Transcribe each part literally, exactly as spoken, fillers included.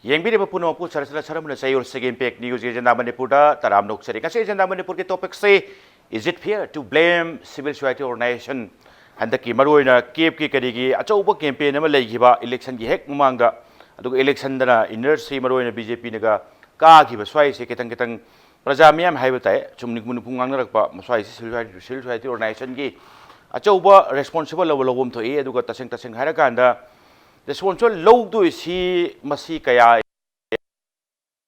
ꯌꯦꯡꯕꯤꯔꯤꯕ ꯄꯨꯝꯅꯃꯛꯄꯨ ꯁꯔꯁꯅ ꯁꯔꯝꯅ ꯆꯌꯣꯜ ꯁꯤꯒꯤ ꯏꯝꯄꯦꯛ ꯅ꯭ꯌꯨꯁ ꯑꯦꯖꯦꯟꯗꯥ ꯃꯅꯤꯄꯨꯔꯗ ꯇꯔꯥꯝꯅ ꯑꯣꯛꯆꯔꯤ꯫ ꯉꯁꯤ ꯑꯦꯖꯦꯟꯗꯥ ꯃꯅꯤꯄꯨꯔꯒꯤ ꯇꯣꯄꯤꯛꯁꯤ, "Is it fair to blame civil society organization?" ꯍꯟꯗꯛꯀꯤ ꯃꯔꯨꯑꯣꯏꯅ ꯀꯦꯞꯀꯤ ꯀꯔꯤꯒꯤ ꯑꯆꯧꯕ ꯀꯦꯝꯄꯦꯟ ꯑꯃ ꯂꯩꯈꯤꯕ ꯏꯂꯦꯛꯁꯟꯒꯤ ꯍꯦꯛ ꯃꯃꯥꯡꯗ, ꯑꯗꯨꯒ ꯏꯂꯦꯛꯁꯟꯗꯅ ꯏꯟꯅꯔꯁꯤ ꯃꯔꯨꯑꯣꯏꯅ ꯕꯤ ꯖꯦ ꯄꯤꯅꯒ ꯀꯥꯈꯤꯕ ꯁ꯭ꯋꯥꯏꯁꯦ ꯈꯤꯇꯪ ꯈꯤꯇꯪ ꯄ꯭ꯔꯖꯥ ꯃꯤꯌꯥꯝ ꯍꯥꯏꯕ ꯇꯥꯏ, ꯁꯨꯝ ꯅꯤꯡꯄꯨ ꯅꯤꯡꯄꯨ ꯉꯥꯡꯅꯔꯛꯄ ꯃꯁ꯭ꯋꯥꯏꯁꯤ ꯁꯤꯚꯤꯜ ꯁꯣꯁꯥꯏꯇꯤ, ꯁꯤꯚꯤꯜ ꯁꯣꯁꯥꯏꯇꯤ ꯑꯣꯔꯒꯅꯥꯏꯖꯦꯁꯟꯒꯤ ꯑꯆꯧꯕ ꯔꯦꯁꯄꯣꯟꯁꯤꯕꯜ ꯂꯧꯕ ꯂꯧꯐꯝ ꯊꯣꯛꯏ꯫ ꯑꯗꯨꯒ ꯇꯁꯦꯡ ꯇꯁꯦꯡ ꯍꯥꯏꯔꯀꯥꯟꯗ ꯔꯦꯁꯄꯣꯟꯁꯤꯕꯜ ꯂꯧꯗꯣꯏꯁꯤ ꯃꯁꯤ ꯀꯌꯥ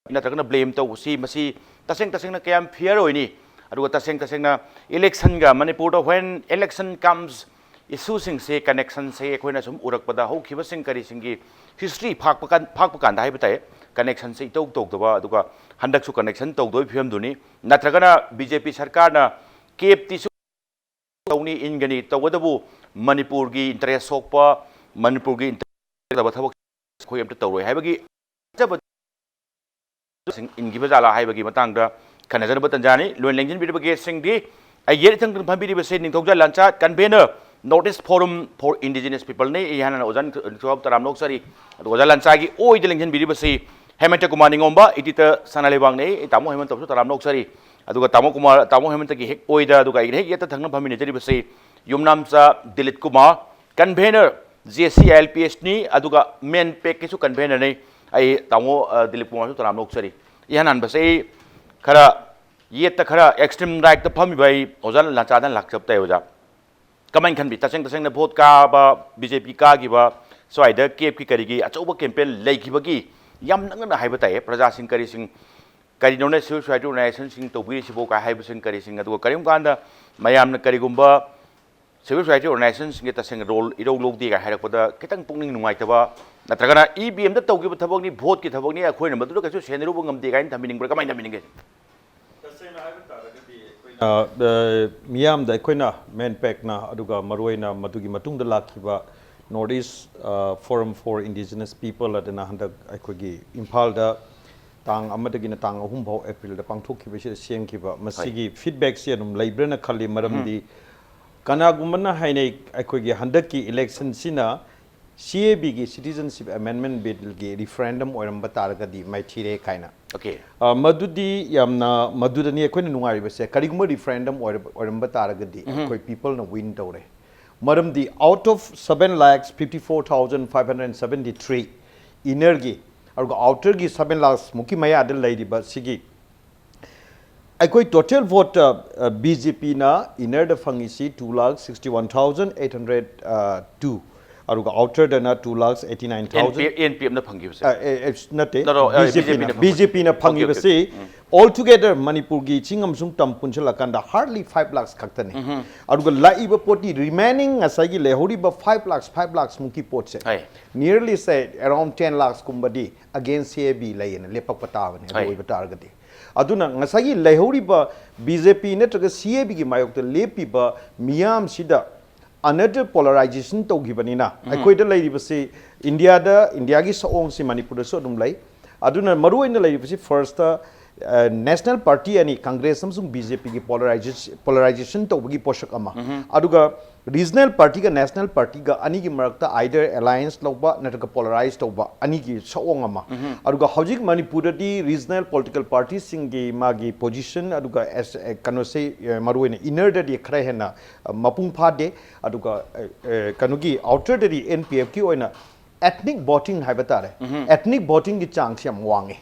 ꯅꯠꯇ꯭ꯔꯒꯅ ꯕ꯭ꯂꯦꯝ ꯇꯧꯕꯁꯤ ꯃꯁꯤ ꯇꯁꯦꯡ ꯇꯁꯦꯡꯅ ꯀꯌꯥꯝ ꯐꯤꯌꯔ ꯑꯣꯏꯅꯤ? ꯑꯗꯨꯒ ꯇꯁꯦꯡ ꯇꯁꯦꯡꯅ ꯏꯂꯦꯛꯁꯟꯒ ꯃꯅꯤꯄꯨꯔꯗ when election comes ꯏꯁꯨꯁꯤꯡꯁꯦ, ꯀꯅꯦꯛꯁꯟꯁꯦ ꯑꯩꯈꯣꯏꯅ ꯁꯨꯝ ꯎꯔꯛꯄꯗ ꯍꯧꯈꯤꯕꯁꯤꯡ ꯀꯔꯤꯁꯤꯡꯒꯤ ꯍꯤꯁꯇ꯭ꯔꯤ ꯐꯥꯛꯄ ꯀꯥꯟ-, ꯐꯥꯛꯄ ꯀꯥꯟꯗ ꯍꯥꯏꯕ ꯇꯥꯏ, ꯀꯅꯦꯛꯁꯟꯁꯦ ꯏꯇꯧ ꯇꯧꯗꯕ, ꯑꯗꯨꯒ ꯍꯟꯗꯛꯁꯨ ꯀꯅꯦꯛꯁꯟ ꯇꯧꯗꯕꯒꯤ ꯐꯤꯕꯝꯗꯨꯅꯤ꯫ ꯅꯠꯇ꯭ꯔꯒꯅ ꯕꯤ ꯖꯦ ꯄꯤ ꯁꯔꯀꯥꯔꯅ ꯀꯦꯞꯇꯤꯁꯨ ꯇꯧꯅꯤ, ꯏꯟꯒꯅꯤ, ꯇꯧꯕꯇꯕꯨ ꯃꯅꯤꯄꯨꯔꯒꯤ ꯏꯟꯇꯔꯦꯁ ꯁꯣꯛꯄ, ꯃꯅꯤꯄꯨꯔꯒꯤ ꯏꯟꯇꯔꯦꯁ ꯂꯩꯇꯕ ꯊꯕꯛ ꯑꯩꯈꯣꯏ ꯑꯝꯇ ꯇꯧꯔꯣꯏ ꯍꯥꯏꯕꯒꯤ ꯊꯥꯖꯕ ꯏꯟꯈꯤꯕ ꯖꯥꯠꯂꯥ ꯍꯥꯏꯕꯒꯤ ꯃꯇꯥꯡꯗ ꯈꯟꯅꯖꯅꯕ ꯇꯟꯖꯥꯅꯤ꯫ ꯂꯣꯏꯅ ꯂꯦꯡꯁꯤꯟꯕꯤꯔꯤꯕ ꯒꯦꯁꯁꯤꯡꯗꯤ, ꯑꯩ ꯌꯦꯠ ꯏꯊꯪ ꯊꯪꯅ ꯐꯝꯕꯤꯔꯤꯕꯁꯤ ꯅꯤꯡꯊꯧꯖꯥ ꯂꯥꯟꯆꯥ, convener, North East Forum for Indigenous People ꯅꯤ꯫ ꯑꯩ ꯍꯥꯟꯅ ꯑꯣꯖꯥ ꯅꯤꯡꯊꯧꯖꯥ ꯇꯔꯥꯝꯅ ꯑꯣꯛꯆꯔꯤ꯫ ꯑꯗꯨꯒ ꯑꯣꯖꯥ ꯂꯥꯟꯆꯥꯒꯤ ꯑꯣꯏꯗ ꯂꯦꯡꯁꯤꯟꯕꯤꯔꯤꯕꯁꯤ ꯍꯦꯃꯟꯇ ꯀꯨꯃꯥꯔ ꯅꯤꯉꯣꯝꯕ, ꯏꯗꯤꯇꯔ ꯁꯅꯥ ꯂꯩꯕꯥꯛꯅꯤ꯫ ꯑꯩ ꯇꯥꯃꯣ ꯍꯦꯃꯟꯇꯕꯨꯁꯨ ꯇꯔꯥꯝꯅ ꯑꯣꯛꯆꯔꯤ꯫ ꯑꯗꯨꯒ ꯇꯥꯃꯣ ꯀꯨꯃꯥꯔ, ꯇꯥꯃꯣ ꯍꯦꯃꯟꯇꯒꯤ ꯍꯦꯛ ꯑꯣꯏꯗ, ꯑꯗꯨꯒ ꯑꯩꯒꯤ ꯍꯦꯛ ꯌꯦꯠꯇ ꯊꯪꯅ ꯐꯝꯃꯤꯟꯅꯖꯔꯤꯕꯁꯤ ꯌꯨꯝꯅꯥꯝꯆꯥ Dilip Kumar, convener, J C I L P ꯑꯦꯁꯅꯤ, ꯑꯗꯨꯒ ꯃꯦꯟ ꯄꯦꯛꯀꯤꯁꯨ ꯀꯟꯚꯦꯅꯔꯅꯤ꯫ ꯑꯩ ꯇꯥꯃꯣ, ꯑ, ꯗꯤꯂꯤꯞ ꯀꯨꯃꯥꯔꯁꯨ ꯇꯔꯥꯝꯅ ꯑꯣꯛꯆꯔꯤ꯫ ꯏꯍꯥꯟ ꯍꯥꯟꯕꯁꯦ ꯑꯩ ꯈꯔ ꯌꯦꯠꯇ, ꯈꯔ ꯑꯦꯛꯁꯇ꯭ꯔꯤꯝ ꯔꯥꯏꯠꯇ ꯐꯝꯃꯤꯕ ꯑꯩ ꯑꯣꯖꯥ ꯂꯥꯟꯆꯥꯗ ꯂꯥꯛꯆꯕ ꯇꯥꯏ ꯑꯣꯖꯥ꯫ ꯀꯃꯥꯏꯅ ꯈꯟꯕꯤ? ꯇꯁꯦꯡ ꯇꯁꯦꯡꯅ ꯚꯣꯠ ꯀꯥꯕ, ꯕꯤ ꯖꯦ ꯄꯤ ꯀꯥꯈꯤꯕ, ꯁ꯭ꯋꯥꯏꯗ ꯀꯦꯞꯀꯤ ꯀꯔꯤꯒꯤ ꯑꯆꯧꯕ ꯀꯦꯝꯄꯦꯟ ꯂꯩꯈꯤꯕꯒꯤ ꯌꯥꯝ ꯅꯛꯅꯅ ꯍꯥꯏꯕ ꯇꯥꯏꯌꯦ, ꯄ꯭ꯔꯖꯥꯁꯤꯡ ꯀꯔꯤꯁꯤꯡ, ꯀꯔꯤꯅꯣꯅꯦ ꯁꯤꯚꯤꯜ ꯁꯣꯁꯥꯏꯇꯤ ꯑꯣꯔꯒꯅꯥꯏꯖꯦꯁꯟꯁꯤꯡ ꯇꯧꯕꯤꯔꯤꯁꯤꯕꯣ ꯀꯥꯏ ꯍꯥꯏꯕꯁꯤꯡ ꯀꯔꯤꯁꯤꯡ, ꯑꯗꯨꯒ ꯀꯔꯤꯒꯨꯝꯕ ꯀꯥꯟꯗ ꯃꯌꯥꯝꯅ ꯀꯔꯤꯒꯨꯝꯕ ꯁꯤꯚꯤꯜ ꯁꯣꯁꯥꯏꯇꯤ ꯑꯣꯔꯒꯅꯥꯏꯖꯦꯁꯟꯁꯤꯡꯒꯤ ꯇꯁꯦꯡꯅ ꯔꯣꯜ ꯏꯔꯧ ꯂꯧꯗꯦ ꯀꯥꯏ ꯍꯥꯏꯔꯛꯄꯗ ꯈꯤꯇꯪ ꯄꯨꯛꯅꯤꯡ ꯅꯨꯡꯉꯥꯏꯇꯕ, ꯅꯠꯇ꯭ꯔꯒꯅ ꯏ ꯚꯤ ꯑꯦꯝꯗ ꯇꯧꯈꯤꯕ ꯊꯕꯛꯅꯤ, ꯚꯣꯠꯀꯤ ꯊꯕꯛꯅꯤ, ꯑꯩꯈꯣꯏꯅ ꯃꯗꯨꯗ ꯀꯩꯁꯨ ꯁꯦꯟꯅꯔꯨꯕ ꯉꯝꯗꯦ ꯀꯥꯏꯅ ꯊꯝꯕꯤꯅꯤꯡꯕ꯭ꯔꯥ? ꯀꯃꯥꯏꯅ ꯊꯝꯕꯤꯅꯤꯡꯒꯦ? ꯇꯁꯦꯡꯅ ꯍꯥꯏꯕ ꯇꯥꯔꯒꯗꯤ ꯑꯩꯈꯣꯏꯅ, ꯑ, ꯑ, ꯃꯤꯌꯥꯝꯗ ꯑꯩꯈꯣꯏꯅ ꯃꯦꯟ ꯄꯦꯛꯅ, ꯑꯗꯨꯒ ꯃꯔꯨꯑꯣꯏꯅ ꯃꯗꯨꯒꯤ ꯃꯇꯨꯡꯗ ꯂꯥꯛꯈꯤꯕ North East, ꯑ, Forum for Indigenous People ꯑꯗꯨꯅ ꯍꯟꯗꯛ ꯑꯩꯈꯣꯏꯒꯤ ꯏꯝꯐꯥꯜꯗ ꯇꯥꯡ ꯑꯃꯗꯒꯤꯅ ꯇꯥꯡ ꯑꯍꯨꯝ ꯐꯥꯎ ꯑꯦꯄ꯭ꯔꯤꯜꯗ ꯄꯥꯡꯊꯣꯛꯈꯤꯕꯁꯤꯗ ꯁꯦꯝꯈꯤꯕ, ꯃꯁꯤꯒꯤ ꯐꯤꯗꯕꯦꯛꯁꯤ ꯑꯗꯨꯝ ꯂꯩꯕ꯭ꯔꯅ ꯈꯜꯂꯤ꯫ ꯃꯔꯝꯗꯤ ꯀꯅꯥꯒꯨꯝꯕꯅ ꯍꯥꯏꯅꯩ, ꯑꯩꯈꯣꯏꯒꯤ ꯍꯟꯗꯛꯀꯤ ꯏꯂꯦꯛꯁꯟꯁꯤꯅ C A B ꯒꯤ Citizenship Amendment Bill ꯒꯤ referendum ꯑꯣꯏꯔꯝꯕ ꯇꯥꯔꯒꯗꯤ ꯃꯥꯏꯊꯤꯔꯦ ꯀꯥꯏꯅ꯫ Okay. ꯑ, ꯃꯗꯨꯗꯤ ꯌꯥꯝꯅ, ꯃꯗꯨꯗꯅꯤ ꯑꯩꯈꯣꯏꯅ ꯅꯨꯡꯉꯥꯏꯔꯤꯕꯁꯦ꯫ ꯀꯔꯤꯒꯨꯝꯕ referendum ꯑꯣꯏꯔ-, ꯑꯣꯏꯔꯝꯕ ꯇꯥꯔꯒꯗꯤ ꯑꯩꯈꯣꯏ people ꯅ win ꯇꯧꯔꯦ꯫ ꯃꯔꯝꯗꯤ out of seven lakhs fifty four thousand five hundred seventy three inner ꯒꯤ, ꯑꯗꯨꯒ outer ꯒꯤ seven lakhs ꯃꯨꯛꯀꯤ ꯃꯌꯥꯗ ꯂꯩꯔꯤꯕ ꯁꯤꯒꯤ ꯑꯩꯈꯣꯏ total vote, ꯑ, ꯑ, B J P ꯅ inner ꯗ ꯐꯪꯉꯤꯁꯤ two lakh sixty one thousand eight hundred two, ꯑꯗꯨꯒ outer ꯗꯅ two lakhs eighty nine thousand꯫ N P F, N P F ꯅ ꯐꯪꯈꯤꯕꯁꯦ? ꯑ, ꯑꯦ, ꯑꯦ, ꯅꯠꯇꯦ, No, no, ꯑ, B J P ꯅ, B J P ꯅ B J P ꯅ Okay, ꯐꯪꯉꯤꯕꯁꯤ okay. ꯎꯝ. All together ꯃꯅꯤꯄꯨꯔꯒꯤ ꯆꯤꯡ ꯑꯃꯁꯨꯡ ꯇꯝ ꯄꯨꯟꯁꯤꯜꯂꯀꯥꯟꯗ hardly five lakhs ꯈꯛꯇꯅꯤ꯫ ꯑꯗꯨꯒ ꯂꯥꯛꯏꯕ ꯄꯣꯠꯇꯤ remaining ꯉꯁꯥꯏꯒꯤ ꯂꯩꯍꯧꯔꯤꯕ five lakhs, five lakhs ꯃꯨꯛꯀꯤ ꯄꯣꯠꯁꯦ, ꯍꯣꯏ. Nearly say around ten lakhs ꯀꯨꯝꯕꯗꯤ against C A B ꯂꯩꯌꯦꯅ ꯂꯦꯞꯄꯛꯄ ꯇꯥꯕꯅꯤ, ꯑꯗꯨ ꯍꯣꯏ. ꯑꯣꯏꯕ ꯇꯥꯔꯒꯗꯤ꯫ ꯑꯗꯨꯅ ꯉꯁꯥꯏꯒꯤ ꯂꯩꯍꯧꯔꯤꯕ B J P ꯅꯠꯇ꯭ꯔꯒ C A B ꯒꯤ ꯃꯥꯌꯣꯛꯇ ꯂꯦꯞꯄꯤꯕ ꯃꯤꯌꯥꯝꯁꯤꯗ another polarization ꯇꯧꯈꯤꯕꯅꯤꯅ, ꯑꯩꯈꯣꯏꯗ ꯂꯩꯔꯤꯕꯁꯤ ꯏꯟꯗꯤꯌꯥꯗ, ꯏꯟꯗꯤꯌꯥꯒꯤ ꯁꯑꯣꯡꯁꯤ ꯃꯅꯤꯄꯨꯔꯗꯁꯨ ꯑꯗꯨꯝ ꯂꯩ꯫ ꯑꯗꯨꯅ ꯃꯔꯨꯑꯣꯏꯅ ꯂꯩꯔꯤꯕꯁꯤ first, ꯑ, national party ꯑꯅꯤ, Congress ꯑꯃꯁꯨꯡ B J P ꯒꯤ polarization, polarization ꯇꯧꯕꯒꯤ ꯄꯣꯠꯁꯛ ꯑꯃ, ꯑꯗꯨꯒ regional party ꯒ national party ꯒ ꯑꯅꯤꯒꯤ ꯃꯔꯛꯇ either alliance ꯂꯧꯕ ꯅꯠꯇ꯭ꯔꯒ polarize ꯇꯧꯕ, ꯑꯅꯤꯒꯤ ꯁꯑꯣꯡ ꯑꯃ꯫ ꯑꯗꯨꯒ ꯍꯧꯖꯤꯛ ꯃꯅꯤꯄꯨꯔꯗꯗꯤ regional political party ꯁꯤꯡꯒꯤ ꯃꯥꯒꯤ position, ꯑꯗꯨꯒ as, ꯑ, ꯀꯩꯅꯣꯁꯦ, ꯑ, ꯃꯔꯨꯑꯣꯏꯅ inner ꯗꯗꯤ ꯈꯔ ꯍꯦꯟꯅ, ꯑ, ꯃꯄꯨꯡ ꯐꯥꯗꯦ꯫ ꯑꯗꯨꯒ, ꯑ, ꯑ, ꯀꯩꯅꯣꯒꯤ outer ꯗꯗꯤ N P F ꯀꯤ ꯑꯣꯏꯅ ethnic voting ꯍꯥꯏꯕ ꯇꯥꯔꯦ, ethnic voting ꯒꯤ ꯆꯥꯡꯁꯤ ꯌꯥꯝ ꯋꯥꯡꯉꯤ꯫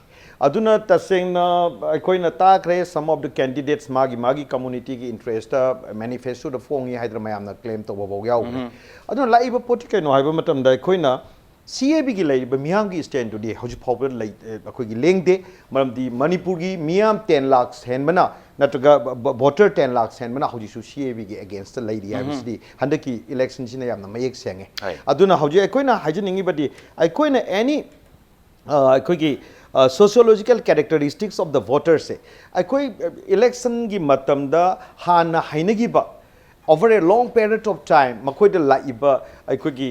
ꯑꯗꯨꯅ ꯇꯁꯦꯡꯅ ꯑꯩꯈꯣꯏꯅ ꯇꯥꯈ꯭ꯔꯦ, some of the candidates ꯃꯥꯒꯤ ꯃꯥꯒꯤ community ꯒꯤ interest ꯇ manifesto ꯗ ꯐꯣꯡꯉꯤ ꯍꯥꯏꯗꯅ ꯃꯌꯥꯝꯅ claim ꯇꯧꯕ ꯐꯥꯎ ꯌꯥꯎꯈ꯭ꯔꯦ꯫ ꯑꯗꯨꯅ ꯂꯥꯛꯏꯕ ꯄꯣꯠꯇꯤ ꯀꯩꯅꯣ ꯍꯥꯏꯕ ꯃꯇꯝꯗ, ꯑꯩꯈꯣꯏꯅ C A B ꯒꯤ ꯂꯩꯔꯤꯕ ꯃꯤꯌꯥꯝꯒꯤ stand ꯇꯨꯗꯤ ꯍꯧꯖꯤꯛ ꯐꯥꯎꯕ ꯂꯩ-, ꯑꯩꯈꯣꯏꯒꯤ ꯂꯦꯡꯗꯦ꯫ ꯃꯔꯝꯗꯤ ꯃꯅꯤꯄꯨꯔꯒꯤ ꯃꯤꯌꯥꯝ ten lakhs ꯍꯦꯟꯕꯅ ꯅꯠꯇ꯭ꯔꯒ ꯚ-, ꯚ-, voter ten lakhs ꯍꯦꯟꯕꯅ ꯍꯧꯖꯤꯛꯁꯨ C A B ꯒꯤ against ꯇ ꯂꯩꯔꯤ ꯍꯥꯏꯕꯁꯤꯗꯤ ꯍꯟꯗꯛꯀꯤ election ꯁꯤꯅ ꯌꯥꯝꯅ ꯃꯌꯦꯛ ꯁꯦꯡꯉꯦ꯫ ꯍꯣꯏ. ꯑꯗꯨꯅ ꯍꯧꯖꯤꯛ ꯑꯩꯈꯣꯏꯅ ꯍꯥꯏꯖꯅꯤꯡꯉꯤꯕꯗꯤ, ꯑꯩꯈꯣꯏꯅ any, ꯑ, ꯑꯩꯈꯣꯏꯒꯤ, ꯑ, sociological characteristics of the voters ꯁꯦ, ꯑꯩꯈꯣꯏ, ꯑ, election ꯒꯤ ꯃꯇꯝꯗ ꯍꯥꯟꯅ ꯍꯩꯅꯈꯤꯕ over a long period of time ꯃꯈꯣꯏꯗ ꯂꯥꯛꯏꯕ ꯑꯩꯈꯣꯏꯒꯤ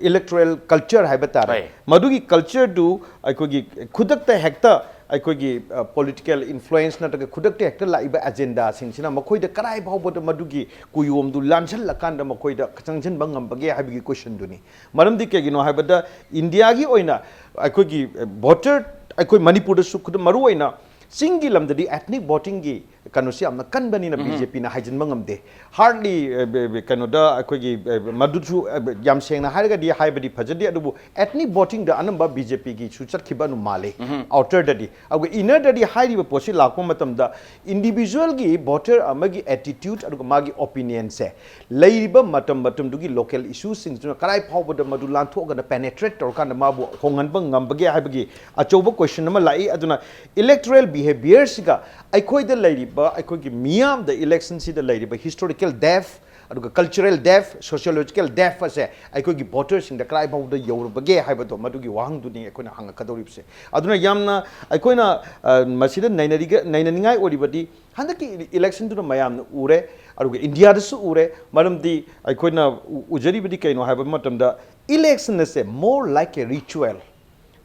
ꯏꯂꯦꯛꯇꯣꯔꯦꯜ ꯀꯜꯆꯔ ꯍꯥꯏꯕ ꯇꯥꯔꯦ, ꯍꯣꯏ. ꯃꯗꯨꯒꯤ ꯀꯜꯆꯔꯗꯨ ꯑꯩꯈꯣꯏꯒꯤ ꯈꯨꯗꯛꯇ ꯍꯦꯛꯇ ꯑꯩꯈꯣꯏꯒꯤ ꯄꯣꯂꯤꯇꯤꯀꯦꯜ ꯏꯟꯐ꯭ꯂꯨꯌꯦꯟꯁ ꯅꯠꯇ꯭ꯔꯒ ꯈꯨꯗꯛꯇ ꯍꯦꯛꯇ ꯂꯥꯛꯏꯕ ꯑꯦꯖꯦꯟꯗꯥꯁꯤꯡꯁꯤꯅ ꯃꯈꯣꯏꯗ ꯀꯗꯥꯏ ꯐꯥꯎꯕꯗ ꯃꯗꯨꯒꯤ ꯀꯨꯌꯣꯝꯗꯨ ꯂꯥꯟꯁꯤꯜꯂꯀꯥꯟꯗ ꯃꯈꯣꯏꯗ ꯆꯪꯁꯤꯟꯕ ꯉꯝꯕꯒꯦ ꯍꯥꯏꯕꯒꯤ ꯀꯣꯏꯁꯟꯗꯨꯅꯤ꯫ ꯃꯔꯝꯗꯤ ꯀꯩꯒꯤꯅꯣ ꯍꯥꯏꯕꯗ ꯏꯟꯗꯤꯌꯥꯒꯤ ꯑꯣꯏꯅ ꯑꯩꯈꯣꯏꯒꯤ ꯚꯣꯇꯔ, ꯑꯩꯈꯣꯏ ꯃꯅꯤꯄꯨꯔꯗꯁꯨ ꯈꯨꯗꯝ ꯃꯔꯨ ꯑꯣꯏꯅ ꯆꯤꯡꯒꯤ ꯂꯝꯗꯗꯤ ꯑꯦꯊꯅꯤꯛ ꯚꯣꯇꯤꯡꯒꯤ ꯀꯩꯅꯣꯁꯤ ꯌꯥꯝꯅ ꯀꯟꯕꯅꯤꯅ ꯕꯤ ꯖꯦ ꯄꯤꯅ ꯍꯥꯏꯖꯤꯟꯕ ꯉꯝꯗꯦ꯫ ꯍꯥꯔꯗꯂꯤ ꯀꯩꯅꯣꯗ ꯑꯩꯈꯣꯏꯒꯤ ꯑ, ꯃꯗꯨꯁꯨ ꯑ, ꯌꯥꯝ ꯁꯦꯡꯅ ꯍꯥꯏꯔꯒꯗꯤ ꯍꯥꯏꯕꯗꯤ ꯐꯖꯗꯦ, ꯑꯗꯨꯕꯨ ꯑꯦꯊꯅꯤꯛ ꯚꯣꯇꯤꯡꯗ ꯑꯅꯝꯕ ꯕꯤ ꯖꯦ ꯄꯤꯒꯤꯁꯨ ꯆꯠꯈꯤꯕ ꯑꯗꯨꯝ ꯃꯥꯜꯂꯤ ꯑꯥꯎꯇꯔꯗꯗꯤ꯫ ꯑꯗꯨꯒ ꯏꯅꯔꯗꯗꯤ ꯍꯥꯏꯔꯤꯕ ꯄꯣꯠꯁꯤ ꯂꯥꯛꯄ ꯃꯇꯝꯗ ꯏꯟꯗꯤꯚꯤꯖꯨꯋꯦꯜꯒꯤ ꯚꯣꯇꯔ ꯑꯃꯒꯤ ꯑꯦꯇꯤꯇ꯭ꯌꯨꯠ ꯑꯗꯨꯒ ꯃꯥꯒꯤ ꯑꯣꯄꯤꯅꯤꯌꯟꯁꯦ ꯂꯩꯔꯤꯕ ꯃꯇꯝ ꯃꯇꯝꯗꯨꯒꯤ ꯂꯣꯀꯦꯜ ꯏꯁꯨꯁꯤꯡꯁꯤꯅ ꯀꯗꯥꯏ ꯐꯥꯎꯕꯗ ꯃꯗꯨ ꯂꯥꯟꯊꯣꯛꯑꯒꯅ ꯄꯦꯅꯦꯇ꯭ꯔꯦꯠ ꯇꯧꯔꯀꯥꯟꯗ ꯃꯥꯕꯨ ꯍꯣꯡꯍꯟꯕ ꯉꯝꯕꯒꯦ ꯍꯥꯏꯕꯒꯤ ꯑꯆꯧꯕ ꯀꯣꯏꯁꯟ ꯑꯃ ꯂꯥꯛꯏ꯫ ꯑꯗꯨꯅ ꯏꯂꯦꯛꯇꯣꯔꯦꯜ ꯕꯤꯍꯦꯕꯤꯌꯔꯁꯤꯒ ꯑꯩꯈꯣꯏꯗ ꯂꯩꯔꯤꯕ ꯑꯩꯈꯣꯏꯒꯤ ꯃꯤꯌꯥꯝꯗ ꯏꯂꯦꯛꯁꯟꯁꯤꯗ ꯂꯩꯔꯤꯕ ꯍꯤꯁꯇꯣꯔꯤꯀꯦꯜ ꯗꯦꯐ ꯑꯗꯨꯒ ꯀꯜꯆꯔꯦꯜ ꯗꯦꯐ, ꯁꯣꯁꯤꯌꯣꯂꯣꯖꯤꯀꯦꯜ ꯗꯦꯐ ꯑꯁꯦ ꯑꯩꯈꯣꯏꯒꯤ ꯚꯣꯇꯔꯁꯤꯡꯗ ꯀꯗꯥꯏ ꯐꯥꯎꯕꯗ ꯌꯧꯔꯕꯒꯦ ꯍꯥꯏꯕꯗꯣ ꯃꯗꯨꯒꯤ ꯋꯥꯍꯪꯗꯨꯅꯤ ꯑꯩꯈꯣꯏꯅ ꯍꯪꯉꯛꯀꯗꯧꯔꯤꯕꯁꯦ꯫ ꯑꯗꯨꯅ ꯌꯥꯝꯅ ꯑꯩꯈꯣꯏꯅ ꯑ, ꯃꯁꯤꯗ ꯅꯩꯅꯔꯤꯒ ꯅꯩꯅꯅꯤꯡꯉꯥꯏ ꯑꯣꯏꯔꯤꯕꯗꯤ ꯍꯟꯗꯛꯀꯤ ꯏꯂꯦꯛꯁꯟꯗꯨꯅ ꯃꯌꯥꯝꯅ ꯎꯔꯦ, ꯑꯗꯨꯒ ꯏꯟꯗꯤꯌꯥꯗꯁꯨ ꯎꯔꯦ꯫ ꯃꯔꯝꯗꯤ ꯑꯩꯈꯣꯏꯅ ꯎ- ꯎꯖꯔꯤꯕꯗꯤ ꯀꯩꯅꯣ ꯍꯥꯏꯕ ꯃꯇꯝꯗ ꯏꯂꯦꯛꯁꯟ ꯑꯁꯦ more like a ritual,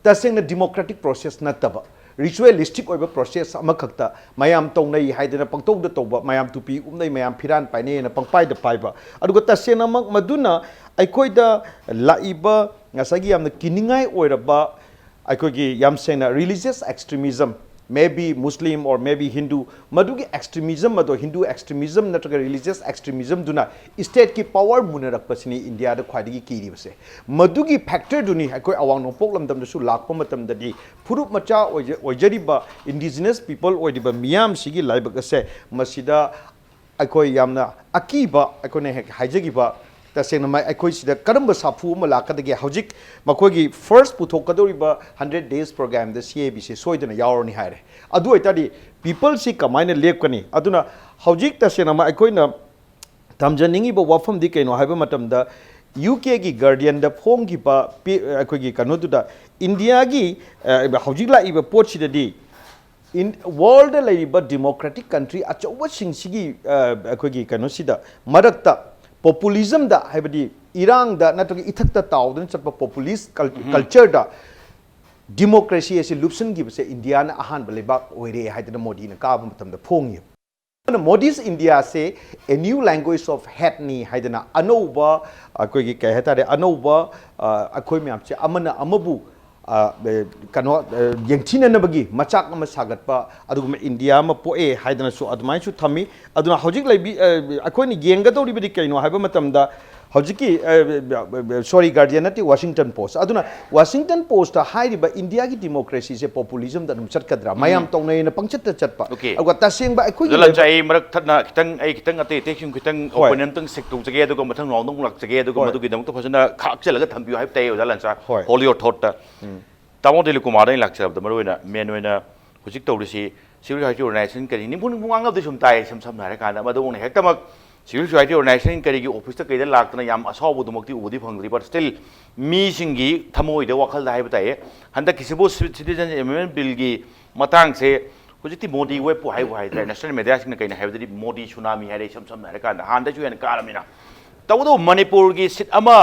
ꯇꯁꯦꯡꯅ ꯗꯤꯃꯣꯀ꯭ꯔꯦꯇꯤꯛ ꯄ꯭ꯔꯣꯁꯦꯁ ꯅꯠꯇꯕ ꯔꯤꯆꯨꯋꯦꯂꯤꯁꯇꯤꯛ ꯑꯣꯏꯕ ꯄ꯭ꯔꯣꯁꯦꯁ ꯑꯃꯈꯛꯇ ꯃꯌꯥꯝ ꯇꯧꯅꯩ ꯍꯥꯏꯗꯅ ꯄꯪꯇꯧꯗ ꯇꯧꯕ, ꯃꯌꯥꯝ ꯇꯨꯄꯤ ꯎꯞꯅꯩ, ꯃꯌꯥꯝ ꯐꯤꯔꯥꯟ ꯄꯥꯏꯅꯩꯅ ꯄꯪꯄꯥꯏꯗ ꯄꯥꯏꯕ꯫ ꯑꯗꯨꯒ ꯇꯁꯦꯡꯅꯃꯛ ꯃꯗꯨꯅ ꯑꯩꯈꯣꯏꯗ ꯂꯥꯛꯏꯕ ꯉꯁꯥꯏꯒꯤ ꯌꯥꯝꯅ ꯀꯤꯅꯤꯡꯉꯥꯏ ꯑꯣꯏꯔꯕ ꯑꯩꯈꯣꯏꯒꯤ ꯌꯥꯝ ꯁꯦꯡꯅ religious extremism, maybe Muslim or maybe Hindu, ꯃꯗꯨꯒꯤ ꯑꯦꯛꯁꯇ꯭ꯔꯤꯃꯤꯖꯝ ꯑꯗꯣ, ꯍꯤꯟꯗꯨ ꯑꯦꯛꯁꯇ꯭ꯔꯤꯃꯤꯖꯝ ꯅꯠꯇ꯭ꯔꯒ ꯔꯤꯂꯤꯖꯤꯌꯁ ꯑꯦꯛꯁꯇ꯭ꯔꯤꯃꯤꯖꯝꯗꯨꯅ ꯏꯁꯇꯦꯠꯀꯤ ꯄꯋꯥꯔ ꯃꯨꯟꯅꯔꯛꯄꯁꯤꯅꯤ ꯏꯟꯗꯤꯌꯥꯗ ꯈ꯭ꯋꯥꯏꯗꯒꯤ ꯀꯤꯔꯤꯕꯁꯦ꯫ ꯃꯗꯨꯒꯤ ꯐꯦꯛꯇꯔꯗꯨꯅꯤ ꯑꯩꯈꯣꯏ ꯑꯋꯥꯡ ꯅꯣꯡꯄꯣꯛ ꯂꯝꯗꯝꯗꯁꯨ ꯂꯥꯛꯄ ꯃꯇꯝꯗꯗꯤ ꯐꯨꯔꯨꯞ ꯃꯆꯥ ꯑꯣꯏꯖ- ꯑꯣꯏꯖꯔꯤꯕ ꯏꯟꯗꯤꯖꯤꯅꯁ ꯄꯤꯄꯜ ꯑꯣꯏꯔꯤꯕ ꯃꯤꯌꯥꯝꯁꯤꯒꯤ ꯂꯥꯏꯕꯛ ꯑꯁꯦ ꯃꯁꯤꯗ ꯑꯩꯈꯣꯏ ꯌꯥꯝꯅ ꯑꯀꯤꯕ, ꯑꯩꯈꯣꯏꯅ ꯍꯦꯛ ꯍꯥꯏꯖꯈꯤꯕ, ꯇꯁꯦꯡꯅ ꯃꯥꯏ ꯑꯩꯈꯣꯏ ꯁꯤꯗ ꯀꯔꯝꯕ ꯁꯥꯐꯨ ꯑꯃ ꯂꯥꯛꯀꯗꯒꯦ? ꯍꯧꯖꯤꯛ ꯃꯈꯣꯏꯒꯤ ꯐꯥꯔꯁ ꯄꯨꯊꯣꯛꯀꯗꯧꯔꯤꯕ ꯍꯟꯗ꯭ꯔꯦꯠ ꯗꯦꯖ ꯄ꯭ꯔꯣꯒ꯭ꯔꯥꯝꯗ ꯁꯤ ꯑꯦ ꯕꯤꯁꯦ ꯁꯣꯏꯗꯅ ꯌꯥꯎꯔꯅꯤ ꯍꯥꯏꯔꯦ꯫ ꯑꯗꯨ ꯑꯣꯏꯇꯥꯔꯗꯤ ꯄꯤꯄꯜꯁꯤ ꯀꯃꯥꯏꯅ ꯂꯦꯞꯀꯅꯤ? ꯑꯗꯨꯅ ꯍꯧꯖꯤꯛ ꯇꯁꯦꯡꯅ ꯑꯩꯈꯣꯏꯅ ꯊꯝꯖꯅꯤꯡꯉꯤꯕ ꯋꯥꯐꯝꯗꯤ ꯀꯩꯅꯣ ꯍꯥꯏꯕ ꯃꯇꯝꯗ, ꯌꯨ ꯀꯦꯒꯤ ꯒꯥꯔꯗꯤꯌꯟꯗ ꯐꯣꯡꯈꯤꯕ ꯄꯤ- ꯑꯩꯈꯣꯏꯒꯤ ꯀꯩꯅꯣꯗꯨꯗ ꯏꯟꯗꯤꯌꯥꯒꯤ ꯑ, ꯍꯧꯖꯤꯛ ꯂꯥꯛꯏꯕ ꯄꯣꯠꯁꯤꯗꯗꯤ ꯏꯟ ꯋꯥꯔꯜꯗ ꯂꯩꯔꯤꯕ ꯗꯤꯃꯣꯀ꯭ꯔꯦꯇꯤꯛ ꯀꯟꯇ꯭ꯔꯤ ꯑꯆꯧꯕꯁꯤꯡꯁꯤꯒꯤ ꯑ, ꯑꯩꯈꯣꯏꯒꯤ ꯀꯩꯅꯣꯁꯤꯗ ꯃꯔꯛꯇ ꯄꯣꯄꯨꯂꯤꯖꯝꯗ, ꯍꯥꯏꯕꯗꯤ ꯏꯔꯥꯡꯗ ꯅꯠꯇ꯭ꯔꯒ ꯏꯊꯛꯇ ꯇꯥꯎꯗꯅ ꯆꯠꯄ ꯄꯣꯄꯨꯂꯤꯁ ꯀꯜꯆꯔꯗ ꯗꯤꯃꯣꯀ꯭ꯔꯦꯁꯤ ꯑꯁꯤ ꯂꯨꯞꯁꯤꯟꯈꯤꯕꯁꯦ ꯏꯟꯗꯤꯌꯥꯅ ꯑꯍꯥꯟꯕ ꯂꯩꯕꯥꯛ ꯑꯣꯏꯔꯦ ꯍꯥꯏꯗꯅ ꯃꯣꯗꯤꯅ ꯀꯥꯕ ꯃꯇꯝꯗ ꯐꯣꯡꯉꯤ꯫ ꯑꯗꯨꯅ ꯃꯣꯗꯤꯁ ꯏꯟꯗꯤꯌꯥꯁꯦ a new language of hateꯅꯤ ꯍꯥꯏꯗꯅ ꯑꯅꯧꯕ, ꯑꯩꯈꯣꯏꯒꯤ ꯀꯩ ꯍꯥꯏꯇꯥꯔꯦ, ꯑꯅꯧꯕ ꯑ, ꯑꯩꯈꯣꯏ ꯃꯌꯥꯝꯁꯦ ꯑꯃꯅ ꯑꯃꯕꯨ ꯑ, ꯑ, ꯀꯩꯅꯣ ꯑ, ꯌꯦꯡꯊꯤꯅꯅꯕꯒꯤ ꯃꯆꯥꯛ ꯑꯃ ꯁꯥꯒꯠꯄ ꯑꯗꯨꯒꯨꯝꯕ ꯏꯟꯗꯤꯌꯥ ꯑꯃ ꯄꯣꯛꯑꯦ ꯍꯥꯏꯗꯅꯁꯨ ꯑꯗꯨꯃꯥꯏꯅꯁꯨ ꯊꯝꯃꯤ꯫ ꯑꯗꯨꯅ ꯍꯧꯖꯤꯛ ꯂꯩꯕꯤ ꯑ, ꯑꯩꯈꯣꯏꯅ ꯌꯦꯡꯒꯗꯧꯔꯤꯕꯗꯤ ꯀꯩꯅꯣ ꯍꯥꯏꯕ ꯃꯇꯝꯗ ꯍꯧꯖꯤꯛꯀꯤ ꯁꯣꯔꯤ, ꯒꯥꯔꯗꯤꯌꯟ ꯅꯠꯇꯦ, ꯋꯥꯁꯤꯡꯇꯟ ꯄꯣꯁ꯫ ꯑꯗꯨꯅ ꯋꯥꯁꯤꯡꯇꯟ ꯄꯣꯁꯇ ꯍꯥꯏꯔꯤꯕ ꯏꯟꯗꯤꯌꯥꯒꯤ ꯗꯤꯃꯣꯀ꯭ꯔꯦꯁꯤꯁꯦ ꯄꯣꯄꯨꯂꯤꯖꯝꯗ ꯑꯗꯨꯝ ꯆꯠꯀꯗ꯭ꯔꯥ, ꯃꯌꯥꯝ ꯇꯧꯅꯩꯅ ꯄꯪꯆꯠꯇ ꯆꯠꯄ? Okay. ꯑꯗꯨꯒ ꯇꯁꯦꯡꯕ ꯑꯩꯈꯣꯏꯒꯤ ꯑꯣꯖꯥ ꯂꯟꯆꯥꯏ, ꯑꯩ ꯃꯔꯛ ꯊꯠꯅ ꯈꯤꯇꯪ, ꯑꯩ ꯈꯤꯇꯪ ꯑꯇꯩ ꯑꯇꯩꯁꯤꯡ ꯈꯤꯇꯪ ꯍꯣꯏ. Open ꯑꯝꯇꯪ ꯁꯦꯡꯗꯣꯛꯆꯒꯦ, ꯑꯗꯨꯒ ꯃꯊꯪ ꯔꯥꯎꯟꯗ ꯑꯃꯨꯛ ꯂꯥꯛꯆꯒꯦ, ꯑꯗꯨꯒ ꯍꯣꯏ. ꯃꯗꯨꯒꯤꯗꯃꯛꯇ ꯐꯖꯅ ꯈꯥꯛꯆꯜꯂꯒ ꯊꯝꯕꯤꯌꯨ ꯍꯥꯏꯕ ꯇꯥꯏ ꯑꯣꯖꯥ ꯂꯟꯆꯥ꯫ ꯍꯣꯏ. Hold your thoughtꯇ꯫ ꯇꯥꯃꯣ ꯗꯤꯂꯤꯞ ꯀꯨꯃꯥꯔꯗ ꯑꯩꯅ ꯂꯥꯛꯆꯔꯕꯗ, ꯃꯔꯨꯑꯣꯏꯅ ꯃꯦꯟ ꯑꯣꯏꯅ ꯍꯧꯖꯤꯛ ꯇꯧꯔꯤꯁꯤ civil society organization ꯀꯔꯤ ꯅꯤꯝꯐꯨ ꯅꯤꯝꯐꯨ ꯉꯥꯡꯅꯕꯗꯤ ꯁꯨꯝ ꯇꯥꯏ, ꯏꯁꯝ ꯁꯝꯅ ꯍꯥꯏꯔꯀꯥꯟꯗ꯫ ꯃꯗꯨ ꯑꯃꯨꯛ ꯍꯦꯛꯇꯃꯛ civil society organization ꯀꯔꯤꯒꯤ ꯑꯣꯐꯤꯁꯇ ꯀꯩꯗ ꯂꯥꯛꯇꯅ ꯌꯥꯝ ꯑꯁꯥꯎꯕꯗꯨꯃꯛꯇꯤ ꯎꯕꯗꯤ ꯐꯪꯗ꯭ꯔꯤ, but still ꯃꯤꯁꯤꯡꯒꯤ ꯊꯃꯣꯏꯗ, ꯋꯥꯈꯜꯗ ꯍꯥꯏꯕ ꯇꯥꯏꯌꯦ, ꯍꯟꯗꯛꯀꯤꯁꯤꯕꯨ Citizen Amendment Billꯒꯤ ꯃꯇꯥꯡꯁꯦ ꯍꯧꯖꯤꯛꯇꯤ ꯃꯣꯗꯤ ꯋꯦꯕꯄꯨ ꯍꯥꯏꯕꯨ ꯍꯥꯏꯗ꯭ꯔꯦ, ꯅꯦꯁꯅꯦꯜ ꯃꯦꯗꯤꯌꯥꯁꯤꯡꯅ ꯀꯩꯅ ꯍꯥꯏꯕꯗꯗꯤ ꯃꯣꯗꯤ ꯁꯨꯅꯥꯃꯤ ꯍꯥꯏꯔꯦ, ꯏꯁꯝ ꯁꯝꯅ ꯍꯥꯏꯔꯀꯥꯟꯗ ꯍꯥꯟꯅꯗꯩꯁꯨ ꯍꯦꯟꯅ ꯀꯥꯔꯝꯃꯤꯅ꯫ ꯇꯧꯕꯇꯕꯨ ꯃꯅꯤꯄꯨꯔꯒꯤ ꯁꯤꯠ ꯑꯃ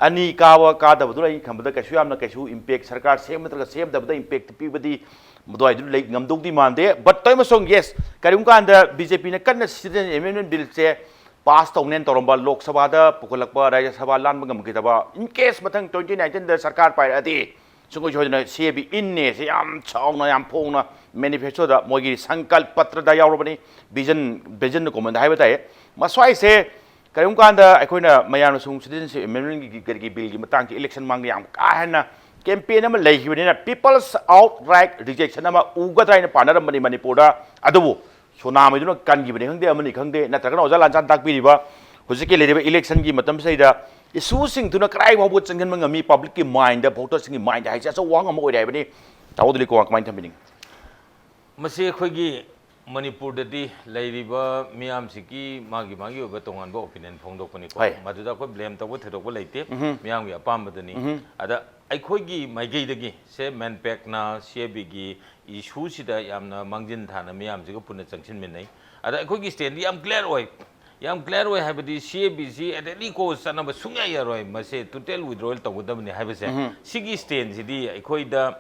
ꯑꯅꯤ ꯀꯥꯕ ꯀꯥꯗꯕꯗꯨꯅ ꯑꯩ ꯈꯟꯕꯗ ꯀꯩꯁꯨ ꯌꯥꯝꯅ ꯀꯩꯁꯨ ꯏꯝꯄꯦꯛ, ꯁꯔꯀꯥꯔ ꯁꯦꯝꯕ ꯅꯠꯇ꯭ꯔꯒ ꯁꯦꯝꯗꯕꯗ ꯏꯝꯄꯦꯛ ꯄꯤꯕꯗꯤ ꯃꯗꯨꯋꯥꯏꯗꯨ ꯂꯩ ꯉꯝꯗꯧꯗꯤ ꯃꯥꯟꯗꯦ꯫ But ꯇꯧꯏꯃꯁꯣꯡ, yes, ꯀꯔꯤꯒꯨꯝꯕ ꯀꯥꯟꯗ BJPꯅ ꯀꯟꯅ Citizen Amendment Billꯁꯦ ꯄꯥꯁ ꯇꯧꯅꯦꯅ ꯇꯧꯔꯝꯕ, ꯂꯣꯛ ꯁꯚꯥꯗ ꯄꯨꯈꯠꯂꯛꯄ, ꯔꯥꯖ꯭ꯌ ꯁꯚꯥ ꯂꯥꯟꯕ ꯉꯝꯈꯤꯗꯕ, in case ꯃꯊꯪ twenty nineteenꯗ ꯁꯔꯀꯥꯔ ꯄꯥꯏꯔꯛꯑꯗꯤ ꯁꯨꯡꯁꯣꯏ ꯁꯣꯏꯗꯅ CAB inꯅꯦ ꯁꯤ ꯌꯥꯝ ꯆꯥꯎꯅ, ꯌꯥꯝ ꯐꯣꯡꯅ ꯃꯦꯅꯤꯐꯦꯁꯇꯣꯗ, ꯃꯣꯏꯒꯤ ꯁꯪꯀꯜꯄ ꯄꯇ꯭ꯔꯗ ꯌꯥꯎꯔꯕꯅꯤ, ꯚꯤꯖꯟ, ꯚꯤꯖꯟ ꯗꯣꯀꯨꯃꯦꯟꯗ ꯍꯥꯏꯕ ꯇꯥꯏ꯫ ꯃꯁ꯭ꯋꯥꯏꯁꯦ ꯀꯔꯤꯒꯨꯝꯕ ꯀꯥꯟꯗ ꯑꯩꯈꯣꯏꯅ ꯃꯌꯥꯝꯅ ꯁꯨꯝ Citizenship Amendmentꯒꯤ ꯀꯔꯤꯒꯤ Billꯒꯤ ꯃꯇꯥꯡꯁꯦ election ꯃꯥꯡꯗ ꯌꯥꯝ ꯀꯥ ꯍꯦꯟꯅ campaign ꯑꯃ ꯂꯩꯈꯤꯕꯅꯤꯅ people's outright rejection ꯑꯃ ꯎꯒꯗ꯭ꯔꯥ ꯍꯥꯏꯅ ꯄꯥꯅꯔꯝꯕꯅꯤ ꯃꯅꯤꯄꯨꯔꯗ꯫ ꯑꯗꯨꯕꯨ ꯁꯨꯅꯥꯃꯤꯗꯨꯅ ꯀꯟꯈꯤꯕꯅꯤ ꯈꯪꯗꯦ, ꯑꯃꯅꯤ ꯈꯪꯗꯦ, ꯅꯠꯇ꯭ꯔꯒꯅ ꯑꯣꯖꯥ ꯂꯥꯟꯆꯥꯟ ꯇꯥꯛꯄꯤꯔꯤꯕ ꯍꯧꯖꯤꯛꯀꯤ ꯂꯩꯔꯤꯕ electionꯒꯤ ꯃꯇꯝꯁꯤꯗꯩꯗ issueꯁꯤꯡꯗꯨꯅ ꯀꯗꯥꯏ ꯐꯥꯎꯕ ꯆꯪꯁꯤꯟꯕ ꯉꯝꯃꯤ publicꯀꯤ mindꯗ, voterꯁꯤꯡꯒꯤ mindꯗ ꯍꯥꯏꯁꯦ ꯑꯆꯧꯕ ꯋꯥꯍꯪ ꯑꯃ ꯑꯣꯏꯔꯦ ꯍꯥꯏꯕꯅꯤ꯫ ꯇꯥꯃꯣ ꯗꯤꯂꯤꯞ ꯀꯨꯃꯥꯔ, ꯀꯃꯥꯏꯅ ꯊꯝꯕꯤꯅꯤꯡꯉꯤ? ꯃꯁꯤ ꯑꯩꯈꯣꯏꯒꯤ ꯃꯅꯤꯄꯨꯔꯗꯗꯤ ꯂꯩꯔꯤꯕ ꯃꯤꯌꯥꯝꯁꯤꯒꯤ ꯃꯥꯒꯤ ꯃꯥꯒꯤ ꯑꯣꯏꯕ ꯇꯣꯉꯥꯟꯕ ꯑꯣꯄꯤꯅꯤꯌꯟ ꯐꯣꯡꯗꯣꯛꯄꯅꯤꯀꯣ꯫ ꯍꯣꯏ꯫ ꯃꯗꯨꯗ ꯑꯩꯈꯣꯏ ꯕ꯭ꯂꯦꯝ ꯇꯧꯕ ꯊꯣꯏꯗꯣꯛꯄ ꯂꯩꯇꯦ꯫ ꯎꯝꯍꯨꯝ꯫ ꯃꯤꯌꯥꯝꯒꯤ ꯑꯄꯥꯝꯕꯗꯨꯅꯤ꯫ ꯎꯝꯍꯨꯝ꯫ ꯑꯗ ꯑꯩꯈꯣꯏꯒꯤ ꯃꯥꯏꯀꯩꯗꯒꯤ ꯁꯦ ꯃꯦꯟꯄꯦꯛꯅ ꯁꯤ ꯑꯦ ꯕꯤꯒꯤ ꯏꯁꯨꯁꯤꯗ ꯌꯥꯝꯅ ꯃꯥꯡꯖꯤꯟ ꯊꯥꯅ ꯃꯤꯌꯥꯝꯁꯤꯒ ꯄꯨꯟꯅ ꯆꯪꯁꯤꯟꯃꯤꯟꯅꯩ꯫ ꯑꯗ ꯑꯩꯈꯣꯏꯒꯤ ꯁ꯭ꯇꯦꯟꯗꯤ ꯌꯥꯝ ꯀ꯭ꯂꯤꯌꯥꯔ ꯑꯣꯏ꯫ ꯌꯥꯝ ꯀ꯭ꯂꯤꯌꯥꯔ ꯑꯣꯏ ꯍꯥꯏꯕꯗꯤ ꯁꯤ ꯑꯦ ꯕꯤꯁꯤ at any cost ꯆꯠꯅꯕ ꯁꯨꯡꯌꯥ ꯌꯥꯔꯣꯏ, ꯃꯁꯦ ꯇꯣꯇꯦꯜ ꯋꯤꯗ꯭ꯔꯣꯋꯦꯜ ꯇꯧꯒꯗꯕꯅꯤ ꯍꯥꯏꯕꯁꯦ꯫ ꯎꯝꯍꯨꯝ꯫ ꯁꯤꯒꯤ ꯁ꯭ꯇꯦꯟꯁꯤꯗꯤ ꯑꯩꯈꯣꯏꯗ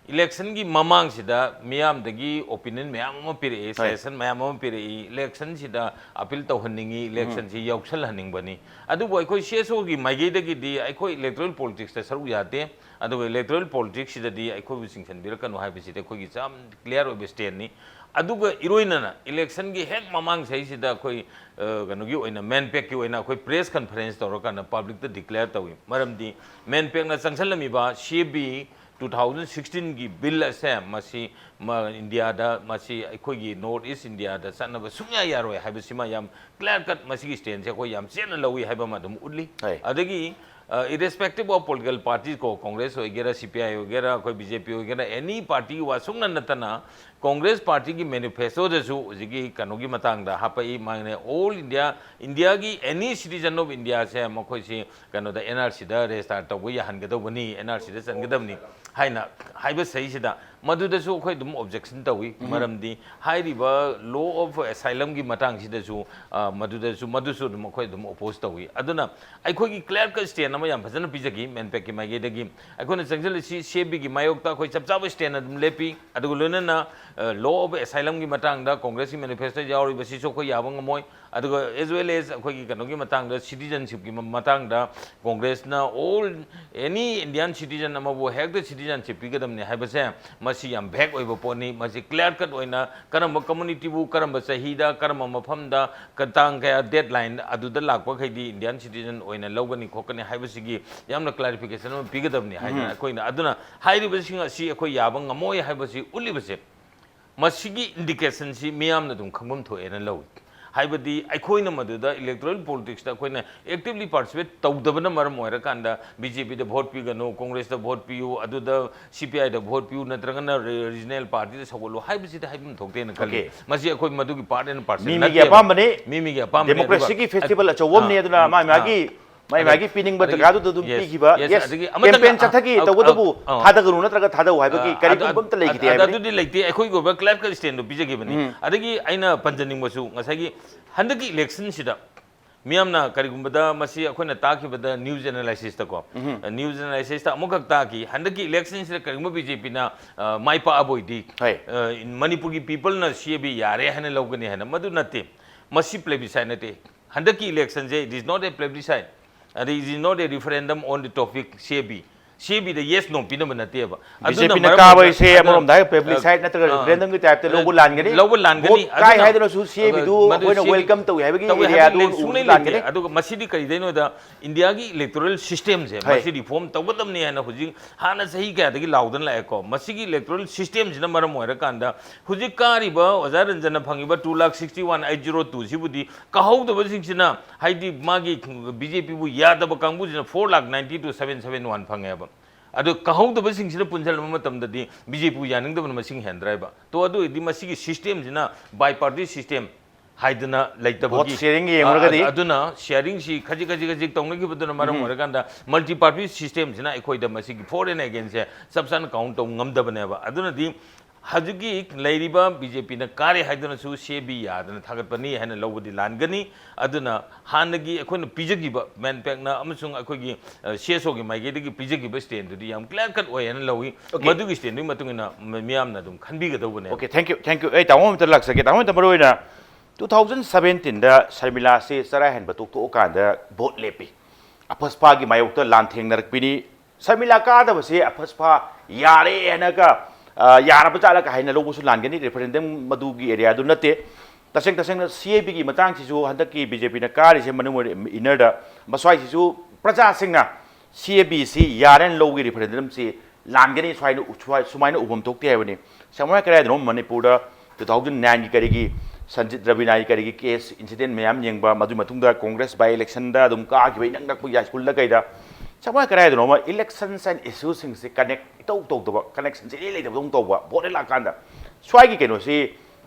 ꯏꯂꯦꯛꯁꯟꯒꯤ ꯃꯃꯥꯡꯁꯤꯗ ꯃꯤꯌꯥꯝꯗꯒꯤ ꯑꯣꯄꯤꯅꯤꯌꯟ ꯃꯌꯥꯝ ꯑꯃ ꯄꯤꯔꯛꯏ, ꯍꯣꯏ꯫ ꯁꯖꯦꯁꯟ ꯃꯌꯥꯝ ꯑꯃ ꯄꯤꯔꯛꯏ, ꯏꯂꯦꯛꯁꯟꯁꯤꯗ ꯑꯄꯤꯜ ꯇꯧꯍꯟꯅꯤꯡꯉꯤ, ꯏꯂꯦꯛꯁꯟꯁꯤ ꯌꯥꯎꯁꯜꯍꯟꯅꯤꯡꯕꯅꯤ꯫ ꯑꯗꯨꯕꯨ ꯑꯩꯈꯣꯏ ꯁꯤ ꯑꯦꯁ ꯑꯣꯒꯤ ꯃꯥꯏꯀꯩꯗꯒꯤꯗꯤ ꯑꯩꯈꯣꯏ ꯏꯂꯦꯛꯇꯣꯔꯦꯜ ꯄꯣꯂꯤꯇꯤꯛꯁꯇ ꯁꯔꯨꯛ ꯌꯥꯗꯦ꯫ ꯑꯗꯨꯒ ꯏꯂꯦꯛꯇꯣꯔꯦꯜ ꯄꯣꯂꯤꯇꯤꯛꯁꯁꯤꯗꯗꯤ ꯑꯩꯈꯣꯏꯕꯨ ꯆꯤꯡꯁꯤꯟꯕꯤꯔꯛꯀꯅꯨ ꯍꯥꯏꯕꯁꯤꯗꯤ ꯑꯩꯈꯣꯏꯒꯤ ꯌꯥꯝ ꯀ꯭ꯂꯤꯌꯥꯔ ꯑꯣꯏꯕ ꯁ꯭ꯇꯦꯟꯅꯤ꯫ ꯑꯗꯨꯒ ꯏꯔꯣꯏꯅꯅ ꯏꯂꯦꯛꯁꯟꯒꯤ ꯍꯦꯛ ꯃꯃꯥꯡ ꯆꯍꯤꯁꯤꯗ ꯑꯩꯈꯣꯏ, ꯑ, ꯀꯩꯅꯣꯒꯤ ꯑꯣꯏꯅ, ꯃꯦꯟꯄꯦꯛꯀꯤ ꯑꯣꯏꯅ ꯑꯩꯈꯣꯏ ꯄ꯭ꯔꯦꯁ ꯀꯟꯐꯔꯦꯟꯁ ꯇꯧꯔꯀꯥꯟꯗ ꯄꯕ꯭ꯂꯤꯛꯇ ꯗꯤꯀ꯭ꯂꯦꯌꯔ ꯇꯧꯏ꯫ ꯃꯔꯝꯗꯤ ꯃꯦꯟꯄꯦꯛꯅ ꯆꯪꯁꯤꯜꯂꯝꯃꯤꯕ C A B two thousand ꯁꯤꯛꯁꯇꯤꯟꯒꯤ ꯕꯤꯜ ꯑꯁꯦ ꯃꯁꯤ ꯃ-, ꯏꯟꯗꯤꯌꯥꯗ, ꯃꯁꯤ ꯑꯩꯈꯣꯏꯒꯤ ꯅꯣꯔꯠ ꯏꯁ ꯏꯟꯗꯤꯌꯥꯗ ꯆꯠꯅꯕ ꯁꯨꯡꯌꯥ ꯌꯥꯔꯣꯏ ꯍꯥꯏꯕꯁꯤꯃ ꯌꯥꯝ ꯀ꯭ꯂꯤꯌꯥꯔ ꯀꯠ ꯃꯁꯤꯒꯤ ꯁ꯭ꯇꯦꯟꯁꯦ ꯑꯩꯈꯣꯏ ꯌꯥꯝ ꯆꯦꯠꯅ ꯂꯧꯏ ꯍꯥꯏꯕ ꯑꯃ ꯑꯗꯨꯝ ꯎꯠꯂꯤ꯫ ꯍꯣꯏ꯫ ꯑꯗꯒꯤ, ꯑ, irrespective of political parties ꯀꯣ, ꯀꯣꯡꯒ꯭ꯔꯦꯁ ꯑꯣꯏꯒꯦꯔꯥ, ꯁꯤ ꯄꯤ ꯑꯥꯏ ꯑꯣꯏꯒꯦꯔꯥ, ꯑꯩꯈꯣꯏ ꯕꯤ ꯖꯦ ꯄꯤ ꯑꯣꯏꯒꯦꯔꯥ, ꯑꯦꯅꯤ ꯄꯥꯔꯇꯤꯒꯤ ꯋꯥ ꯁꯨꯡꯅ ꯅꯠꯇꯅ ꯀꯣꯡꯒ꯭ꯔꯦꯁ ꯄꯥꯔꯇꯤꯒꯤ ꯃꯦꯅꯤꯐꯦꯁꯇꯣꯗꯁꯨ ꯍꯧꯖꯤꯛꯀꯤ ꯀꯩꯅꯣꯒꯤ ꯃꯇꯥꯡꯗ ꯍꯥꯞꯄꯛꯏ꯫ ꯃꯥꯒꯤꯅ ꯑꯣꯜ ꯏꯟꯗꯤꯌꯥ, ꯏꯟꯗꯤꯌꯥꯒꯤ ꯑꯦꯅꯤ ꯁꯤꯇꯤꯖꯟ ꯑꯣꯐ ꯏꯟꯗꯤꯌꯥꯁꯦ ꯃꯈꯣꯏꯁꯤ ꯀꯩꯅꯣꯗ ꯑꯦꯟ ꯑꯥꯔ ꯁꯤꯗ ꯔꯦꯖꯤꯁꯇꯥꯔ ꯇꯧꯕ ꯌꯥꯍꯟꯒꯗꯧꯕꯅꯤ, ꯑꯦꯟ ꯑꯥꯔ ꯁꯤꯗ ꯆꯟꯒꯗꯕꯅꯤ ꯍꯥꯏꯅ ꯍꯥꯏꯕ ꯁꯤꯗꯩꯁꯤꯗ ꯃꯗꯨꯗꯁꯨ ꯑꯩꯈꯣꯏ ꯑꯗꯨꯝ ꯑꯣꯕꯖꯦꯛꯁꯟ ꯇꯧꯏ꯫ ꯃꯔꯝꯗꯤ ꯍꯥꯏꯔꯤꯕ law of asylumꯒꯤ ꯃꯇꯥꯡꯁꯤꯗꯁꯨ, ꯑ, ꯃꯗꯨꯗꯁꯨ, ꯃꯗꯨꯁꯨ ꯑꯗꯨꯝ ꯑꯩꯈꯣꯏ ꯑꯗꯨꯝ ꯑꯣꯄꯣꯖ ꯇꯧꯏ꯫ ꯑꯗꯨꯅ ꯑꯩꯈꯣꯏꯒꯤ ꯀ꯭ꯂꯤꯌꯥꯔ ꯀꯠ ꯁ꯭ꯇꯦꯟ ꯑꯃ ꯌꯥꯝ ꯐꯖꯅ ꯄꯤꯖꯈꯤ ꯃꯦꯟꯄꯦꯛꯀꯤ ꯃꯥꯏꯀꯩꯗꯒꯤ꯫ ꯑꯩꯈꯣꯏꯅ ꯆꯪꯁꯤꯜꯂꯤꯁꯤ ꯁꯤ ꯑꯦ ꯕꯤꯒꯤ ꯃꯥꯌꯣꯛꯇ ꯑꯩꯈꯣꯏ ꯆꯞ ꯆꯥꯕ ꯁ꯭ꯇꯦꯟ ꯑꯗꯨꯝ ꯂꯦꯞꯄꯤ꯫ ꯑꯗꯨꯒ ꯂꯣꯏꯅꯅ, ꯑ, law of asylumꯒꯤ ꯃꯇꯥꯡꯗ ꯀꯣꯡꯒ꯭ꯔꯦꯁꯀꯤ ꯃꯦꯅꯤꯐꯦꯁꯇꯣ ꯌꯥꯎꯔꯤꯕꯁꯤꯁꯨ ꯑꯩꯈꯣꯏ ꯌꯥꯕ ꯉꯝꯃꯣꯏ꯫ ꯑꯗꯨꯒ as well as ꯑꯩꯈꯣꯏꯒꯤ ꯀꯩꯅꯣꯒꯤ ꯃꯇꯥꯡꯗ, ꯁꯤꯇꯤꯖꯟꯁꯤꯞꯀꯤ ꯃ-, ꯃꯇꯥꯡꯗ ꯀꯣꯡꯒ꯭ꯔꯦꯁꯅ all any Indian citizen ꯑꯃꯕꯨ ꯍꯦꯛꯇ ꯁꯤꯇꯤꯖꯟꯁꯤꯞ ꯄꯤꯒꯗꯕꯅꯤ ꯍꯥꯏꯕꯁꯦ, ꯃꯁꯤ ꯌꯥꯝ ꯚꯦꯒ ꯑꯣꯏꯕ ꯄꯣꯠꯅꯤ꯫ ꯃꯁꯤ ꯀ꯭ꯂꯤꯌꯥꯔ ꯀꯠ ꯑꯣꯏꯅ ꯀꯔꯝꯕ ꯀꯝꯃꯨꯅꯤꯇꯤꯕꯨ, ꯀꯔꯝꯕ ꯆꯍꯤꯗ, ꯀꯔꯝꯕ ꯃꯐꯝꯗ, ꯀ-, ꯇꯥꯡ ꯀꯌꯥ, ꯗꯦꯠ ꯂꯥꯏꯟ ꯑꯗꯨꯗ ꯂꯥꯛꯄꯈꯩꯗꯤ ꯏꯟꯗꯤꯌꯥꯟ ꯁꯤꯇꯤꯖꯟ ꯑꯣꯏꯅ ꯂꯧꯒꯅꯤ ꯈꯣꯠꯀꯅꯤ ꯍꯥꯏꯕꯁꯤꯒꯤ ꯌꯥꯝꯅ ꯀ꯭ꯂꯥꯔꯤꯐꯤꯀꯦꯁꯟ ꯑꯃ ꯄꯤꯒꯗꯕꯅꯤ ꯍꯥꯏꯗꯅ ꯑꯩꯈꯣꯏꯅ, ꯑꯗꯨꯅ ꯍꯥꯏꯔꯤꯕꯁꯤꯡ ꯑꯁꯤ ꯑꯩꯈꯣꯏ ꯌꯥꯕ ꯉꯝꯃꯣꯏ ꯍꯥꯏꯕꯁꯤ ꯎꯠꯂꯤꯕꯁꯦ, ꯃꯁꯤꯒꯤ ꯏꯟꯗꯤꯀꯦꯁꯟꯁꯤ ꯃꯤꯌꯥꯝꯅ ꯑꯗꯨꯝ ꯈꯪꯐꯝ ꯊꯣꯛꯑꯦꯅ ꯂꯧꯏ꯫ ꯍꯥꯏꯕꯗꯤ ꯑꯩꯈꯣꯏꯅ ꯃꯗꯨꯗ electoral politicsꯇ ꯑꯩꯈꯣꯏꯅ actively participate ꯇꯧꯗꯕꯅ ꯃꯔꯝ ꯑꯣꯏꯔꯀꯥꯟꯗ BJPꯗ vote ꯄꯤꯒꯅꯨ, Congressꯇ vote ꯄꯤꯌꯨ, ꯑꯗꯨꯗ CPIꯗ vote ꯄꯤꯌꯨ, ꯅꯠꯇ꯭ꯔꯒꯅ regional partyꯗ ꯁꯧꯒꯠꯂꯨ ꯍꯥꯏꯕꯁꯤꯗꯤ ꯍꯥꯏꯐꯝ ꯊꯣꯛꯇꯦꯅ ꯈꯜꯂꯤ꯫ Okay. ꯃꯁꯤ ꯑꯩꯈꯣꯏ ꯃꯗꯨꯒꯤ part and parcel ꯃꯤ ꯃꯤꯒꯤ ꯅꯠꯇꯦꯕ꯫ ꯑꯄꯥꯝꯕꯅꯤ꯫ ꯃꯤ ꯃꯤꯒꯤ ꯑꯄꯥꯝꯕꯅꯤ꯫ ꯑꯗꯨꯒ democracyꯒꯤ festival ꯑꯆꯧꯕ ꯑꯃꯅꯤ꯫ ꯑꯥ, ꯑꯗꯨꯅ ꯃꯥꯏ ꯑꯥ꯫ ꯃꯥꯒꯤ ꯃꯥꯏ ꯑꯗꯩ-, ꯃꯥꯒꯤ ꯄꯤꯅꯤꯡꯕ ꯑꯗꯒꯤ, ꯖꯒꯥꯗꯨꯗ ꯑꯗꯨꯝ yes, ꯄꯤꯈꯤꯕ꯫ Yes, yes, ꯑꯗꯒꯤ ꯑꯃꯇꯪ-, ꯑꯗꯒꯤ ꯑꯃꯇꯪ-, ꯑꯗꯨ ꯑꯗꯨꯕꯨ ꯑ, ꯑ, ꯊꯥꯗꯒꯅꯨ ꯅꯠꯇ꯭ꯔꯒ ꯊꯥꯗꯧ ꯍꯥꯏꯕꯒꯤ ꯑ, ꯀꯔꯤꯒꯨꯝꯕ ꯑꯗꯨ-, ꯑꯝꯇ ꯂꯩꯈꯤꯗꯦ ꯑꯗꯨ-, ꯍꯥꯏꯕꯅꯤ꯫ ꯑꯗꯨꯗꯤ ꯂꯩꯇꯦ꯫ ꯑꯩꯈꯣꯏꯒꯤ ꯑꯣꯏꯕ clear-cut stand ꯄꯤꯖꯈꯤꯕꯅꯤ꯫ ꯎꯝ꯫ ꯑꯗꯒꯤ ꯑꯩꯅ ꯄꯟꯖꯅꯤꯡꯕꯁꯨ ꯉꯁꯥꯏꯒꯤ ꯍꯟꯗꯛꯀꯤ electionꯁꯤꯗ ꯃꯤꯌꯥꯝꯅ ꯀꯔꯤꯒꯨꯝꯕꯗ ꯃꯁꯤ ꯑꯩꯈꯣꯏꯅ ꯇꯥꯈꯤꯕꯗ news analysisꯇꯀꯣ, ꯎꯝ꯫ News analysisꯇ ꯑꯃꯨꯛꯈꯛ ꯇꯥꯈꯤ, ꯍꯟꯗꯛꯀꯤ electionꯁꯤꯗ ꯀꯔꯤꯒꯨꯝꯕ BJPꯅ, ꯑ, ꯃꯥꯏ ꯄꯥꯛꯑꯕ ꯑꯣꯏꯗꯤ, ꯍꯣꯏ꯫ ꯑ, ꯃꯅꯤꯄꯨꯔꯒꯤ peopleꯅ CAB ꯌꯥꯔꯦ ꯍꯥꯏꯅ ꯂꯧꯒꯅꯤ ꯍꯥꯏꯅ꯫ ꯃꯗꯨ ꯅꯠꯇꯦ, ꯃꯁꯤ plebiscite ꯅꯠꯇꯦ꯫ ꯍꯟꯗꯛꯀꯤ electionꯁꯦ, it is not a plebiscite, ꯑꯗꯩ it is not a referendum on the topic CAB꯫ CABꯗ yes no ꯄꯤꯅꯕ ꯅꯠꯇꯦꯕ꯫ ꯑꯗꯨꯅ BJPꯅ ꯃꯔꯝ ꯀꯥꯕ ꯑꯣꯏꯔꯒ ꯍꯥꯏꯁꯦ ꯑꯗꯨꯅ, ꯑꯃꯔꯣꯝꯗ ꯍꯥꯏꯔꯒ plebiscite ꯑ, ꯅꯠꯇ꯭ꯔꯒ ꯑ, referendumꯒꯤ typeꯇ ꯑ, ꯂꯧꯕ ꯂꯥꯟꯒꯅꯤ꯫ ꯂꯧꯕ ꯂꯥꯟꯒꯅꯤ꯫ Vote ꯀꯥꯏ ꯑꯗꯨꯅ, ꯍꯥꯏꯗꯨꯅꯁꯨ CABꯗꯨ ꯃꯗꯨ ꯑꯩꯈꯣꯏꯅ ꯁꯤꯒꯤ welcome ꯇꯧꯏ ꯍꯥꯏꯕꯒꯤ ꯇꯧꯏ ꯍꯥꯏꯕꯒꯤ areaꯗꯨ ꯂꯩ-, ꯁꯨꯡꯂꯩ ꯂꯩꯇꯦ꯫ ꯂꯥꯟꯒꯅꯤ꯫ ꯑꯗꯨꯒ ꯃꯁꯤꯗꯤ ꯀꯔꯤꯗꯩꯅꯣꯗ ꯏꯟꯗꯤꯌꯥꯒꯤ electoral systemꯁꯦ ꯍꯣꯏ꯫ ꯃꯁꯤ reform ꯇꯧꯒꯗꯕꯅꯤ ꯍꯥꯏꯅ ꯍꯧꯖꯤꯛ ꯍꯥꯟꯅ ꯆꯍꯤ ꯀꯌꯥꯗꯒꯤ ꯂꯥꯎꯗꯅ ꯂꯥꯛꯑꯦꯀꯣ꯫ ꯃꯁꯤꯒꯤ electoral systemꯁꯤꯅ ꯃꯔꯝ ꯑꯣꯏꯔꯀꯥꯟꯗ ꯍꯧꯖꯤꯛ ꯀꯥꯔꯤꯕ ꯑꯣꯖꯥ ꯔꯟꯖꯟꯅ ꯐꯪꯉꯤꯕ two lakh sixty one eight zero two ꯁꯤꯕꯨꯗꯤ ꯀꯥꯍꯧꯗꯕꯁꯤꯡꯁꯤꯅ, ꯍꯥꯏꯗꯤ ꯃꯥꯒꯤ BJPꯕꯨ ꯌꯥꯗꯕ ꯀꯥꯡꯕꯨꯁꯤꯅ four lakh ninety two seven seven one ꯐꯪꯉꯦꯕ꯫ ꯑꯗꯨ ꯀꯥꯍꯧꯗꯕꯁꯤꯡꯁꯤꯅ ꯄꯨꯟꯁꯤꯜꯂꯕ ꯃꯇꯝꯗꯗꯤ BJPꯕꯨ ꯌꯥꯅꯤꯡꯗꯕꯅ ꯃꯁꯤꯡ ꯍꯦꯟꯗ꯭ꯔꯥ ꯍꯥꯏꯕ꯫ ꯇꯣ, ꯑꯗꯨ ꯑꯣꯏꯔꯗꯤ ꯃꯁꯤꯒꯤ systemꯁꯤꯅ bi-party system ꯍꯥꯏꯗꯅ ꯂꯩꯇꯕꯒꯤ, vote sharing ꯌꯦꯡꯂꯨꯔꯒꯗꯤ ꯑ-, ꯑꯗꯨꯅ sharingꯁꯤ ꯈꯖꯤꯛ, ꯈꯖꯤꯛ, ꯈꯖꯤꯛ ꯇꯧꯅꯈꯤꯕꯗꯨꯅ ꯃꯔꯝ ꯎꯝ꯫ ꯑꯣꯏꯔꯀꯥꯟꯗ multi-party systemꯁꯤꯅ ꯑꯩꯈꯣꯏꯗ ꯃꯁꯤꯒꯤ for and againstꯁꯦ ꯆꯞ ꯆꯥꯅ count ꯇꯧ ꯉꯝꯗꯕꯅꯦꯕ꯫ ꯑꯗꯨꯅꯗꯤ ꯍꯧꯖꯤꯛꯀꯤ ꯂꯩꯔꯤꯕ BJPꯅ ꯀꯥꯔꯦ ꯍꯥꯏꯗꯨꯅꯁꯨ CAB ꯌꯥꯗꯅ ꯊꯥꯒꯠꯄꯅꯤ ꯍꯥꯏꯅ ꯂꯧꯕꯗꯤ ꯂꯥꯟꯒꯅꯤ꯫ ꯑꯗꯨꯅ ꯍꯥꯟꯅꯒꯤ ꯑꯩꯈꯣꯏꯅ ꯄꯤꯖꯈꯤꯕ MANPACꯅ ꯑꯃꯁꯨꯡ ꯑꯩꯈꯣꯏꯒꯤ, ꯑ, CSOꯒꯤ ꯃꯥꯏꯀꯩꯗꯒꯤ ꯄꯤꯖꯈꯤꯕ standꯗꯨꯗꯤ ꯌꯥꯝ clear cut ꯑꯣꯏ ꯍꯥꯏꯅ ꯂꯧꯏ꯫ Okay꯫ ꯃꯗꯨꯒꯤ standꯗꯨꯒꯤ ꯃꯇꯨꯡ ꯏꯟꯅ ꯃ-, ꯃꯤꯌꯥꯝꯅ ꯑꯗꯨꯝ ꯈꯟꯕꯤꯒꯗꯧꯕꯅꯦ꯫ Okay, thank you, thank you꯫ ꯑꯩ ꯇꯥꯃꯣ ꯑꯝꯇ ꯂꯥꯛꯆꯒꯦ꯫ ꯇꯥꯃꯣ ꯑꯝꯇ ꯃꯔꯨ ꯑꯣꯏꯅ two thousand seventeenꯗ ꯁꯔꯃꯤꯂꯥꯁꯦ ꯆꯔꯥ ꯍꯦꯟꯕ ꯇꯣꯛꯊꯣꯛꯑꯀꯥꯟꯗ vote ꯂꯦꯞꯄꯤ꯫ ꯑꯐꯁꯄꯥꯒꯤ ꯃꯥꯌꯣꯛꯇ ꯂꯥꯟꯊꯦꯡꯅꯔꯛꯄꯤꯅꯤ꯫ ꯁꯔꯃꯤꯂꯥ ꯀꯥꯗꯕꯁꯦ ꯑꯐꯁꯄꯥ ꯌꯥꯔꯦ ꯍꯥꯏꯅꯒ, ꯑ, ꯌꯥꯔꯕ ꯖꯥꯠꯂꯒ ꯍꯥꯏꯅ ꯂꯧꯕꯁꯨ ꯂꯥꯟꯒꯅꯤ꯫ Referendum ꯃꯗꯨꯒꯤ areaꯗꯨ ꯅꯠꯇꯦ꯫ ꯇꯁꯦꯡ ꯇꯁꯦꯡꯅ CABꯒꯤ ꯃꯇꯥꯡꯁꯤꯁꯨ ꯍꯟꯗꯛꯀꯤ BJPꯅ ꯀꯥꯔꯤꯁꯦ ꯃꯅꯨꯡ innerꯗ ꯃꯁ꯭ꯋꯥꯏꯁꯤꯁꯨ ꯄ꯭ꯔꯖꯥꯁꯤꯡꯅ CABꯁꯤ ꯌꯥꯔꯦꯅ ꯂꯧꯒꯤ referendumꯁꯤ ꯂꯥꯟꯒꯅꯤ ꯁ꯭ꯋꯥꯏꯅ ꯎ-, ꯁ꯭ꯋꯥꯏ-, ꯁꯨꯃꯥꯏꯅ ꯎꯐꯝ ꯊꯣꯛꯇꯦ ꯍꯥꯏꯕꯅꯤ꯫ ꯁꯝꯅ ꯀꯗꯥꯏꯗꯅꯣ ꯃꯅꯤꯄꯨꯔꯗ two thousand nineꯒꯤ ꯀꯔꯤꯒꯤ ꯁꯟꯖꯤꯠ ꯔꯕꯤꯅꯥꯒꯤ ꯀꯔꯤꯒꯤ ꯀꯦꯁ ꯏꯟꯁꯤꯗꯦꯟ ꯃꯌꯥꯝ ꯌꯦꯡꯕ, ꯃꯗꯨꯒꯤ ꯃꯇꯨꯡꯗ ꯀꯣꯡꯒ꯭ꯔꯦꯁ ꯕꯥꯏ ꯏꯂꯦꯛꯁꯟꯗ ꯑꯗꯨꯝ ꯀꯥꯈꯤꯕ, ꯏꯅꯛ ꯅꯛꯄ ꯁ꯭ꯀꯨꯜꯗ ꯀꯩꯗ, ꯁꯃꯥꯏ ꯀꯗꯥꯏꯗꯅꯣꯃ ꯏꯂꯦꯛꯁꯟꯁ ꯑꯦꯟ ꯏꯁꯨꯁꯤꯡꯁꯦ ꯀꯅꯦꯛ ꯏꯇꯧ ꯇꯧꯗꯕ, ꯀꯅꯦꯛꯁꯟꯁꯦ ꯏꯂꯩ ꯂꯩꯇꯕꯗꯧꯅ ꯇꯧꯕ, ꯚꯣꯠ ꯍꯦꯛ ꯂꯥꯛꯀꯥꯟꯗ꯫ ꯁ꯭ꯋꯥꯏꯒꯤ ꯀꯩꯅꯣꯁꯤ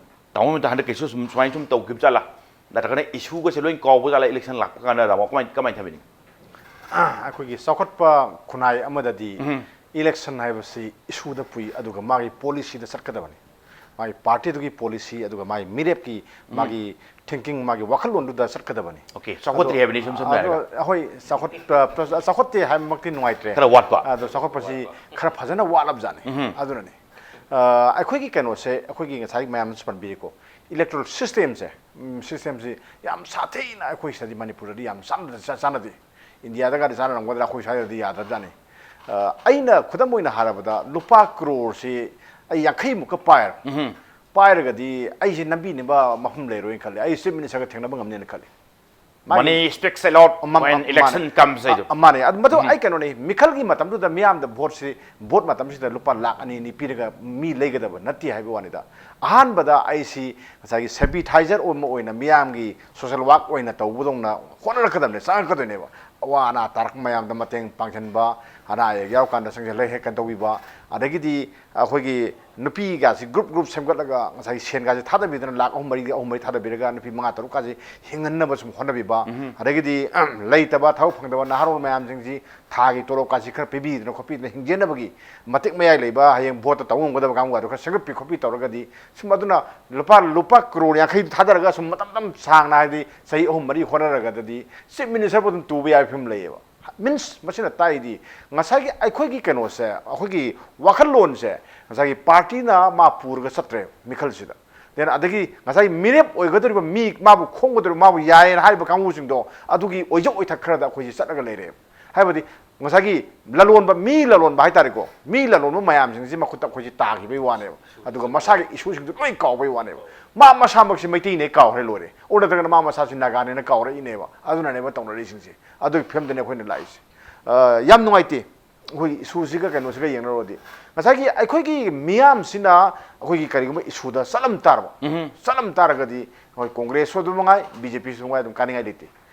ꯇꯥꯃꯣ ꯍꯟꯗꯛ ꯍꯟꯗꯛ ꯀꯩꯁꯨ ꯁꯨꯝ ꯁꯨꯃꯥꯏꯅ ꯁꯨꯝ ꯇꯧꯈꯤꯕ ꯖꯥꯠꯂꯥ, ꯅꯠꯇ꯭ꯔꯒꯅ ꯏꯁꯨꯒꯁꯦ ꯂꯣꯏ ꯀꯥꯎꯕ ꯖꯥꯠꯂꯥ ꯏꯂꯦꯛꯁꯟ ꯂꯥꯛꯄ ꯀꯥꯟꯗ? ꯇꯥꯃꯣ, ꯀꯃꯥꯏ ꯀꯃꯥꯏꯅ ꯊꯝꯕꯤꯅꯤꯡꯉꯤ? ꯑꯩꯈꯣꯏꯒꯤ ꯆꯥꯎꯈꯠꯄ ꯈꯨꯟꯅꯥꯏ ꯑꯃꯗꯗꯤ ꯏꯂꯦꯛꯁꯟ ꯍꯥꯏꯕꯁꯤ ꯏꯁꯨꯗ ꯄꯨꯏ, ꯑꯗꯨꯒ ꯃꯥꯒꯤ ꯄꯣꯂꯤꯁꯤꯗ ꯆꯠꯀꯗꯕꯅꯤ꯫ ꯃꯥꯒꯤ ꯄꯥꯔꯇꯤꯗꯨꯒꯤ ꯄꯣꯂꯤꯁꯤ, ꯑꯗꯨꯒ ꯃꯥꯒꯤ ꯃꯤꯔꯦꯞꯀꯤ ꯃꯥꯒꯤ ꯊꯤꯡꯀꯤꯡ, ꯃꯥꯒꯤ ꯋꯥꯈꯜꯂꯣꯟꯗꯨꯗ ꯆꯠꯀꯗꯕꯅꯤ꯫ Okay, ꯆꯥꯎꯈꯠꯇ꯭ꯔꯤ ꯑꯗꯣ- ꯍꯥꯏꯕꯅꯤ, ꯏꯁꯝ ꯁꯝꯅ ꯑꯗꯣ ꯍꯥꯏꯔꯒ꯫ ꯍꯣꯏ, ꯆꯥꯎꯈꯠ-, ꯆꯥꯎꯈꯠꯇꯦ ꯍꯥꯏꯕꯃꯛꯇꯤ ꯅꯨꯡꯉꯥꯏꯇ꯭ꯔꯦ꯫ ꯈꯔ ꯋꯥꯠꯄ꯫ ꯑꯗꯣ ꯆꯥꯎꯈꯠꯄꯁꯤ ꯈꯔ ꯐꯖꯅ ꯋꯥꯠꯂꯕꯖꯥꯠꯅꯤ꯫ ꯑꯗꯨꯅꯅꯤ꯫ ꯑ, ꯑꯩꯈꯣꯏꯒꯤ ꯀꯩꯅꯣꯁꯦ, ꯑꯩꯈꯣꯏꯒꯤ ꯉꯁꯥꯏ ꯃꯌꯥꯝꯅꯁꯨ ꯄꯟꯕꯤꯔꯤꯀꯣ, ꯏꯂꯦꯛꯇꯣꯔꯦꯜ ꯁꯤꯁꯇꯦꯝꯁꯦ, ꯁꯤꯁꯇꯦꯝꯁꯤ ꯌꯥꯝ ꯁꯥꯊꯤꯅ ꯑꯩꯈꯣꯏ ꯁꯤꯗꯗꯤ, ꯃꯅꯤꯄꯨꯔꯗꯗꯤ ꯌꯥꯝ ꯆꯥꯟꯅ- ꯆꯥ- ꯆꯥꯟꯅꯗꯦ꯫ ꯏꯟꯗꯤꯌꯥꯗꯒꯗꯤ ꯆꯥꯟꯅꯔꯝꯒꯗ꯭ꯔꯥ, ꯑꯩꯈꯣꯏ ꯁ꯭ꯋꯥꯏꯗꯗꯤ ꯌꯥꯗ꯭ꯔꯕꯖꯥꯠꯅꯤ꯫ ꯑ, ꯑꯩꯅ ꯈꯨꯗꯝ ꯑꯣꯏꯅ ꯍꯥꯏꯔꯕꯗ, ꯂꯨꯄꯥ ꯀ꯭ꯔꯣꯔꯁꯤ ꯑꯩ ꯌꯥꯡꯈꯩꯃꯨꯛꯀ ꯄꯥꯏꯔ ꯄꯥꯏꯔꯒꯗꯤ ꯑꯩꯁꯦ ꯅꯝꯕꯤꯅꯕ ꯃꯐꯝ ꯂꯩꯔꯣꯏꯅ ꯈꯜꯂꯤ꯫ ꯑꯩ ꯆꯤꯐ ꯃꯤꯅꯤꯁꯇꯔꯒ ꯊꯦꯡꯅꯕ ꯉꯝꯅꯤꯅ ꯈꯜꯂꯤ꯫ ꯃꯥꯒꯤ- Money speaks a lot ꯑꯃ- when ꯑꯃ- election ꯃꯥꯅꯦ꯫ comes ꯍꯥꯏꯗꯣ꯫ ꯑ- ꯃꯥꯅꯦ꯫ ꯑꯗꯨ ꯃꯗꯨ ꯑꯩ ꯀꯩꯅꯣꯅꯤ, ꯃꯤꯈꯜꯒꯤ ꯃꯇꯝꯗꯨꯗ ꯃꯤꯌꯥꯝꯗ ꯚꯣꯠꯁꯤ, ꯚꯣꯠ ꯃꯇꯝꯁꯤꯗ ꯂꯨꯄꯥ ꯂꯥꯛ ꯑꯅꯤ ꯑꯅꯤ ꯄꯤꯔꯒ ꯃꯤ ꯂꯩꯒꯗꯕ ꯅꯠꯇꯦ ꯍꯥꯏꯕ ꯋꯥꯅꯤꯗ꯫ ꯑꯍꯥꯟꯕꯗ ꯑꯩꯁꯤ ꯉꯁꯥꯏꯒꯤ ꯁꯦꯝꯕꯤꯊꯥꯏꯖꯔ ꯑꯃ ꯑꯣꯏꯅ ꯃꯤꯌꯥꯝꯒꯤ ꯁꯣꯁꯦꯜ ꯋꯥꯔꯛ ꯑꯣꯏꯅ ꯇꯧꯕꯗꯧꯅ ꯍꯣꯠꯅꯔꯛꯀꯗꯕꯅꯦ, ꯆꯪꯉꯛꯀꯗꯣꯏꯅꯦꯕ꯫ ꯑꯋꯥ ꯑꯅꯥ ꯇꯥꯔꯛꯄ ꯃꯌꯥꯝꯗ ꯃꯇꯦꯡ ꯄꯥꯡꯁꯤꯟꯕ, ꯑꯅꯥ ꯑꯌꯦꯛ ꯌꯥꯎꯔꯀꯥꯟꯗ ꯆꯪꯁꯤꯜꯂꯒ ꯍꯦꯛ ꯀꯩꯅꯣ ꯇꯧꯕꯤꯕ, ꯑꯗꯒꯤꯗꯤ ꯑꯩꯈꯣꯏꯒꯤ ꯅꯨꯄꯤꯒꯁꯤ ꯒ꯭ꯔꯨꯞ ꯒ꯭ꯔꯨꯞ ꯁꯦꯝꯒꯠꯂꯒ ꯉꯁꯥꯏꯒꯤ ꯁꯦꯟꯒꯁꯤ ꯊꯥꯗꯕꯤꯗꯅ, ꯂꯥꯛ ꯑꯍꯨꯝ ꯃꯔꯤꯒꯤ ꯑꯍꯨꯝ ꯃꯔꯤ ꯊꯥꯗꯕꯤꯔꯒ ꯅꯨꯄꯤ ꯃꯉꯥ ꯇꯔꯨꯛꯀꯥꯁꯤ ꯍꯤꯡꯍꯟꯅꯕ ꯁꯨꯝ ꯍꯣꯠꯅꯕꯤꯕ, ꯑꯗꯒꯤꯗꯤ ꯂꯩꯇꯕ ꯊꯕꯛ ꯐꯪꯗꯕ ꯅꯍꯥꯔꯣꯜ ꯃꯌꯥꯝꯁꯤꯡꯁꯤ ꯊꯥꯒꯤ ꯇꯣꯂꯣꯞꯀꯥꯁꯤ ꯈꯔ ꯄꯤꯕꯤꯗꯅ ꯈꯣꯠꯄꯤꯗꯅ ꯍꯤꯡꯖꯅꯕꯒꯤ ꯃꯇꯤꯛ ꯃꯌꯥꯏ ꯂꯩꯕ, ꯍꯌꯦꯡ ꯚꯣꯠꯇ ꯇꯧꯕ ꯉꯝꯒꯗꯕ ꯀꯥꯡꯕꯨ ꯑꯗꯨ ꯈꯔ ꯁꯦꯝꯒꯠꯄꯤ ꯈꯣꯠꯄꯤ ꯇꯧꯔꯒꯗꯤ, ꯁꯨꯝ ꯑꯗꯨꯅ ꯂꯨꯄꯥ, ꯂꯨꯄꯥ ꯀ꯭ꯔꯣꯔ ꯌꯥꯡꯈꯩ ꯊꯥꯗꯔꯒ ꯁꯨꯝ ꯃꯇꯝ ꯃꯇꯝ ꯁꯥꯡꯅ, ꯍꯥꯏꯗꯤ ꯆꯍꯤ ꯑꯍꯨꯝ ꯃꯔꯤ ꯍꯣꯠꯅꯔꯒꯗꯤ ꯆꯤꯐ ꯃꯤꯅꯤꯁꯇꯔꯕꯨ ꯑꯗꯨꯝ ꯇꯨꯕ ꯌꯥꯕꯒꯤ ꯐꯤꯕꯝ ꯂꯩꯌꯦꯕ꯫ ꯃꯤꯟꯁ, ꯃꯁꯤꯅ ꯇꯥꯛꯏꯗꯤ ꯉꯁꯥꯏꯒꯤ ꯑꯩꯈꯣꯏꯒꯤ ꯀꯩꯅꯣꯁꯦ, ꯑꯩꯈꯣꯏꯒꯤ ꯋꯥꯈꯜꯂꯣꯟꯁꯦ ꯉꯁꯥꯏꯒꯤ ꯄꯥꯔꯇꯤꯅ ꯃꯥ ꯄꯨꯔꯒ ꯆꯠꯇ꯭ꯔꯦ ꯃꯤꯈꯜꯁꯤꯗ꯫ ꯗꯦꯟ ꯑꯗꯒꯤ ꯉꯁꯥꯏꯒꯤ ꯃꯤꯔꯦꯞ ꯑꯣꯏꯒꯗꯧꯔꯤꯕ ꯃꯤ, ꯃꯥꯕꯨ ꯈꯣꯝꯒꯗꯧꯔꯤꯕ, ꯃꯥꯕꯨ ꯌꯥꯏꯌꯦꯅ ꯍꯥꯏꯔꯤꯕ ꯀꯥꯡꯕꯨꯁꯤꯡꯗꯣ, ꯑꯗꯨꯒꯤ ꯑꯣꯏꯖ ꯑꯣꯏꯊꯛ ꯈꯔꯗ ꯑꯩꯈꯣꯏꯁꯦ ꯆꯠꯂꯒ ꯂꯩꯔꯦꯕ꯫ ꯍꯥꯏꯕꯗꯤ ꯉꯁꯥꯏꯒꯤ ꯂꯂꯣꯟꯕ, ꯃꯤ ꯂꯂꯣꯟꯕ ꯍꯥꯏꯇꯥꯔꯦꯀꯣ, ꯃꯤ ꯂꯂꯣꯟꯕ ꯃꯌꯥꯝꯁꯤꯡꯁꯤ ꯃꯈꯨꯠꯇ ꯑꯩꯈꯣꯏꯁꯤ ꯇꯥꯈꯤꯕꯩ ꯋꯥꯅꯦꯕ꯫ ꯑꯗꯨꯒ ꯃꯁꯥꯒꯤ ꯏꯁꯨꯁꯤꯡꯗꯨ ꯂꯣꯏ ꯀꯥꯎꯕꯩ ꯋꯥꯅꯦꯕ꯫ ꯃꯥ ꯃꯁꯥꯃꯛꯁꯤ ꯃꯩꯇꯩꯅꯦ ꯀꯥꯎꯔꯦ ꯂꯣꯏꯔꯦ, ꯑꯣꯔ ꯅꯠꯇ꯭ꯔꯒꯅ ꯃꯥ ꯃꯁꯥꯁꯤ ꯅꯥꯒꯥꯅꯦꯅ ꯀꯥꯎꯔꯛꯏꯅꯦꯕ꯫ ꯑꯗꯨꯅꯅꯦꯕ ꯇꯧꯅꯔꯤꯁꯤꯡꯁꯦ꯫ ꯑꯗꯨꯒꯤ ꯐꯤꯕꯝꯗꯅꯦ ꯑꯩꯈꯣꯏꯅ ꯂꯥꯛꯏꯁꯦ꯫ ꯑ, ꯌꯥꯝ ꯅꯨꯡꯉꯥꯏꯇꯦ꯫ ꯑꯩꯈꯣꯏꯒꯤ ꯏꯁꯨꯁꯤꯒ ꯀꯩꯅꯣꯁꯤꯒ ꯌꯦꯡꯅꯔꯨꯔꯗꯤ, ꯉꯁꯥꯏꯒꯤ ꯑꯩꯈꯣꯏꯒꯤ ꯃꯤꯌꯥꯝꯁꯤꯅ ꯑꯩꯈꯣꯏꯒꯤ ꯀꯔꯤꯒꯨꯝꯕ ꯏꯁꯨꯗ ꯆꯠꯂꯝ ꯇꯥꯔꯕ, ꯆꯠꯂꯝ ꯇꯥꯔꯒꯗꯤ ꯑꯩꯈꯣꯏ ꯀꯣꯡꯒ꯭ꯔꯦꯁꯁꯨ ꯑꯗꯨꯝ ꯃꯉꯥꯏ, ꯕꯤ ꯖꯦ ꯄꯤꯁꯨ ꯃꯉꯥꯏ ꯑꯗꯨꯝ ꯀꯥꯅꯤꯡꯉꯥꯏ ꯂꯩꯇꯦ꯫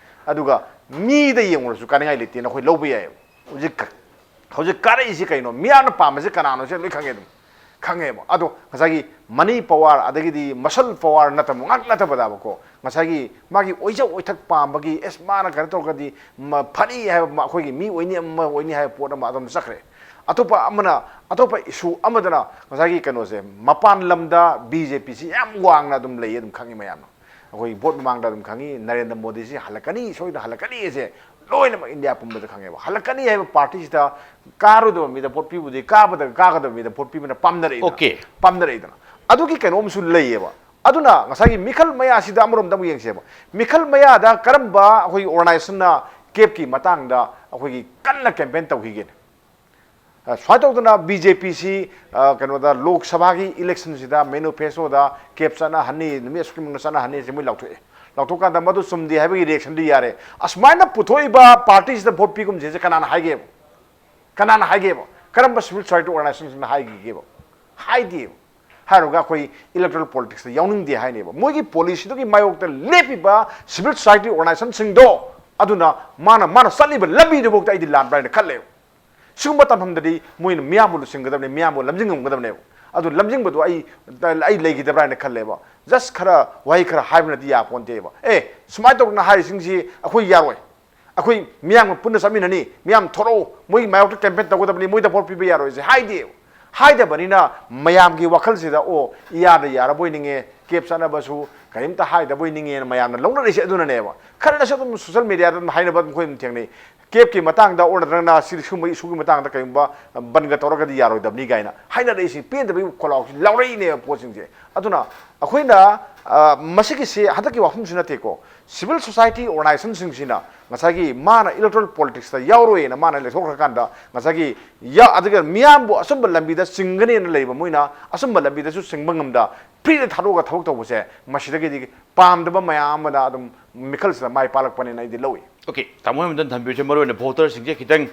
ꯑꯗꯨꯒ ꯃꯤꯗ ꯌꯦꯡꯉꯨꯔꯁꯨ ꯀꯥꯅꯤꯡꯉꯥꯏ ꯂꯩꯇꯦꯅ ꯑꯩꯈꯣꯏ ꯂꯧꯕ ꯌꯥꯏꯑꯕ꯫ ꯍꯧꯖꯤꯛ ꯍꯧꯖꯤꯛ ꯀꯥꯔꯛꯏꯁꯤ ꯀꯩꯅꯣ, ꯃꯤꯌꯥꯝꯅ ꯄꯥꯝꯕꯁꯤ ꯀꯅꯥꯅꯣ ꯁꯤ ꯂꯣꯏ ꯈꯪꯉꯦ ꯑꯗꯨꯝ꯫ ꯈꯪꯉꯦꯕ꯫ ꯑꯗꯣ ꯉꯁꯥꯏꯒꯤ ꯃꯅꯤ ꯄꯋꯥꯔ ꯑꯗꯒꯤꯗꯤ ꯃꯁꯜ ꯄꯋꯥꯔ ꯅꯠꯇꯕ, ꯉꯥꯛ ꯅꯠꯇꯕꯗꯕꯀꯣ, ꯉꯁꯥꯏꯒꯤ ꯃꯥꯒꯤ ꯑꯣꯏꯖ ꯑꯣꯏꯊꯛ ꯄꯥꯝꯕꯒꯤ, ꯑꯦꯁ, ꯃꯥꯅ ꯀꯩꯅꯣ ꯇꯧꯔꯒꯗꯤ ꯃ-, ꯐꯅꯤ ꯍꯥꯏꯕ, ꯃ-, ꯑꯩꯈꯣꯏꯒꯤ ꯃꯤ ꯑꯣꯏꯅꯤ, ꯑꯃ ꯑꯣꯏꯅꯤ ꯍꯥꯏꯕ ꯄꯣꯠ ꯑꯃ ꯑꯗꯨꯝ ꯆꯠꯈ꯭ꯔꯦ꯫ ꯑꯇꯣꯞꯄ ꯑꯃꯅ, ꯑꯇꯣꯞꯄ ꯏꯁꯨ ꯑꯃꯗꯅ ꯉꯁꯥꯏꯒꯤ ꯀꯩꯅꯣꯁꯦ, ꯃꯄꯥꯟ ꯂꯝꯗ ꯕꯤ ꯖꯦ ꯄꯤꯁꯤ ꯌꯥꯝ ꯋꯥꯡꯅ ꯑꯗꯨꯝ ꯂꯩꯌꯦ, ꯑꯗꯨꯝ ꯈꯪꯉꯤ ꯃꯌꯥꯝꯅ꯫ ꯑꯩꯈꯣꯏ ꯚꯣꯠ ꯃꯃꯥꯡꯗ ꯑꯗꯨꯝ ꯈꯪꯉꯤ, ꯅꯔꯦꯟꯗ꯭ꯔ ꯃꯣꯗꯤꯁꯤ ꯍꯜꯂꯛꯀꯅꯤ, ꯁꯣꯏꯗꯅ ꯍꯜꯂꯛꯀꯅꯤ ꯑꯁꯦ ꯂꯣꯏꯅꯃꯛ ꯏꯟꯗꯤꯌꯥ ꯄꯨꯝꯕꯗ ꯈꯪꯉꯦꯕ꯫ ꯍꯜꯂꯛꯀꯅꯤ ꯍꯥꯏꯕ ꯄꯥꯔꯇꯤꯁꯤꯗ ꯀꯥꯔꯣꯏꯗꯕ ꯃꯤꯗ ꯚꯣꯠ ꯄꯤꯕꯨꯗꯤ, ꯀꯥꯕꯗ ꯀꯥꯒꯗꯕ ꯃꯤꯗ ꯚꯣꯠ ꯄꯤꯕꯅ ꯄꯥꯝꯅꯔꯛꯏꯗꯅ꯫ Okay. ꯄꯥꯝꯅꯔꯛꯏꯗꯅ꯫ ꯑꯗꯨꯒꯤ ꯀꯩꯅꯣꯝꯁꯨ ꯂꯩꯌꯦꯕ꯫ ꯑꯗꯨꯅ ꯉꯁꯥꯏꯒꯤ ꯃꯤꯈꯜ ꯃꯌꯥꯁꯤꯗ ꯑꯃꯔꯣꯝꯗ ꯑꯃꯨꯛ ꯌꯦꯡꯁꯦꯕ꯫ ꯃꯤꯈꯜ ꯃꯌꯥꯗ ꯀꯔꯝꯕ ꯑꯩꯈꯣꯏꯒꯤ organization ꯅ ꯀꯦꯞꯀꯤ ꯃꯇꯥꯡꯗ ꯑꯩꯈꯣꯏꯒꯤ ꯀꯟꯅ campaign ꯇꯧꯈꯤꯒꯦꯅꯦ? ꯑ, ꯁꯨꯃꯥꯏꯅ ꯇꯧꯗꯅ ꯕꯤ ꯖꯦ ꯄꯤꯁꯤ, ꯑ, ꯀꯩꯅꯣꯗ, ꯂꯣꯛ ꯁꯚꯥꯒꯤ election ꯁꯤꯗ manifesto ꯗ ꯀꯦꯞ ꯆꯠꯅꯍꯟꯅꯤ, ꯅꯨꯃꯤꯠ ꯑꯁꯨꯛꯀꯤ ꯃꯅꯨꯡꯗ ꯆꯠꯅꯍꯟꯅꯤ ꯁꯤ ꯃꯣꯏ ꯂꯥꯎꯊꯣꯛꯑꯦ꯫ ꯂꯥꯎꯊꯣꯛꯀꯥꯟꯗ ꯃꯗꯨ ꯆꯨꯝꯗꯦ ꯍꯥꯏꯕꯒꯤ reaction ꯗꯤ ꯌꯥꯔꯦ꯫ ꯑꯁꯨꯃꯥꯏꯅ ꯄꯨꯊꯣꯛꯏꯕ ꯄꯥꯔꯇꯤꯁꯤꯗ ꯚꯣꯠ ꯄꯤꯒꯨꯝꯁꯦ ꯁꯤ ꯀꯅꯥꯅ ꯍꯥꯏꯒꯦꯕ? ꯀꯅꯥꯅ ꯍꯥꯏꯒꯦꯕ? ꯀꯔꯝꯕ civil society organization ꯁꯤꯡꯅ ꯍꯥꯏꯈꯤꯒꯦꯕ? ꯍꯥꯏꯗꯦꯕ꯫ ꯍꯥꯏꯔꯨꯔꯒ ꯑꯩꯈꯣꯏ electoral politics ꯇ ꯌꯥꯎꯅꯤꯡꯗꯦ ꯍꯥꯏꯅꯦꯕ꯫ ꯃꯣꯏꯒꯤ policy ꯗꯨꯒꯤ ꯃꯥꯌꯣꯛꯇ ꯂꯦꯞꯄꯤꯕ civil society organization ꯁꯤꯡꯗꯣ, ꯑꯗꯨꯅ ꯃꯥꯅ, ꯃꯥꯅ ꯆꯠꯂꯤꯕ ꯂꯝꯕꯤꯗꯨꯐꯥꯎꯗ ꯑꯩꯗꯤ ꯂꯥꯟꯕ꯭ꯔꯥ ꯍꯥꯏꯅ ꯈꯜꯂꯦꯕ꯫ ꯁꯤꯒꯨꯝꯕ ꯇꯝꯐꯝꯗꯗꯤ ꯃꯣꯏꯅ ꯃꯤꯌꯥꯝꯕꯨ ꯂꯨꯆꯤꯡꯒꯗꯕꯅꯤ, ꯃꯤꯌꯥꯝꯕꯨ ꯂꯝꯖꯤꯡ ꯉꯝꯒꯗꯕꯅꯦꯕ꯫ ꯑꯗꯨ ꯂꯝꯖꯤꯡꯕꯗꯨ ꯑꯩ, ꯑꯩ ꯂꯩꯈꯤꯗꯕ꯭ꯔꯥ ꯍꯥꯏꯅ ꯈꯜꯂꯦꯕ꯫ Just ꯈꯔ ꯋꯥꯍꯩ ꯈꯔ ꯍꯥꯏꯕꯅꯗꯤ ꯌꯥꯄꯣꯟꯇꯦꯕ꯫ ꯑꯦ, ꯁꯨꯃꯥꯏꯅ ꯇꯧꯗꯅ ꯍꯥꯏꯔꯤꯁꯤꯡꯁꯤ ꯑꯩꯈꯣꯏ ꯌꯥꯔꯣꯏ, ꯑꯩꯈꯣꯏ ꯃꯤꯌꯥꯝꯒ ꯄꯨꯟꯅ ꯆꯠꯃꯤꯟꯅꯅꯤ, ꯃꯤꯌꯥꯝ ꯊꯣꯛꯂꯛꯎ, ꯃꯣꯏꯒꯤ ꯃꯥꯌꯣꯛꯇ campaign ꯇꯧꯒꯗꯕꯅꯤ, ꯃꯣꯏꯗ ꯚꯣꯠ ꯄꯤꯕ ꯌꯥꯔꯣꯏꯁꯦ ꯍꯥꯏꯗꯦꯕ꯫ ꯍꯥꯏꯗꯕꯅꯤꯅ ꯃꯌꯥꯝꯒꯤ ꯋꯥꯈꯜꯁꯤꯗ, ꯑꯣ, ꯏꯌꯥꯗ ꯌꯥꯔꯕꯣꯏ ꯅꯤꯡꯉꯦ, ꯀꯦꯞ ꯆꯠꯅꯕꯁꯨ ꯀꯔꯤꯝꯇ ꯍꯥꯏꯗꯕꯣꯏ ꯅꯤꯡꯉꯦꯅ ꯃꯌꯥꯝꯅ ꯂꯧꯅꯔꯤꯁꯦ ꯑꯗꯨꯅꯅꯦꯕ꯫ ꯈꯔꯅꯁꯨ ꯑꯗꯨꯝ social media ꯗ ꯑꯗꯨꯝ ꯍꯥꯏꯅꯕ ꯑꯗꯨꯝ ꯑꯩꯈꯣꯏ ꯑꯗꯨꯝ ꯊꯦꯡꯅꯩ꯫ ꯀꯦꯞꯀꯤ ꯃꯇꯥꯡꯗ ꯑꯣꯔ ꯅꯠꯇ꯭ꯔꯒꯅ ꯁꯤ-, ꯁꯤꯒꯨꯝꯕ issue ꯒꯤ ꯃꯇꯥꯡꯗ ꯀꯔꯤꯒꯨꯝꯕ ꯕꯟꯒ ꯇꯧꯔꯒꯗꯤ ꯌꯥꯔꯣꯏꯗꯕꯅꯤ ꯀꯥꯏꯅ ꯍꯥꯏꯅꯔꯛꯏꯁꯤ, ꯄꯦꯟꯗꯕꯒꯤ ꯈꯣꯜꯂꯥꯎꯁꯤ ꯂꯥꯎꯔꯛꯏꯅꯦꯕ ꯄꯣꯠꯁꯤꯡꯁꯦ꯫ ꯑꯗꯨꯅ ꯑꯩꯈꯣꯏꯅ, ꯑ, ꯃꯁꯤꯒꯤꯁꯤ ꯍꯟꯗꯛꯀꯤ ꯋꯥꯐꯝꯁꯤ ꯅꯠꯇꯦꯀꯣ, civil society organization ꯁꯤꯡꯁꯤꯅ ꯉꯁꯥꯏꯒꯤ ꯃꯥꯅ electoral politics ꯇ ꯌꯥꯎꯔꯣꯏꯅ ꯃꯥꯅ ꯂꯩꯊꯣꯛꯈ꯭ꯔꯀꯥꯟꯗ, ꯉꯁꯥꯏꯒꯤ ꯌꯥ-, ꯑꯗꯨꯒ ꯃꯤꯌꯥꯝꯕꯨ ꯑꯆꯨꯝꯕ ꯂꯝꯕꯤꯗ ꯆꯤꯡꯒꯅꯦꯅ ꯂꯩꯕ ꯃꯣꯏꯅ ꯑꯆꯨꯝꯕ ꯂꯝꯕꯤꯗꯁꯨ ꯆꯤꯡꯕ ꯉꯝꯗ free ꯗ ꯊꯥꯗꯣꯛꯑꯒ ꯊꯕꯛ ꯇꯧꯕꯁꯦ, ꯃꯁꯤꯗꯒꯤꯗꯤ ꯄꯥꯝꯗꯕ ꯃꯌꯥꯝ ꯑꯃꯗ ꯑꯗꯨꯝ ꯃꯤꯈꯜꯁꯤꯗ ꯃꯥꯏ ꯄꯥꯛꯂꯛꯄꯅꯦꯅ ꯑꯩꯗꯤ ꯂꯧꯏ꯫ Okay, ꯇꯥꯃꯣ ꯍꯦꯃꯟꯇꯅ ꯊꯝꯕꯤꯔꯤꯁꯦ ꯃꯔꯨ ꯑꯣꯏꯅ voter ꯁꯤꯡꯁꯦ ꯈꯤꯇꯪ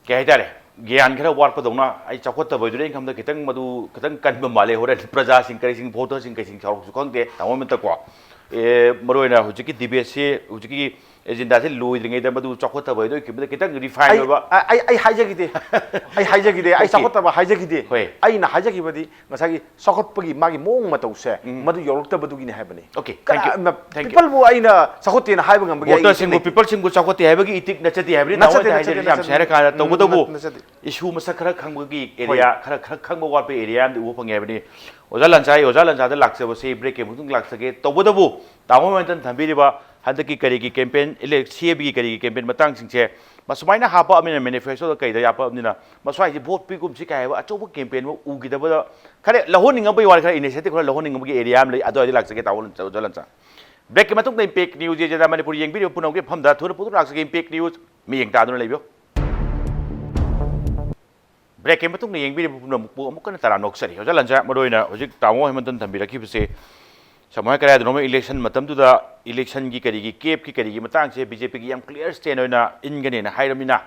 ꯀꯩ ꯍꯥꯏꯇꯥꯔꯦ, ꯒ꯭ꯌꯥꯟ ꯈꯔ ꯋꯥꯠꯄꯗꯧꯅ, ꯑꯩ ꯆꯥꯎꯈꯠꯇꯕ ꯑꯣꯏꯗꯣꯏꯔꯥ income ꯗ ꯈꯤꯇꯪ ꯃꯗꯨ ꯈꯤꯇꯪ ꯀꯟꯕ ꯃꯥꯜꯂꯦ꯫ ꯍꯣꯔꯦꯟ ꯄ꯭ꯔꯖꯥꯁꯤꯡ ꯀꯔꯤꯁꯤꯡ, voter ꯁꯤꯡ ꯀꯩꯁꯤꯡ ꯁꯥꯎꯔꯛꯁꯨ ꯈꯪꯗꯦ꯫ ꯇꯥꯃꯣ ꯑꯃꯠꯇꯀꯣ, ꯑꯦ, ꯃꯔꯨꯑꯣꯏꯅ ꯍꯧꯖꯤꯛꯀꯤ debate ꯁꯤ, ꯍꯧꯖꯤꯛꯀꯤ agenda ꯁꯤ ꯂꯣꯏꯗ꯭ꯔꯤꯉꯩꯗ ꯃꯗꯨ ꯆꯥꯎꯈꯠꯇꯕ ꯍꯥꯏꯗꯣ ꯑꯩ ꯈꯤꯇꯪ refine ꯑꯩ ꯑꯣꯏꯕ꯫ ꯑꯩ ꯑꯩ ꯍꯥꯏꯖꯈꯤꯗꯦ꯫ ꯑꯩ ꯍꯥꯏꯖꯈꯤꯗꯦ꯫ ꯑꯩ Okay. ꯆꯥꯎꯈꯠꯇꯕ ꯍꯥꯏꯖꯈꯤꯗꯦ꯫ ꯍꯣꯏ꯫ ꯑꯩꯅ ꯍꯥꯏꯖꯈꯤꯕꯗꯤ ꯉꯁꯥꯏꯒꯤ ꯆꯥꯎꯈꯠꯄꯒꯤ ꯃꯥꯒꯤ ꯃꯑꯣꯡ ꯃꯇꯧꯁꯦ ꯎꯝ꯫ ꯃꯗꯨ ꯌꯧꯔꯛꯇꯕꯗꯨꯒꯤꯅꯦ ꯍꯥꯏꯕꯅꯤ꯫ Okay, thank you, ꯀꯅꯥ-, thank you꯫ People ꯕꯨ ꯑꯩꯅ ꯆꯥꯎꯈꯠꯇꯦꯅ ꯍꯥꯏꯕ ꯉꯝꯕꯒꯤ ꯑꯩ voter ꯁꯤꯡꯕꯨ, ꯏꯊꯤꯛ ꯂꯩꯇꯦ꯫ People ꯁꯤꯡꯕꯨ ꯆꯥꯎꯈꯠꯇꯦ ꯍꯥꯏꯕꯒꯤ ꯏꯊꯤꯛ ꯅꯠꯆꯗꯦ ꯍꯥꯏꯕꯅꯤ꯫ ꯅꯠꯆꯗꯦ, ꯇꯥꯃꯣꯅ ꯅꯠꯆꯗꯦ, ꯍꯥꯏꯖꯔꯤꯁꯦ ꯌꯥꯝ ꯅꯠꯆꯗꯦ꯫ ꯁꯦꯡꯅ ꯀꯥꯟꯗ ꯇꯧꯕꯇꯕꯨ ꯅꯠ-, ꯅꯠꯆꯗꯦ꯫ Issue ꯃꯁꯛ ꯈꯔ ꯈꯪꯕꯒꯤ ꯍꯣꯏ꯫ Area, ꯈꯔ, ꯈꯔ ꯈꯪꯕ ꯋꯥꯠꯄ area ꯑꯃꯗꯤ ꯎꯕ ꯐꯪꯉꯦ ꯍꯥꯏꯕꯅꯤ꯫ ꯑꯣꯖꯥ ꯂꯥꯟꯆꯥ, ꯑꯣꯖꯥ ꯂꯥꯟꯆꯥꯗ ꯂꯥꯛꯆꯕꯁꯤ break ꯀꯤ ꯃꯇꯨꯡ ꯂꯥꯛꯆꯒꯦ꯫ ꯇꯧꯕꯇꯕꯨ ꯇꯥꯃꯣ ꯃꯦꯟꯇꯟ ꯊꯝꯕꯤꯔꯤꯕ ꯍꯟꯗꯛꯀꯤ ꯀꯔꯤꯒꯤ campaign, ele-, C A B ꯒꯤ ꯀꯔꯤꯒꯤ campaign ꯃꯇꯥꯡꯁꯤꯡꯁꯦ ꯃꯁꯨꯃꯥꯏꯅ ꯍꯥꯞꯄꯛꯑꯕꯅꯤꯅ, manifesto ꯗ ꯀꯩꯗ ꯍꯥꯞꯄꯛꯑꯕꯅꯤꯅ, ꯃꯁ꯭ꯋꯥꯏꯁꯦ vote ꯄꯤꯒꯨꯝꯁꯤ ꯀꯥꯏ ꯍꯥꯏꯕ ꯑꯆꯧꯕ campaign ꯑꯃ ꯎꯈꯤꯗꯕꯗ ꯈꯔ ꯂꯧꯍꯟꯅꯤꯡꯉꯕꯒꯤ ꯋꯥꯅꯤ, ꯈꯔ initiative ꯈꯔ ꯂꯧꯍꯟꯅꯤꯡꯉꯕꯒꯤ area ꯑꯃ ꯂꯩ꯫ ꯑꯗꯨꯋꯥꯏꯗ ꯂꯥꯛꯆꯒꯦ, ꯇꯥꯃꯣ ꯂꯥꯟꯆꯥ, ꯑꯣꯖꯥ ꯂꯥꯟꯆꯥ꯫ Break ꯀꯤ ꯃꯇꯨꯡꯗ Impact News ꯌꯦꯡꯖꯗ ꯃꯅꯤꯄꯨꯔ ꯌꯦꯡꯕꯤꯔꯤꯕ ꯄꯨꯝꯅꯃꯛꯀꯤ ꯃꯐꯝꯗ ꯊꯨꯅ ꯄꯨꯊꯣꯛ ꯂꯥꯛꯆꯒꯦ꯫ Impact News ꯃꯤꯠꯌꯦꯡ ꯇꯥꯗꯨꯅ ꯂꯩꯕꯤꯌꯨ꯫ Break ꯀꯤ ꯃꯇꯨꯡꯗ ꯌꯦꯡꯕꯤꯔꯤꯕ ꯄꯨꯝꯅꯃꯛꯄꯨ ꯑꯃꯨꯛ ꯍꯟꯅ ꯇꯔꯥꯝꯅ ꯑꯣꯛꯆꯔꯤ꯫ ꯑꯣꯖꯥ ꯂꯥꯟꯆꯥ, ꯃꯔꯨꯑꯣꯏꯅ ꯍꯧꯖꯤꯛ ꯇꯥꯃꯣ ꯍꯦꯃꯟꯇꯟ ꯊꯝꯕꯤꯔꯛꯈꯤꯕꯁꯦ, ꯁꯝꯅ ꯍꯥꯏ ꯀꯗꯥꯏꯗꯅꯣꯃ election ꯃꯇꯝꯗꯨꯗ election ꯒꯤ ꯀꯔꯤꯒꯤ, CAB ꯀꯤ ꯀꯔꯤꯒꯤ ꯃꯇꯥꯡꯁꯦ B J P ꯒꯤ ꯌꯥꯝ clear stand ꯑꯣꯏꯅ ꯏꯟꯒꯅꯦꯅ ꯍꯥꯏꯔꯕꯅꯤꯅ,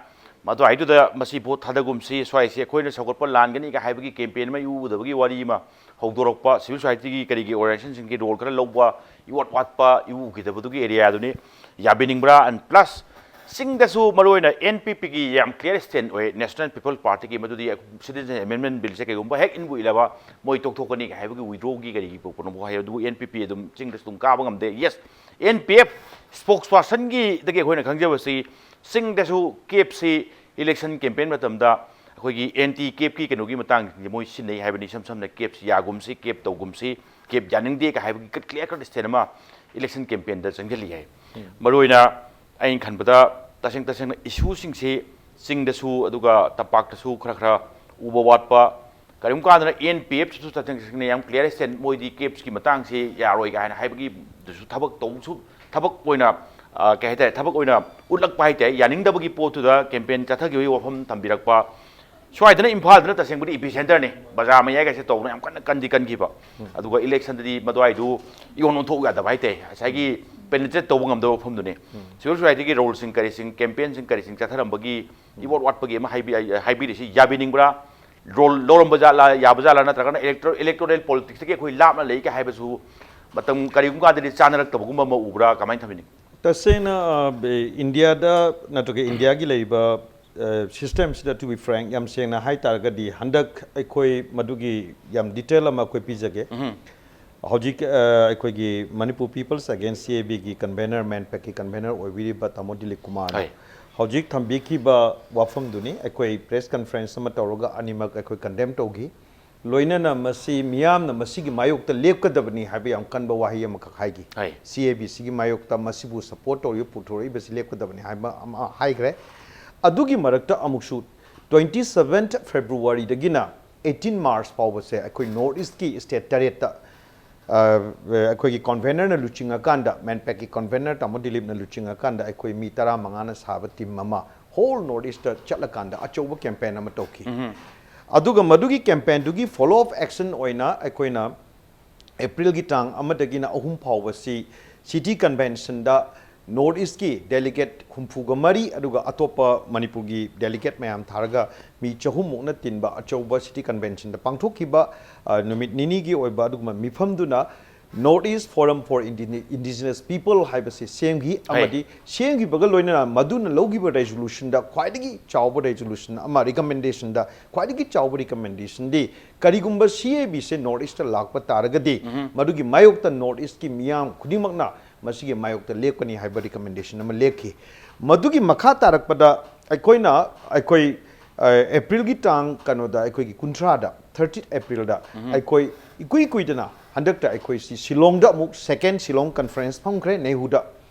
ꯃꯗꯨꯋꯥꯏꯗꯨꯗ ꯃꯁꯤ vote ꯊꯥꯗꯒꯨꯝꯁꯤ, ꯁ꯭ꯋꯥꯏꯁꯦ ꯑꯩꯈꯣꯏꯅ ꯁꯧꯒꯠꯄ ꯂꯥꯟꯒꯅꯤꯒ ꯍꯥꯏꯕꯒꯤ campaign ꯑꯃ ꯏꯎ ꯎꯗꯕꯒꯤ ꯋꯥꯔꯤ ꯑꯃ ꯍꯧꯗꯣꯔꯛꯄ, civil society ꯒꯤ ꯀꯔꯤꯒꯤ organization ꯁꯤꯡꯒꯤ role ꯈꯔ ꯂꯧꯕ, ꯏꯋꯥꯠ ꯋꯥꯠꯄ ꯏꯎ ꯎꯈꯤꯗꯕꯗꯨꯒꯤ area ꯗꯨꯅꯤ ꯌꯥꯕꯤꯅꯤꯡꯕ꯭ꯔꯥ? And plus ꯆꯤꯡꯗꯁꯨ ꯃꯔꯨꯑꯣꯏꯅ N P P ꯒꯤ ꯌꯥꯝ clear stand ꯑꯣꯏ, National People Party ꯒꯤ, ꯃꯗꯨꯗꯤ Citizen Amendment Bill ꯁꯦ ꯀꯩꯒꯨꯝꯕ ꯍꯦꯛ ꯏꯟꯕꯨ ꯏꯜꯂꯕ ꯃꯣꯏ ꯇꯣꯛꯊꯣꯛꯀꯅꯤ ꯍꯥꯏꯕꯒꯤ withdraw ꯒꯤ ꯀꯔꯤꯒꯤ ꯄꯣꯠꯄꯨꯅꯣ ꯍꯥꯏ꯫ ꯑꯗꯨꯕꯨ N P P ꯑꯗꯨꯝ ꯆꯤꯡꯗꯁꯨ ꯑꯗꯨꯝ ꯀꯥꯕ ꯉꯝꯗꯦ꯫ Yes, N P F spokesperson ꯒꯤꯗꯒꯤ ꯑꯩꯈꯣꯏꯅ ꯈꯪꯖꯕꯁꯤ ꯆꯤꯡꯗꯁꯨ CAB ꯁꯤ election campaign ꯃꯇꯝꯗ ꯑꯩꯈꯣꯏꯒꯤ anti CAB ꯀꯤ ꯀꯩꯅꯣꯒꯤ ꯃꯇꯥꯡꯁꯤꯡꯁꯦ ꯃꯣꯏ ꯁꯤꯖꯤꯟꯅꯩ ꯍꯥꯏꯕꯅꯤ꯫ ꯏꯁꯝ ꯁꯝꯅ CAB ꯁꯤ ꯌꯥꯒꯨꯝꯁꯤ, CAB ꯇꯧꯒꯨꯝꯁꯤ, CAB ꯌꯥꯅꯤꯡꯗꯦ ꯀ ꯍꯥꯏꯕꯒꯤ clear cut stand ꯑꯃ election campaign ꯗ ꯆꯪꯁꯤꯜꯂꯤ ꯍꯥꯏ꯫ ꯃꯔꯨꯑꯣꯏꯅ ꯑꯩꯅ ꯈꯟꯕꯗ ꯇꯁꯦꯡ ꯇꯁꯦꯡꯅ issue ꯁꯤꯡꯁꯤ ꯆꯤꯡꯗꯁꯨ ꯑꯗꯨꯒ ꯇꯝꯄꯥꯛꯇꯁꯨ ꯈꯔ ꯈꯔ ꯎꯕ ꯋꯥꯠꯄ, ꯀꯔꯤꯒꯨꯝꯕ ꯀꯥꯟꯗꯅ N P F ꯁꯨ ꯇꯁꯦꯡ ꯇꯁꯦꯡꯅ ꯌꯥꯝ clear stand, ꯃꯣꯏꯗꯤ CAB ꯀꯤ ꯃꯇꯥꯡꯁꯤ ꯌꯥꯔꯣꯏ ꯀꯥꯏꯅ ꯍꯥꯏꯕꯒꯤꯗꯨꯁꯨ ꯊꯕꯛ ꯇꯧꯕꯁꯨ, ꯊꯕꯛ ꯑꯣꯏꯅ, ꯑ, ꯀꯩ ꯍꯥꯏꯇꯥꯔꯦ, ꯊꯕꯛ ꯑꯣꯏꯅ ꯎꯠꯂꯛꯄ ꯍꯥꯏꯇꯥꯔꯦ, ꯌꯥꯅꯤꯡꯗꯕꯒꯤ ꯄꯣꯠꯇꯨꯗ campaign ꯆꯠꯊꯈꯤꯕꯒꯤ ꯋꯥꯐꯝ ꯊꯝꯕꯤꯔꯛꯄ꯫ ꯁ꯭ꯋꯥꯏꯗꯅ ꯏꯝꯐꯥꯜꯗꯅ ꯇꯁꯦꯡꯕꯗꯤ ꯏꯄꯤ ꯁꯦꯟꯇꯔꯅꯤ, ꯕꯖꯥꯔ ꯃꯌꯥꯏꯒꯁꯦ ꯇꯧꯕꯅ ꯌꯥꯝ ꯀꯟꯅ ꯀꯟꯗꯤ ꯀꯟꯈꯤꯕ꯫ ꯑꯗꯨꯒ ꯏꯂꯦꯛꯁꯟꯗꯗꯤ ꯃꯗꯨꯋꯥꯏꯗꯨ ꯏꯌꯣꯟ ꯑꯣꯟꯊꯣꯛꯎ ꯌꯥꯗꯕ ꯍꯥꯏꯇꯥꯔꯦ, ꯉꯁꯥꯏꯒꯤ ꯄꯦꯅꯤꯇ꯭ꯔꯦꯠ ꯇꯧꯕ ꯉꯝꯗꯕ ꯃꯐꯝꯗꯨꯅꯤ꯫ ꯁꯤꯚꯤꯜ ꯁꯣꯁꯥꯏꯇꯤꯒꯤ ꯔꯣꯜꯁꯤꯡ ꯀꯔꯤꯁꯤꯡ, ꯀꯦꯝꯄꯦꯟꯁꯤꯡ ꯀꯔꯤꯁꯤꯡ ꯆꯠꯊꯔꯝꯕꯒꯤ ꯏꯋꯥꯠ ꯋꯥꯠꯄꯒꯤ ꯑꯃ ꯍꯥꯏꯕꯤ-, ꯍꯥꯏꯕꯤꯔꯤꯁꯤ ꯌꯥꯕꯤꯅꯤꯡꯕ꯭ꯔꯥ? ꯔꯣꯜ ꯂꯧꯔꯝꯕ ꯖꯥꯠꯂꯥ, ꯌꯥꯕ ꯖꯥꯠꯂꯥ, ꯅꯠꯇ꯭ꯔꯒꯅ ꯏꯂꯦꯛꯇꯣꯔꯦꯜ ꯄꯣꯂꯤꯇꯤꯛꯁꯇꯒꯤ ꯑꯩꯈꯣꯏ ꯂꯥꯞꯅ ꯂꯩꯒꯦ ꯍꯥꯏꯕꯁꯨ ꯃꯇꯝ ꯀꯔꯤꯒꯨꯝꯕ ꯀꯥꯟꯗꯗꯤ ꯆꯥꯅꯔꯛꯇꯕꯒꯨꯝꯕ ꯑꯃ ꯎꯕ꯭ꯔꯥ, ꯀꯃꯥꯏꯅ ꯊꯝꯕꯤꯅꯤꯡ? ꯇꯁꯦꯡꯅ, ꯑ, ꯏꯟꯗꯤꯌꯥꯗ ꯅꯠꯇ꯭ꯔꯒ ꯏꯟꯗꯤꯌꯥꯒꯤ ꯂꯩꯔꯤꯕ, ꯑ, ꯁꯤꯁꯇꯦꯝꯁꯤꯗ, to be frank, ꯌꯥꯝ ꯁꯦꯡꯅ ꯍꯥꯏ ꯇꯥꯔꯒꯗꯤ, ꯍꯟꯗꯛ ꯑꯩꯈꯣꯏ ꯃꯗꯨꯒꯤ ꯌꯥꯝ ꯗꯤꯇꯦꯜ ꯑꯃ ꯑꯩꯈꯣꯏ ꯄꯤꯖꯒꯦ꯫ ꯍꯧꯖꯤꯛ, ꯑ, ꯑꯩꯈꯣꯏꯒꯤ Manipur People's Against C A B ꯒꯤ ꯀꯟꯚꯦꯅꯔ, ꯃꯦꯟꯄꯦꯛꯀꯤ ꯀꯟꯚꯦꯅꯔ ꯑꯣꯏꯕꯤꯔꯤꯕ ꯇꯥꯃꯣ ꯗꯤꯂꯤꯞ ꯀꯨꯃꯥꯔꯅ ꯍꯣꯏ꯫ ꯍꯧꯖꯤꯛ ꯊꯝꯕꯤꯈꯤꯕ ꯋꯥꯐꯝꯗꯨꯅꯤ꯫ ꯑꯩꯈꯣꯏ ꯄ꯭ꯔꯦꯁ ꯀꯟꯐꯔꯦꯟꯁ ꯑꯃ ꯇꯧꯔꯒ ꯑꯅꯤꯃꯛ ꯑꯩꯈꯣꯏ ꯀꯟꯗꯦꯝ ꯇꯧꯈꯤ꯫ ꯂꯣꯏꯅꯅ ꯃꯁꯤ ꯃꯤꯌꯥꯝꯅ ꯃꯁꯤꯒꯤ ꯃꯥꯌꯣꯛꯇ ꯂꯦꯞꯀꯗꯕꯅꯤ ꯍꯥꯏꯕ ꯌꯥꯝ ꯀꯟꯕ ꯋꯥꯍꯩ ꯑꯃꯈꯛ ꯍꯥꯏꯈꯤ꯫ ꯍꯣꯏ꯫ C A B ꯁꯤꯒꯤ ꯃꯥꯌꯣꯛꯇ ꯃꯁꯤꯕꯨ ꯁꯄꯣꯔꯠ ꯇꯧꯔꯤꯕ, ꯄꯨꯊꯣꯔꯛꯏꯕꯁꯤ ꯂꯦꯞꯀꯗꯕꯅꯤ ꯍꯥꯏꯕ ꯑꯃ ꯍꯥꯏꯈ꯭ꯔꯦ꯫ ꯑꯗꯨꯒꯤ ꯃꯔꯛꯇ ꯑꯃꯨꯛꯁꯨ twenty seventh Februaryꯗꯒꯤꯅ eighteen March ꯐꯥꯎꯕꯁꯦ ꯑꯩꯈꯣꯏ ꯅꯣꯔꯠ ꯏꯁꯀꯤ ꯁ꯭ꯇꯦꯠ ꯇꯔꯦꯠꯇ, ꯑ, ꯑꯩꯈꯣꯏꯒꯤ ꯀꯟꯚꯦꯅꯔꯅ ꯂꯨꯆꯤꯡꯉꯀꯥꯟꯗ, ꯃꯦꯟꯄꯦꯛꯀꯤ ꯀꯟꯚꯦꯅꯔ ꯇꯥꯃꯣ ꯗꯤꯂꯤꯞꯅ ꯂꯨꯆꯤꯡꯉꯀꯥꯟꯗ, ꯑꯩꯈꯣꯏ ꯃꯤ ꯇꯔꯥꯃꯉꯥꯅ ꯁꯥꯕ ꯇꯤꯝ ꯑꯃ ꯍꯣꯜ ꯅꯣꯔꯠ ꯏꯁꯇ ꯆꯠꯂꯀꯥꯟꯗ ꯑꯆꯧꯕ ꯀꯦꯝꯄꯦꯟ ꯑꯃ ꯇꯧꯈꯤ꯫ ꯑꯗꯨꯒ ꯃꯗꯨꯒꯤ ꯀꯦꯝꯄꯦꯟꯗꯨꯒꯤ ꯐꯣꯂꯣ ꯑꯞ ꯑꯦꯛꯁꯟ ꯑꯣꯏꯅ ꯑꯩꯈꯣꯏꯅ ꯑꯦꯄ꯭ꯔꯤꯜꯒꯤ ꯇꯥꯡ ꯑꯃꯗꯒꯤꯅ ꯑꯍꯨꯝ ꯐꯥꯎꯕꯁꯤ ꯁꯤꯇꯤ ꯀꯟꯚꯦꯟꯁꯟꯗ ꯅꯣꯔꯠ ꯏꯁꯀꯤ ꯗꯦꯂꯤꯒꯦꯠ ꯍꯨꯝꯐꯨꯒ ꯃꯔꯤ, ꯑꯗꯨꯒ ꯑꯇꯣꯞꯄ ꯃꯅꯤꯄꯨꯔꯒꯤ ꯗꯦꯂꯤꯒꯦꯠ ꯃꯌꯥꯝ ꯊꯥꯔꯒ ꯃꯤ ꯆꯍꯨꯝꯃꯨꯛꯅ ꯇꯤꯟꯕ ꯑꯆꯧꯕ ꯁꯤꯇꯤ ꯀꯟꯚꯦꯟꯁꯟꯗ ꯄꯥꯡꯊꯣꯛꯈꯤꯕ, ꯑ, ꯅꯨꯃꯤꯠ ꯅꯤꯅꯤꯒꯤ ꯑꯣꯏꯕ ꯑꯗꯨꯒꯨꯝꯕ ꯃꯤꯐꯝꯗꯨꯅ North East Forum for Indi-, Indigenous People ꯍꯥꯏꯕꯁꯤ ꯁꯦꯝꯈꯤ꯫ ꯍꯣꯏ꯫ ꯑꯃꯗꯤ ꯁꯦꯝꯈꯤꯕꯒ ꯂꯣꯏꯅꯅ ꯃꯗꯨꯅ ꯂꯧꯈꯤꯕ ꯔꯦꯖꯣꯂꯨꯁꯟꯗ ꯈ꯭ꯋꯥꯏꯗꯒꯤ ꯆꯥꯎꯕ ꯔꯦꯖꯣꯂꯨꯁꯟ ꯑꯃ, ꯔꯤꯀꯃꯦꯟꯗꯦꯁꯟꯗ ꯈ꯭ꯋꯥꯏꯗꯒꯤ ꯆꯥꯎꯕ ꯔꯤꯀꯃꯦꯟꯗꯦꯁꯟꯗꯤ, ꯀꯔꯤꯒꯨꯝꯕ C A B say north east ꯂꯥꯛꯄ ꯇꯥꯔꯒꯗꯤ, ꯃꯗꯨꯒꯤ ꯃꯥꯌꯣꯛꯇ ꯅꯣꯔꯠ ꯏꯁꯀꯤ ꯃꯤꯌꯥꯝ ꯈꯨꯗꯤꯡꯃꯛꯅ ꯃꯁꯤꯒꯤ ꯃꯥꯌꯣꯛꯇ ꯂꯦꯞꯀꯅꯤ ꯍꯥꯏꯕ ꯔꯤꯀꯃꯦꯟꯗꯦꯁꯟ ꯑꯃ ꯂꯦꯞꯈꯤ꯫ ꯃꯗꯨꯒꯤ ꯃꯈꯥ ꯇꯥꯔꯛꯄꯗ ꯑꯩꯈꯣꯏꯅ, ꯑꯩꯈꯣꯏ, ꯑ, ꯑꯦꯄ꯭ꯔꯤꯜꯒꯤ ꯇꯥꯡ, ꯀꯩꯅꯣꯗ, ꯑꯩꯈꯣꯏꯒꯤ ꯀꯨꯟꯊ꯭ꯔꯥꯗ, thirtieth ꯑꯦꯄ꯭ꯔꯤꯜꯗ, ꯑꯩꯈꯣꯏ ꯏꯀꯨꯏ ꯀꯨꯏꯗꯅ ꯍꯟꯗꯛꯇ ꯑꯩꯈꯣꯏ ꯁꯤ ꯁꯤꯂꯣꯡꯗ ꯑꯃꯨꯛ ꯁꯦꯀꯦꯟ ꯁꯤꯂꯣꯡ ꯀꯟꯐꯔꯦꯟꯁ ꯐꯝꯈ꯭ꯔꯦ, ꯅꯦꯍꯨꯗ꯫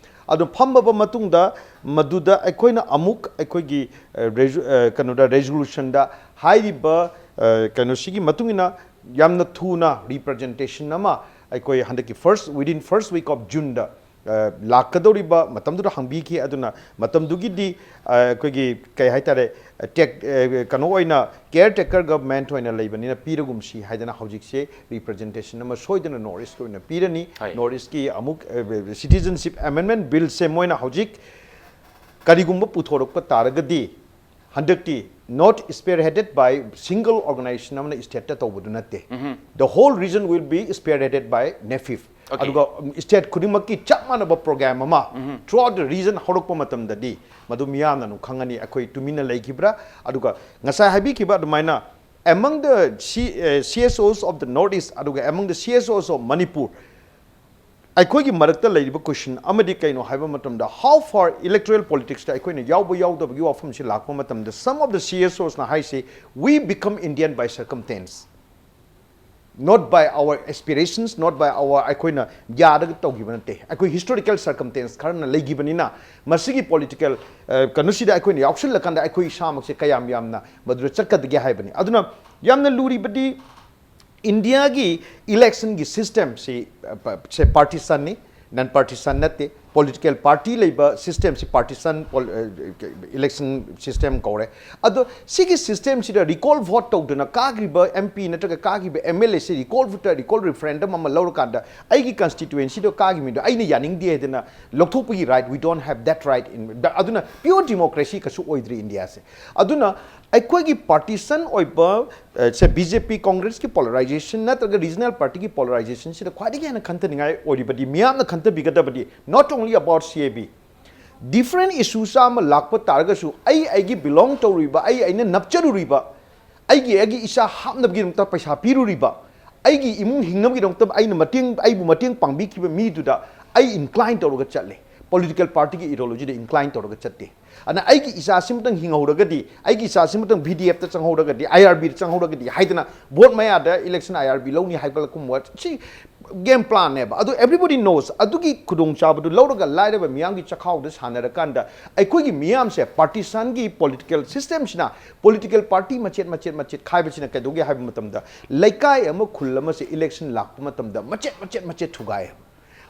ꯑꯗꯨ ꯐꯝꯃꯕ ꯃꯇꯨꯡꯗ ꯃꯗꯨꯗ ꯑꯩꯈꯣꯏꯅ ꯑꯃꯨꯛ ꯑꯩꯈꯣꯏꯒꯤ, ꯑ, ꯔꯦꯖꯨ-, ꯑ, ꯀꯩꯅꯣꯗ, ꯔꯦꯖꯣꯂꯨꯁꯟꯗ ꯍꯥꯏꯔꯤꯕ, ꯑ, ꯀꯩꯅꯣꯁꯤꯒꯤ ꯃꯇꯨꯡ ꯏꯟꯅ ꯌꯥꯝꯅ ꯊꯨꯅ ꯔꯤꯄ꯭ꯔꯖꯦꯟꯇꯦꯁꯟ ꯑꯃ ꯑꯩꯈꯣꯏ ꯍꯟꯗꯛꯀꯤ first, within first week of Juneꯗ ꯂꯥꯛꯀꯗꯧꯔꯤꯕ ꯃꯇꯝꯗꯨꯗ ꯍꯪꯕꯤꯈꯤ꯫ ꯑꯗꯨꯅ ꯃꯇꯝꯗꯨꯒꯤꯗꯤ ꯑꯩꯈꯣꯏꯒꯤ ꯀꯩ ꯍꯥꯏꯇꯥꯔꯦ, ꯇꯦꯛ ꯀꯩꯅꯣ ꯑꯣꯏꯅ ꯀꯦꯌꯔ ꯇꯦꯀꯔ ꯒꯚꯔꯟꯃꯦꯟꯠ ꯑꯣꯏꯅ ꯂꯩꯕꯅꯤꯅ ꯄꯤꯔꯒꯨꯝꯁꯤ ꯍꯥꯏꯗꯅ ꯍꯧꯖꯤꯛꯁꯦ ꯔꯤꯄ꯭ꯔꯖꯦꯟꯇꯦꯁꯟ ꯑꯃ ꯁꯣꯏꯗꯅ ꯅꯣꯔꯠ ꯏꯁꯀꯤ ꯑꯣꯏꯅ ꯄꯤꯔꯅꯤ꯫ ꯅꯣꯔꯠ ꯏꯁꯀꯤ ꯑꯃꯨꯛ ꯁꯤꯇꯤꯖꯟꯁꯤꯞ ꯑꯦꯃꯦꯟꯃꯦꯟꯠ ꯕꯤꯜꯁꯦ ꯃꯣꯏꯅ ꯍꯧꯖꯤꯛ ꯀꯔꯤꯒꯨꯝꯕ ꯄꯨꯊꯣꯔꯛꯄ ꯇꯥꯔꯒꯗꯤ ꯍꯟꯗꯛꯇꯤ not spearheaded by single organization ꯑꯃꯅ ꯏꯁꯇꯦꯠꯇ ꯇꯧꯕꯗꯨ ꯅꯠꯇꯦ꯫ The whole region will be spearheaded by NEFIF꯫ ꯑꯗꯨꯒ ꯁ꯭ꯇꯦꯠ ꯈꯨꯗꯤꯡꯃꯛꯀꯤ ꯆꯞ ꯃꯥꯟꯅꯕ ꯄ꯭ꯔꯣꯒ꯭ꯔꯥꯝ ꯑꯃ throughout the region ꯍꯧꯔꯛꯄ ꯃꯇꯝꯗꯗꯤ ꯃꯗꯨ ꯃꯤꯌꯥꯝꯅ ꯑꯗꯨꯝ ꯈꯪꯉꯅꯤ ꯑꯩꯈꯣꯏ ꯇꯨꯃꯤꯟꯅ ꯂꯩꯈꯤꯕ꯭ꯔꯥ꯫ ꯑꯗꯨꯒ ꯉꯁꯥꯏ ꯍꯥꯏꯕꯤꯈꯤꯕ ꯑꯗꯨꯃꯥꯏꯅ among the C, uh, C S Os of the North East ꯑꯗꯨꯒ among the C S Os of Manipur ꯑꯩꯈꯣꯏꯒꯤ ꯃꯔꯛꯇ ꯂꯩꯔꯤꯕ ꯀꯣꯏꯁꯟ ꯑꯃꯗꯤ ꯀꯩꯅꯣ ꯍꯥꯏꯕ ꯃꯇꯝꯗ how far electoral politicsꯇ ꯑꯩꯈꯣꯏꯅ ꯌꯥꯎꯕ ꯌꯥꯎꯗꯕꯒꯤ ꯋꯥꯐꯝꯁꯤ ꯂꯥꯛꯄ ꯃꯇꯝꯗ some of the C S Osꯅ ꯍꯥꯏꯁꯤ we become Indian by circumstance, not by our aspirations, not by our ꯑꯩꯈꯣꯏꯅ ꯌꯥꯗꯒ ꯇꯧꯈꯤꯕ ꯅꯠꯇꯦ꯫ ꯑꯩꯈꯣꯏ ꯍꯤꯁꯇꯣꯔꯤꯀꯦꯜ ꯁꯔꯀꯝꯁꯇꯦꯟꯁ ꯈꯔꯅ ꯂꯩꯈꯤꯕꯅꯤꯅ ꯃꯁꯤꯒꯤ ꯄꯣꯂꯤꯇꯤꯀꯦꯜ ꯀꯩꯅꯣꯁꯤꯗ ꯑꯩꯈꯣꯏꯅ ꯌꯥꯎꯁꯤꯜꯂꯀꯥꯟꯗ ꯑꯩꯈꯣꯏ ꯏꯁꯥꯃꯛꯁꯦ ꯀꯌꯥꯝ ꯌꯥꯝꯅ ꯃꯗꯨꯗ ꯆꯠꯀꯗꯒꯦ ꯍꯥꯏꯕꯅꯤ꯫ ꯑꯗꯨꯅ ꯌꯥꯝꯅ ꯂꯨꯔꯤꯕꯗꯤ ꯏꯟꯗꯤꯌꯥꯒꯤ ꯏꯂꯦꯛꯁꯟꯒꯤ ꯁꯤꯁꯇꯦꯝꯁꯤ ꯁꯦ ꯄꯥꯔꯇꯤꯁꯟꯅꯤ, ꯅꯟ ꯄꯥꯔꯇꯤꯁꯟ ꯅꯠꯇꯦ꯫ ꯄꯣꯂꯤꯇꯤꯀꯦꯜ ꯄꯥꯔꯇꯤ ꯂꯩꯕ ꯁꯤꯁꯇꯦꯝꯁꯤ ꯄꯥꯔꯇꯤꯁꯟ ꯏꯂꯦꯛꯁꯟ ꯁꯤꯁꯇꯦꯝ ꯀꯧꯔꯦ꯫ ꯑꯗꯣ ꯁꯤꯒꯤ ꯁꯤꯁꯇꯦꯝꯁꯤꯗ ꯔꯤꯀꯣꯜ ꯚꯣꯠ ꯇꯧꯗꯨꯅ ꯀꯥꯈ꯭ꯔꯤꯕ ꯑꯦꯝ ꯄꯤ ꯅꯠꯇ꯭ꯔꯒ ꯀꯥꯈ꯭ꯔꯤꯕ ꯑꯦꯝ ꯑꯦꯜ ꯑꯦꯁꯤ ꯔꯤꯀꯣꯜ ꯚꯣꯠꯇ ꯔꯤꯀꯣꯜ ꯔꯤꯐꯔꯦꯟꯗꯝ ꯑꯃ ꯂꯧꯔꯀꯥꯟꯗ ꯑꯩꯒꯤ ꯀꯟꯁꯇꯤꯇ꯭ꯋꯦꯟꯁꯤꯗꯣ ꯀꯥꯈꯤꯕ ꯃꯤꯗꯣ ꯑꯩꯅ ꯌꯥꯅꯤꯡꯗꯦ ꯍꯥꯏꯗꯅ ꯂꯧꯊꯣꯛꯄꯒꯤ right, we don't have that right in, ꯑꯗꯨꯅ ꯄ꯭ꯌꯣꯔ ꯗꯤꯃꯣꯀ꯭ꯔꯦꯁꯤ ꯀꯩꯁꯨ ꯑꯣꯏꯗ꯭ꯔꯤ ꯏꯟꯗꯤꯌꯥꯁꯦ꯫ ꯑꯗꯨꯅ ꯑꯩꯈꯣꯏꯒꯤ ꯄꯥꯔꯇꯤꯁꯟ ꯑꯣꯏꯕ ꯁꯦ ꯕꯤ ꯖꯦ ꯄꯤ ꯀꯣꯡꯒ꯭ꯔꯦꯁꯀꯤ ꯄꯣꯂꯔꯥꯏꯖꯦꯁꯟ ꯅꯠꯇ꯭ꯔꯒ ꯔꯤꯖꯅꯦꯜ ꯄꯥꯔꯇꯤꯒꯤ ꯄꯣꯂꯔꯥꯏꯖꯦꯁꯟꯁꯤꯗ ꯈ꯭ꯋꯥꯏꯗꯒꯤ ꯍꯦꯟꯅ ꯈꯟꯊꯅꯤꯡꯉꯥꯏ ꯑꯣꯏꯔꯤꯕꯗꯤ ꯃꯤꯌꯥꯝꯅ ꯈꯟꯊꯕꯤꯒꯗꯕꯗꯤ not only about C A B, different issues ꯑꯃ ꯂꯥꯛꯄ ꯇꯥꯔꯒꯁꯨ ꯑꯩ ꯑꯩꯒꯤ ꯕꯤꯂꯣꯡ ꯇꯧꯔꯨꯔꯤꯕ, ꯑꯩ ꯑꯩꯅ ꯅꯞꯆꯔꯨꯔꯤꯕ, ꯑꯩꯒꯤ ꯑꯩꯒꯤ ꯏꯆꯥ ꯍꯥꯞꯅꯕꯒꯤꯗꯃꯛꯇ ꯄꯩꯁꯥ ꯄꯤꯔꯨꯔꯤꯕ, ꯑꯩꯒꯤ ꯏꯃꯨꯡ ꯍꯤꯡꯅꯕꯒꯤꯗꯃꯛꯇ ꯑꯩꯅ ꯃꯇꯦꯡ, ꯑꯩꯕꯨ ꯃꯇꯦꯡ ꯄꯥꯡꯕꯤꯈꯤꯕ ꯃꯤꯗꯨꯗ ꯑꯩ ꯏꯟꯀ꯭ꯂꯥꯏꯟ ꯇꯧꯔꯒ ꯆꯠꯂꯦ꯫ ꯄꯣꯂꯤꯇꯤꯀꯦꯜ ꯄꯥꯔꯇꯤꯒꯤ ꯏꯗꯤꯑꯣꯂꯣꯖꯤꯗ ꯏꯟꯀ꯭ꯂꯥꯏꯟ ꯇꯧꯔꯒ ꯆꯠꯇꯦ꯫ ꯑꯗꯨꯅ ꯑꯩꯒꯤ ꯏꯆꯥꯁꯤꯃꯇꯪ ꯍꯤꯡꯍꯧꯔꯒꯗꯤ, ꯑꯩꯒꯤ ꯏꯆꯥꯁꯤꯃꯇꯪ ꯚꯤ ꯗꯤ ꯑꯦꯐꯇ ꯆꯪꯍꯧꯔꯒꯗꯤ, ꯑꯥꯏ ꯑꯥꯔ ꯕꯤꯗ ꯆꯪꯍꯧꯔꯒꯗꯤ ꯍꯥꯏꯗꯅ ꯚꯣꯠ ꯃꯌꯥꯗ ꯏꯂꯦꯛꯁꯟ ꯑꯥꯏ ꯑꯥꯔ ꯕꯤ ꯂꯧꯅꯤ ꯍꯥꯏꯒꯠꯂꯛꯄ ꯁꯤ ꯒꯦꯝ ꯄ꯭ꯂꯥꯟꯅꯦꯕ꯫ ꯑꯗꯨ everybody knows꯫ ꯑꯗꯨꯒꯤ ꯈꯨꯗꯣꯡꯆꯥꯕꯗꯨ ꯂꯧꯔꯒ ꯂꯥꯏꯔꯕ ꯃꯤꯌꯥꯝꯒꯤ ꯆꯈꯥꯎꯗ ꯁꯥꯟꯅꯔꯀꯥꯟꯗ ꯑꯩꯈꯣꯏꯒꯤ ꯃꯤꯌꯥꯝꯁꯦ ꯄꯥꯔꯇꯤꯁꯟꯒꯤ ꯄꯣꯂꯤꯇꯤꯀꯦꯜ ꯁꯤꯁꯇꯦꯝꯁꯤꯅ ꯄꯣꯂꯤꯇꯤꯀꯦꯜ ꯄꯥꯔꯇꯤ ꯃꯆꯦꯠ ꯃꯆꯦꯠ ꯃꯆꯦꯠ ꯈꯥꯏꯕꯁꯤꯅ ꯀꯩꯗꯧꯒꯦ ꯍꯥꯏꯕ ꯃꯇꯝꯗ ꯂꯩꯀꯥꯏ ꯑꯃ ꯈꯨꯜ ꯑꯃꯁꯦ ꯏꯂꯦꯛꯁꯟ ꯂꯥꯛꯄ ꯃꯇꯝꯗ ꯃꯆꯦꯠ ꯃꯆꯦꯠ ꯃꯆꯦꯠ ꯊꯨꯒꯥꯏ꯫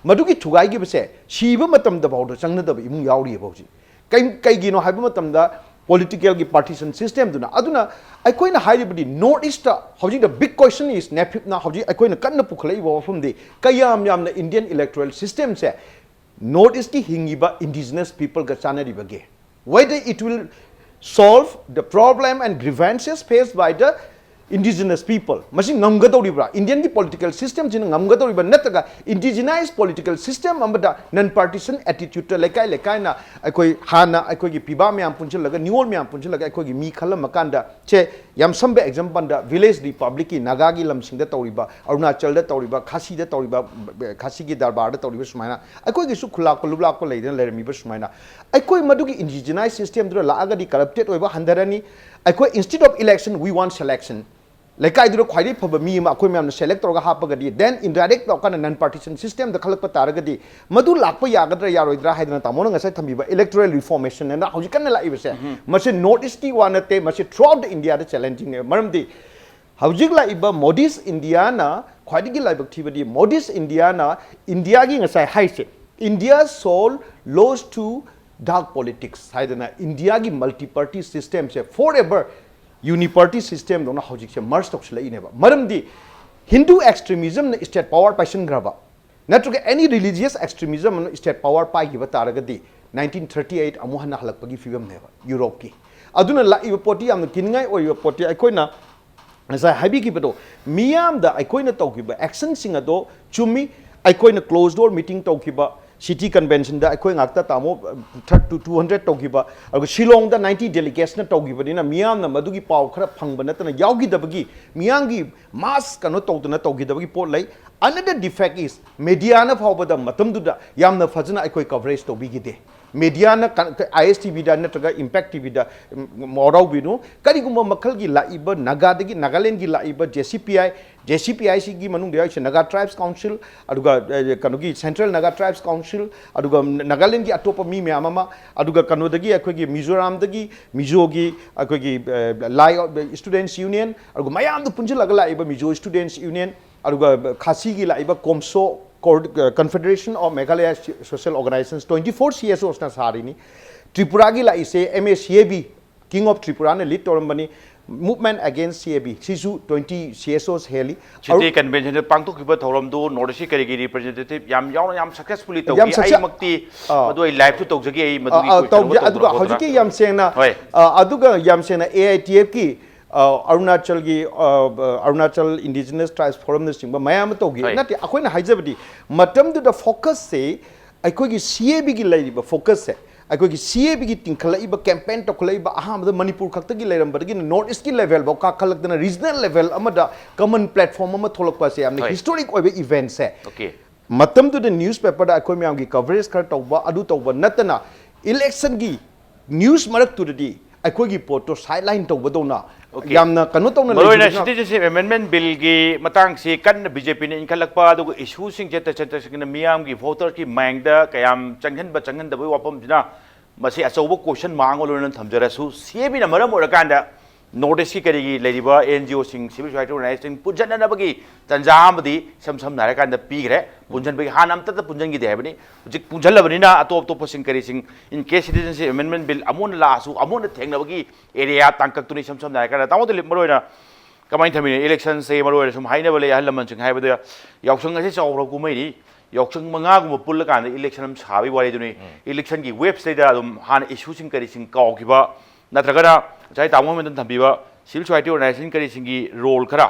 ꯃꯗꯨꯒꯤ ꯊꯨꯒꯥꯏꯈꯤꯕꯁꯦ ꯁꯤꯕ ꯃꯇꯝꯗ ꯐꯥꯎꯗ ꯆꯪꯅꯗꯕ ꯏꯃꯨꯡ ꯌꯥꯎꯔꯤꯑꯕ ꯍꯧꯖꯤꯛ꯫ ꯀꯩ-, ꯀꯩꯒꯤꯅꯣ ꯍꯥꯏꯕ ꯃꯇꯝꯗ political ꯒꯤ partition system ꯗꯨꯅ꯫ ꯑꯗꯨꯅ ꯑꯩꯈꯣꯏꯅ ꯍꯥꯏꯔꯤꯕꯗꯤ North East ꯇ ꯍꯧꯖꯤꯛ the big question is, ꯅꯦꯐꯤꯞꯅ ꯍꯧꯖꯤꯛ ꯑꯩꯈꯣꯏꯅ ꯀꯟꯅ ꯄꯨꯈꯠꯂꯛꯏꯕ ꯋꯥꯐꯝꯗꯤ ꯀꯌꯥꯝ ꯌꯥꯝꯅ Indian electoral system ꯁꯦ North East ꯀꯤ ꯍꯤꯡꯉꯤꯕ indigenous people ꯒ ꯆꯥꯟꯅꯔꯤꯕꯒꯦ? Whether it will solve the problem and grievances faced by the indigenous people, ꯃꯁꯤ ꯉꯝꯒꯗꯧꯔꯤꯕ꯭ꯔꯥ? Indian ꯒꯤ political system ꯁꯤꯅ ꯉꯝꯒꯗꯧꯔꯤꯕ꯭ꯔꯥ? ꯅꯠꯇ꯭ꯔꯒ indigenized political system ꯑꯃꯗ non partisan attitude ꯇ ꯂꯩꯀꯥꯏ ꯂꯩꯀꯥꯏꯅ ꯑꯩꯈꯣꯏ ꯍꯥꯟꯅ ꯑꯩꯈꯣꯏꯒꯤ ꯄꯤꯕꯥ ꯃꯌꯥꯝ ꯄꯨꯟꯁꯤꯜꯂꯒ, ꯅꯤꯉꯣꯜ ꯃꯌꯥꯝ ꯄꯨꯟꯁꯤꯜꯂꯒ ꯑꯩꯈꯣꯏꯒꯤ ꯃꯤ ꯈꯜꯂꯝꯃꯀꯥꯟꯗ, ꯁꯦ, ꯌꯥꯝ ꯁꯝꯕ example ꯗ village republic ꯀꯤ ꯅꯥꯒꯥꯒꯤ ꯂꯝꯁꯤꯡꯗ ꯇꯧꯔꯤꯕ, ꯑꯔꯨꯅꯥꯆꯜꯗ ꯇꯧꯔꯤꯕ, ꯈꯥꯁꯤꯗ ꯇꯧꯔꯤꯕ, ꯈꯥꯁꯤꯒꯤ ꯗꯔꯕꯥꯔꯗ ꯇꯧꯔꯤꯕ ꯁꯨꯃꯥꯏꯅ, ꯑꯩꯈꯣꯏꯒꯤꯁꯨ ꯈꯨꯂꯥꯛꯄ ꯂꯨꯞꯂꯥꯛꯄ ꯂꯩꯗꯅ ꯂꯩꯔꯝꯃꯤꯕ ꯁꯨꯃꯥꯏꯅ, ꯑꯩꯈꯣꯏ ꯃꯗꯨꯒꯤ indigenized system ꯗꯨꯗ ꯂꯥꯛꯑꯒꯗꯤ corrupted ꯑꯣꯏꯕ ꯍꯟꯊꯔꯅꯤ꯫ ꯑꯩꯈꯣꯏ instead of election, we want selection. ꯂꯩꯀꯥꯏꯗꯨꯗ ꯈ꯭ꯋꯥꯏꯗꯒꯤ ꯐꯕ ꯃꯤ ꯑꯃ ꯑꯩꯈꯣꯏ ꯃꯌꯥꯝꯅ select ꯇꯧꯔꯒ ꯍꯥꯞꯄꯒꯗꯤ, then indirect ꯇꯧꯔꯀꯥꯟꯗ non partisan system ꯗ ꯈꯜꯂꯛꯄ ꯇꯥꯔꯒꯗꯤ, ꯃꯗꯨ ꯂꯥꯛꯄ ꯌꯥꯒꯗ꯭ꯔꯥ ꯌꯥꯔꯣꯏꯗ꯭ꯔꯥ ꯍꯥꯏꯗꯅ ꯇꯥꯃꯣꯅ ꯉꯁꯥꯏ ꯊꯝꯕꯤꯕ electoral reformation ꯍꯥꯏꯅ ꯍꯧꯖꯤꯛ ꯀꯟꯅ ꯂꯥꯛꯏꯕꯁꯦ, ꯃꯁꯤ North East ꯀꯤ ꯋꯥ ꯅꯠꯇꯦ, ꯃꯁꯤ throughout the India the challenging ꯅꯦ꯫ ꯃꯔꯝꯗꯤ ꯍꯧꯖꯤꯛ ꯂꯥꯛꯏꯕ Modi's India ꯅ ꯈ꯭ꯋꯥꯏꯗꯒꯤ ꯂꯥꯏꯕꯛ ꯊꯤꯕꯗꯤ, Modi's India ꯅ India ꯒꯤ ꯉꯁꯥꯏ ꯍꯥꯏꯁꯦ, "India's soul lost to dark politics" ꯍꯥꯏꯗꯅ, ꯏꯟꯗꯤꯌꯥꯒꯤ multi party system ꯁꯦ forever uni party system ꯗꯧꯅ ꯍꯧꯖꯤꯛꯁꯦ merge ꯇꯧꯁꯤꯜꯂꯛꯏꯅꯦꯕ꯫ ꯃꯔꯝꯗꯤ Hindu extremism ꯅ state power ꯄꯥꯏꯁꯤꯟꯈ꯭ꯔꯕ, ꯅꯠꯇ꯭ꯔꯒ any religious extremism ꯑꯃꯅ state power ꯄꯥꯏꯈꯤꯕ ꯇꯥꯔꯒꯗꯤ, nineteen thirty eight ꯑꯃꯨꯛ ꯍꯟꯅ ꯍꯜꯂꯛꯄꯒꯤ ꯐꯤꯕꯝꯅꯦꯕ ꯌꯨꯔꯣꯞꯀꯤ꯫ ꯑꯗꯨꯅ ꯂꯥꯛꯏꯕ ꯄꯣꯠꯇꯤ ꯌꯥꯝꯅ ꯀꯤꯅꯤꯡꯉꯥꯏ ꯑꯣꯏꯔꯤꯕ ꯄꯣꯠꯇꯤ, ꯑꯩꯈꯣꯏꯅ ꯉꯁꯥꯏ ꯍꯥꯏꯕꯤꯈꯤꯕꯗꯣ, ꯃꯤꯌꯥꯝꯗ ꯑꯩꯈꯣꯏꯅ ꯇꯧꯈꯤꯕ action ꯁꯤꯡ ꯑꯗꯣ ꯆꯨꯝꯃꯤ꯫ ꯑꯩꯈꯣꯏꯅ closed door meeting ꯇꯧꯈꯤꯕ, city convention ꯗ ꯑꯩꯈꯣꯏ ꯉꯥꯛꯇ ꯇꯥꯃꯣ, ꯊꯥꯔꯇꯤ ꯇꯨ ꯍꯟꯗ꯭ꯔꯦꯠ ꯇꯧꯈꯤꯕ, ꯑꯗꯨꯒ ꯁꯤꯂꯣꯡꯗ ninety delegates ꯅ ꯇꯧꯈꯤꯕꯅꯤꯅ, ꯃꯤꯌꯥꯝꯅ ꯃꯗꯨꯒꯤ ꯄꯥꯎ ꯈꯔ ꯐꯪꯕ ꯅꯠꯇꯅ ꯌꯥꯎꯈꯤꯗꯕꯒꯤ, ꯃꯤꯌꯥꯝꯒꯤ mass ꯀꯩꯅꯣ ꯇꯧꯗꯅ ꯇꯧꯈꯤꯗꯕꯒꯤ ꯄꯣꯠ ꯂꯩ꯫ Another defect is, media ꯅ ꯐꯥꯎꯕꯗ ꯃꯇꯝꯗꯨꯗ ꯌꯥꯝꯅ ꯐꯖꯅ ꯑꯩꯈꯣꯏ coverage ꯇꯧꯕꯤꯈꯤꯗꯦ꯫ Media ꯅ ꯀ-, ꯀ-, ISTV ꯗ ꯅꯠꯇ꯭ꯔꯒ Impact TV ꯗ, ꯎꯝ, ꯋꯥꯔꯧꯕꯤꯅꯨ, ꯀꯔꯤꯒꯨꯝꯕ ꯃꯈꯜꯒꯤ ꯂꯥꯛꯏꯕ ꯅꯥꯒꯥꯗꯒꯤ, ꯅꯥꯒꯥꯂꯦꯟꯒꯤ ꯂꯥꯛꯏꯕ JCPI, JCPI ꯁꯤꯒꯤ ꯃꯅꯨꯡꯗ ꯌꯥꯎꯔꯤꯁꯦ Naga Tribes Council, ꯑꯗꯨꯒ, ꯑ, ꯀꯩꯅꯣꯒꯤ Central Naga Tribes Council, ꯑꯗꯨꯒ ꯅꯥꯒꯥꯂꯦꯟꯒꯤ ꯑꯇꯣꯞꯄ ꯃꯤ ꯃꯌꯥꯝ ꯑꯃ, ꯑꯗꯨꯒ ꯀꯩꯅꯣꯗꯒꯤ ꯑꯩꯈꯣꯏꯒꯤ ꯃꯤꯖꯣꯔꯥꯝꯗꯒꯤ, ꯃꯤꯖꯣꯒꯤ ꯑꯩꯈꯣꯏꯒꯤ, ꯑ, Lai Students Union, ꯑꯗꯨꯒ ꯃꯌꯥꯝꯗꯨ ꯄꯨꯟꯁꯤꯜꯂꯒ ꯂꯥꯛꯏꯕ Mizo Students Union, ꯑꯗꯨꯒ ꯈꯥꯁꯤꯒꯤ ꯂꯥꯛꯏꯕ COMSO, ꯀꯣꯔ-, confederation of Meghalaya social organisations, twenty four C S ꯑꯣꯁꯅ ꯁꯥꯔꯤꯅꯤ꯫ ꯇ꯭ꯔꯤꯄꯨꯔꯥꯒꯤ ꯂꯥꯛꯏꯁꯦ M A C A B, king of ꯇ꯭ꯔꯤꯄꯨꯔꯥꯅ ꯂꯤꯗ ꯇꯧꯔꯝꯕꯅꯤ, movement against C A B, ꯁꯤꯁꯨ ꯇ꯭ꯋꯦꯟꯇꯤ ꯁꯤ ꯑꯦꯁ ꯑꯣꯁ ꯍꯦꯜꯂꯤ꯫ ꯁꯤꯇꯤ ꯀꯟꯚꯦꯟꯁꯟꯗ ꯄꯥꯡꯊꯣꯛꯈꯤꯕ ꯊꯧꯔꯝꯗꯨ ꯅꯣꯔꯠ ꯏꯁꯀꯤ ꯀꯔꯤꯒꯤ ꯔꯤꯄ꯭ꯔꯖꯦꯟꯇꯦꯇꯤꯚ ꯌꯥꯝ ꯌꯥꯎꯅ ꯌꯥꯝ ꯁꯛꯁꯦꯁꯐꯨꯜꯂꯤ ꯌꯥꯝ ꯇꯧꯈꯤ꯫ ꯁꯛꯁꯦ-, ꯑꯩꯃꯛꯇꯤ ꯑꯥ꯫ ꯃꯗꯨ ꯑꯩ ꯂꯥꯏꯐꯁꯨ ꯇꯧꯖꯈꯤ, ꯑꯩ ꯑꯥ, ꯃꯗꯨꯒꯤ ꯑꯥ, ꯀꯣꯏꯁꯟ ꯑꯃ ꯇꯧꯖ-, ꯇꯧꯗꯅ ꯑꯗꯨꯒ ꯈꯣꯠꯇꯅ꯫ ꯍꯧꯖꯤꯛꯀꯤ ꯌꯥꯝ ꯁꯦꯡꯅ, ꯍꯣꯏ꯫ ꯑꯥ, ꯑꯗꯨꯒ ꯌꯥꯝ ꯁꯦꯡꯅ ꯑꯦ ꯑꯥꯏ ꯇꯤ ꯑꯦꯐꯀꯤ, ꯑꯥ, ꯑꯔꯨꯅꯥꯆꯜꯒꯤ, ꯑꯥ, ꯑꯔꯨꯅꯥꯆꯜ ꯏꯟꯗꯤꯖꯤꯅꯁ ꯇ꯭ꯔꯥꯏꯕꯁ ꯐꯣꯔꯝꯅꯆꯤꯡꯕ ꯃꯌꯥꯝ ꯑꯃ ꯇꯧꯈꯤ꯫ ꯍꯣꯏ꯫ ꯅꯠꯇꯦ, ꯑꯩꯈꯣꯏꯅ ꯍꯥꯏꯖꯕꯗꯤ ꯃꯇꯝꯗꯨꯗ ꯐꯣꯀꯁꯁꯦ ꯑꯩꯈꯣꯏꯒꯤ ꯁꯤ ꯑꯦ ꯕꯤꯒꯤ ꯂꯩꯔꯤꯕ ꯐꯣꯀꯁꯁꯦ, ꯑꯩꯈꯣꯏꯒꯤ ꯁꯤ ꯑꯦ ꯕꯤꯒꯤ ꯇꯤꯡꯈꯠꯂꯛꯏꯕ, ꯀꯦꯝꯄꯦꯟ ꯇꯧꯈꯠꯂꯛꯏꯕ, ꯑꯍꯥꯟꯕꯗ ꯃꯅꯤꯄꯨꯔ ꯈꯛꯇꯒꯤ ꯂꯩꯔꯝꯕꯗꯒꯤꯅ ꯅꯣꯔꯠ ꯏꯁꯀꯤ ꯂꯦꯚꯦꯜꯐꯥꯎ ꯀꯥꯈꯠꯂꯛꯇꯅ ꯔꯤꯖꯅꯦꯜ ꯂꯦꯚꯦꯜ ꯑꯃꯗ ꯀꯃꯟ ꯄ꯭ꯂꯦꯠꯐꯣꯔꯝ ꯑꯃ ꯊꯣꯛꯂꯛꯄꯁꯦ ꯌꯥꯝꯅ ꯍꯣꯏ꯫ ꯍꯤꯁꯇꯣꯔꯤꯛ ꯑꯣꯏꯕ ꯏꯚꯦꯟꯠꯁꯦ꯫ ꯑꯣꯀꯦ꯫ ꯃꯇꯝꯗꯨꯗ ꯅ꯭ꯌꯨꯁꯄꯦꯄꯔꯗ ꯑꯩꯈꯣꯏ ꯃꯌꯥꯝꯒꯤ ꯀꯚꯔꯦꯖ ꯈꯔ ꯇꯧꯕ, ꯑꯗꯨ ꯇꯧꯕ ꯅꯠꯇꯅ ꯏꯂꯦꯛꯁꯟꯒꯤ ꯅ꯭ꯌꯨꯁ ꯃꯔꯛꯇꯨꯗꯗꯤ ꯑꯩꯈꯣꯏꯒꯤ ꯄꯣꯠꯇꯣ ꯁꯥꯏꯗꯂꯥꯏꯟ ꯇꯧꯕꯗꯧꯅ ꯑꯣꯀꯦ꯫ ꯌꯥꯝꯅ ꯀꯩꯅꯣ ꯇꯧꯅ ꯃꯔꯨ ꯑꯣꯏꯅ ꯂꯩꯈꯤꯕꯗꯨꯅ ꯁꯤꯇꯤꯖꯟꯁꯤꯞ ꯑꯦꯃꯦꯟꯗꯃꯦꯟꯠ ꯕꯤꯜꯒꯤ ꯃꯇꯥꯡꯁꯤ ꯀꯟꯅ ꯕꯤ ꯖꯦ ꯄꯤꯅ ꯏꯟꯈꯠꯂꯛꯄ, ꯑꯗꯨꯒ ꯏꯁꯨꯁꯤꯡꯁꯦ ꯇꯁꯦꯡ ꯇꯁꯦꯡꯅ ꯃꯤꯌꯥꯝꯒꯤ ꯚꯣꯇꯔꯒꯤ ꯃꯥꯏꯟꯗ ꯀꯌꯥꯝ ꯆꯪꯍꯟꯕ ꯆꯪꯍꯟꯗꯕꯒꯤ ꯋꯥꯐꯝꯁꯤꯅ ꯃꯁꯤ ꯑꯆꯧꯕ ꯀꯣꯏꯁꯟ ꯃꯥꯔꯛ ꯑꯃ ꯑꯣꯏꯅ ꯊꯝꯖꯔꯁꯨ, ꯁꯤ ꯑꯦ ꯕꯤꯅ ꯃꯔꯝ ꯑꯣꯏꯔꯀꯥꯟꯗ ꯅꯣꯔꯠ ꯏꯁꯀꯤ ꯀꯔꯤꯒꯤ ꯂꯩꯔꯤꯕ ꯑꯦꯟ ꯖꯤ ꯑꯣꯁꯤꯡ, ꯁꯤꯚꯤꯜ ꯁꯣꯁꯥꯏꯇꯤ ꯑꯣꯔꯒꯅꯥꯏꯖꯦꯁꯟ ꯄꯨꯟꯁꯤꯟꯅꯅꯕꯒꯤ ꯇꯥꯟꯖꯥ ꯑꯃꯗꯤ ꯏꯁꯝ ꯁꯝꯅ ꯍꯥꯏꯔꯀꯥꯟꯗ ꯄꯤꯈ꯭ꯔꯦ꯫ ꯄꯨꯟꯁꯤꯟꯕꯒꯤ ꯍꯥꯟꯅ ꯑꯝꯇꯗ ꯄꯨꯟꯁꯤꯟꯈꯤꯗꯦ ꯍꯥꯏꯕꯅꯤ꯫ ꯍꯧꯖꯤꯛ ꯄꯨꯟꯁꯤꯜꯂꯕꯅꯤꯅ ꯑꯇꯣꯞ ꯑꯇꯣꯞꯄꯁꯤꯡ ꯀꯔꯤꯁꯤꯡ, in case citizenship amendment bill ꯑꯃꯨꯛ ꯍꯟꯅ ꯂꯥꯛꯑꯁꯨ ꯑꯃꯨꯛ ꯍꯟꯅ ꯊꯦꯡꯅꯕꯒꯤ ꯑꯦꯔꯤꯌꯥ ꯇꯥꯡꯀꯛꯇꯨꯅꯤ꯫ ꯏꯁꯝ ꯁꯝꯅ ꯍꯥꯏꯔꯀꯥꯟꯗ ꯇꯥꯃꯣ ꯗꯤꯂꯤꯞ, ꯃꯔꯨ ꯑꯣꯏꯅ ꯀꯃꯥꯏꯅ ꯊꯝꯕꯤꯅꯤ? ꯏꯂꯦꯛꯁꯟꯁꯦ ꯃꯔꯨ ꯑꯣꯏꯅ ꯁꯨꯝ ꯍꯥꯏꯅꯕ ꯂꯩ ꯑꯍꯜ ꯂꯃꯟꯁꯤꯡ ꯍꯥꯏꯕꯗ, ꯌꯥꯎꯁꯪ ꯑꯁꯤ ꯆꯥꯎꯈ꯭ꯔꯕ ꯀꯨꯝꯍꯩꯅꯤ, ꯌꯥꯎꯁꯪ ꯃꯉꯥꯒꯨꯝꯕ ꯄꯨꯜꯂꯀꯥꯟꯗ ꯏꯂꯦꯛꯁꯟ ꯑꯃ ꯁꯥꯕꯒꯤ ꯋꯥꯔꯤꯗꯨꯅꯤ꯫ ꯎꯝ꯫ ꯏꯂꯦꯛꯁꯟꯒꯤ ꯋꯦꯕꯁꯤꯗꯩꯗ ꯑꯗꯨꯝ ꯍꯥꯟꯅ ꯏꯁꯨꯁꯤꯡ ꯀꯔꯤꯁꯤꯡ ꯀꯥꯎꯈꯤꯕ, ꯅꯠꯇ꯭ꯔꯒꯅ ꯉꯁꯥꯏ ꯇꯥꯃꯣ ꯍꯣꯏꯅ ꯊꯝꯕꯤꯕ ꯁꯤꯚꯤꯜ ꯁꯣꯁꯥꯏꯇꯤ ꯑꯣꯔꯒꯅꯥꯏꯖꯦꯁꯟ ꯀꯔꯤꯁꯤꯡꯒꯤ ꯔꯣꯜ ꯈꯔ,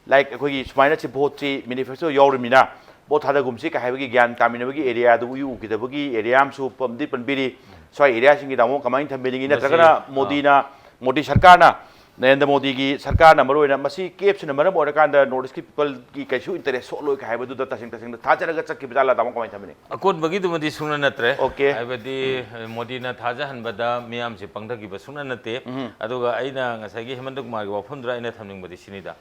ꯂꯥꯏꯛ ꯑꯩꯈꯣꯏꯒꯤ ꯁꯨꯃꯥꯏꯅ ꯁꯤ ꯚꯣꯠꯁꯤ ꯃꯦꯅꯤꯐꯦꯁꯇꯣ ꯌꯥꯎꯔꯤꯃꯤꯅ ꯚꯣꯠ ꯊꯥꯗꯒꯨꯝꯁꯤ ꯀꯥꯏ ꯍꯥꯏꯕꯒꯤ ꯒ꯭ꯌꯥꯟ ꯇꯥꯃꯤꯟꯅꯕꯒꯤ ꯑꯦꯔꯤꯌꯥꯗꯨ ꯎ-, ꯎꯈꯤꯗꯕꯒꯤ ꯑꯦꯔꯤꯌꯥ ꯑꯃꯁꯨ ꯄꯟꯗꯤ ꯄꯟꯕꯤꯔꯤ꯫ ꯁ꯭ꯋꯥꯏ ꯑꯦꯔꯤꯌꯥꯁꯤꯡꯒꯤ ꯇꯥꯃꯣ ꯀꯃꯥꯏꯅ ꯊꯝꯕꯤꯅꯤꯡꯉꯤ? ꯃꯁꯤ, ꯅꯠꯇ꯭ꯔꯒꯅ ꯑꯥ꯫ ꯃꯣꯗꯤꯅ, ꯃꯣꯗꯤ ꯁꯔꯀꯥꯔꯅ, ꯅꯔꯦꯟꯗ꯭ꯔ ꯃꯣꯗꯤꯒꯤ ꯁꯔꯀꯥꯔꯅ ꯃꯔꯨꯑꯣꯏꯅ ꯃꯁꯤ ꯀꯦꯞꯁꯤꯅ ꯃꯔꯝ ꯑꯣꯏꯔꯀꯥꯟꯗ ꯅꯣꯔꯠ ꯏꯁꯀꯤ ꯄꯤꯄꯜꯒꯤ ꯀꯩꯁꯨ ꯏꯟꯇꯔꯦꯁ ꯁꯣꯛꯂꯣꯏ ꯀꯥꯏ ꯍꯥꯏꯕꯗꯨꯗ ꯇꯁꯦꯡ ꯇꯁꯦꯡꯅ ꯊꯥꯖꯔꯒ ꯆꯠꯈꯤꯕ ꯖꯥꯠꯂꯥ, ꯇꯥꯃꯣ ꯀꯃꯥꯏꯅ ꯊꯝꯕꯤꯅꯤ? ꯑꯀꯣꯟꯕꯒꯤꯗꯨꯃꯗꯤ ꯁꯨꯡꯅ ꯅꯠꯇ꯭ꯔꯦ꯫ ꯑꯣꯀꯦ꯫ ꯍꯥꯏꯕꯗꯤ, ꯎꯝ꯫ ꯃꯣꯗꯤꯅ ꯊꯥꯖꯍꯟꯕꯗ ꯃꯤꯌꯥꯝꯁꯦ ꯄꯪꯊꯈꯤꯕ ꯁꯨꯡꯅ ꯅꯠꯇꯦ꯫ ꯎꯝ꯫ ꯑꯗꯨꯒ ꯑꯩꯅ ꯉꯁꯥꯏꯒꯤ ꯍꯦꯃꯟꯇ ꯀꯨꯃꯥꯔꯒꯤ ꯋꯥꯐꯝꯗꯨꯗ ꯑꯩꯅ ꯊꯝꯅꯤꯡꯕꯗꯤ ꯁꯤꯅꯤꯗ,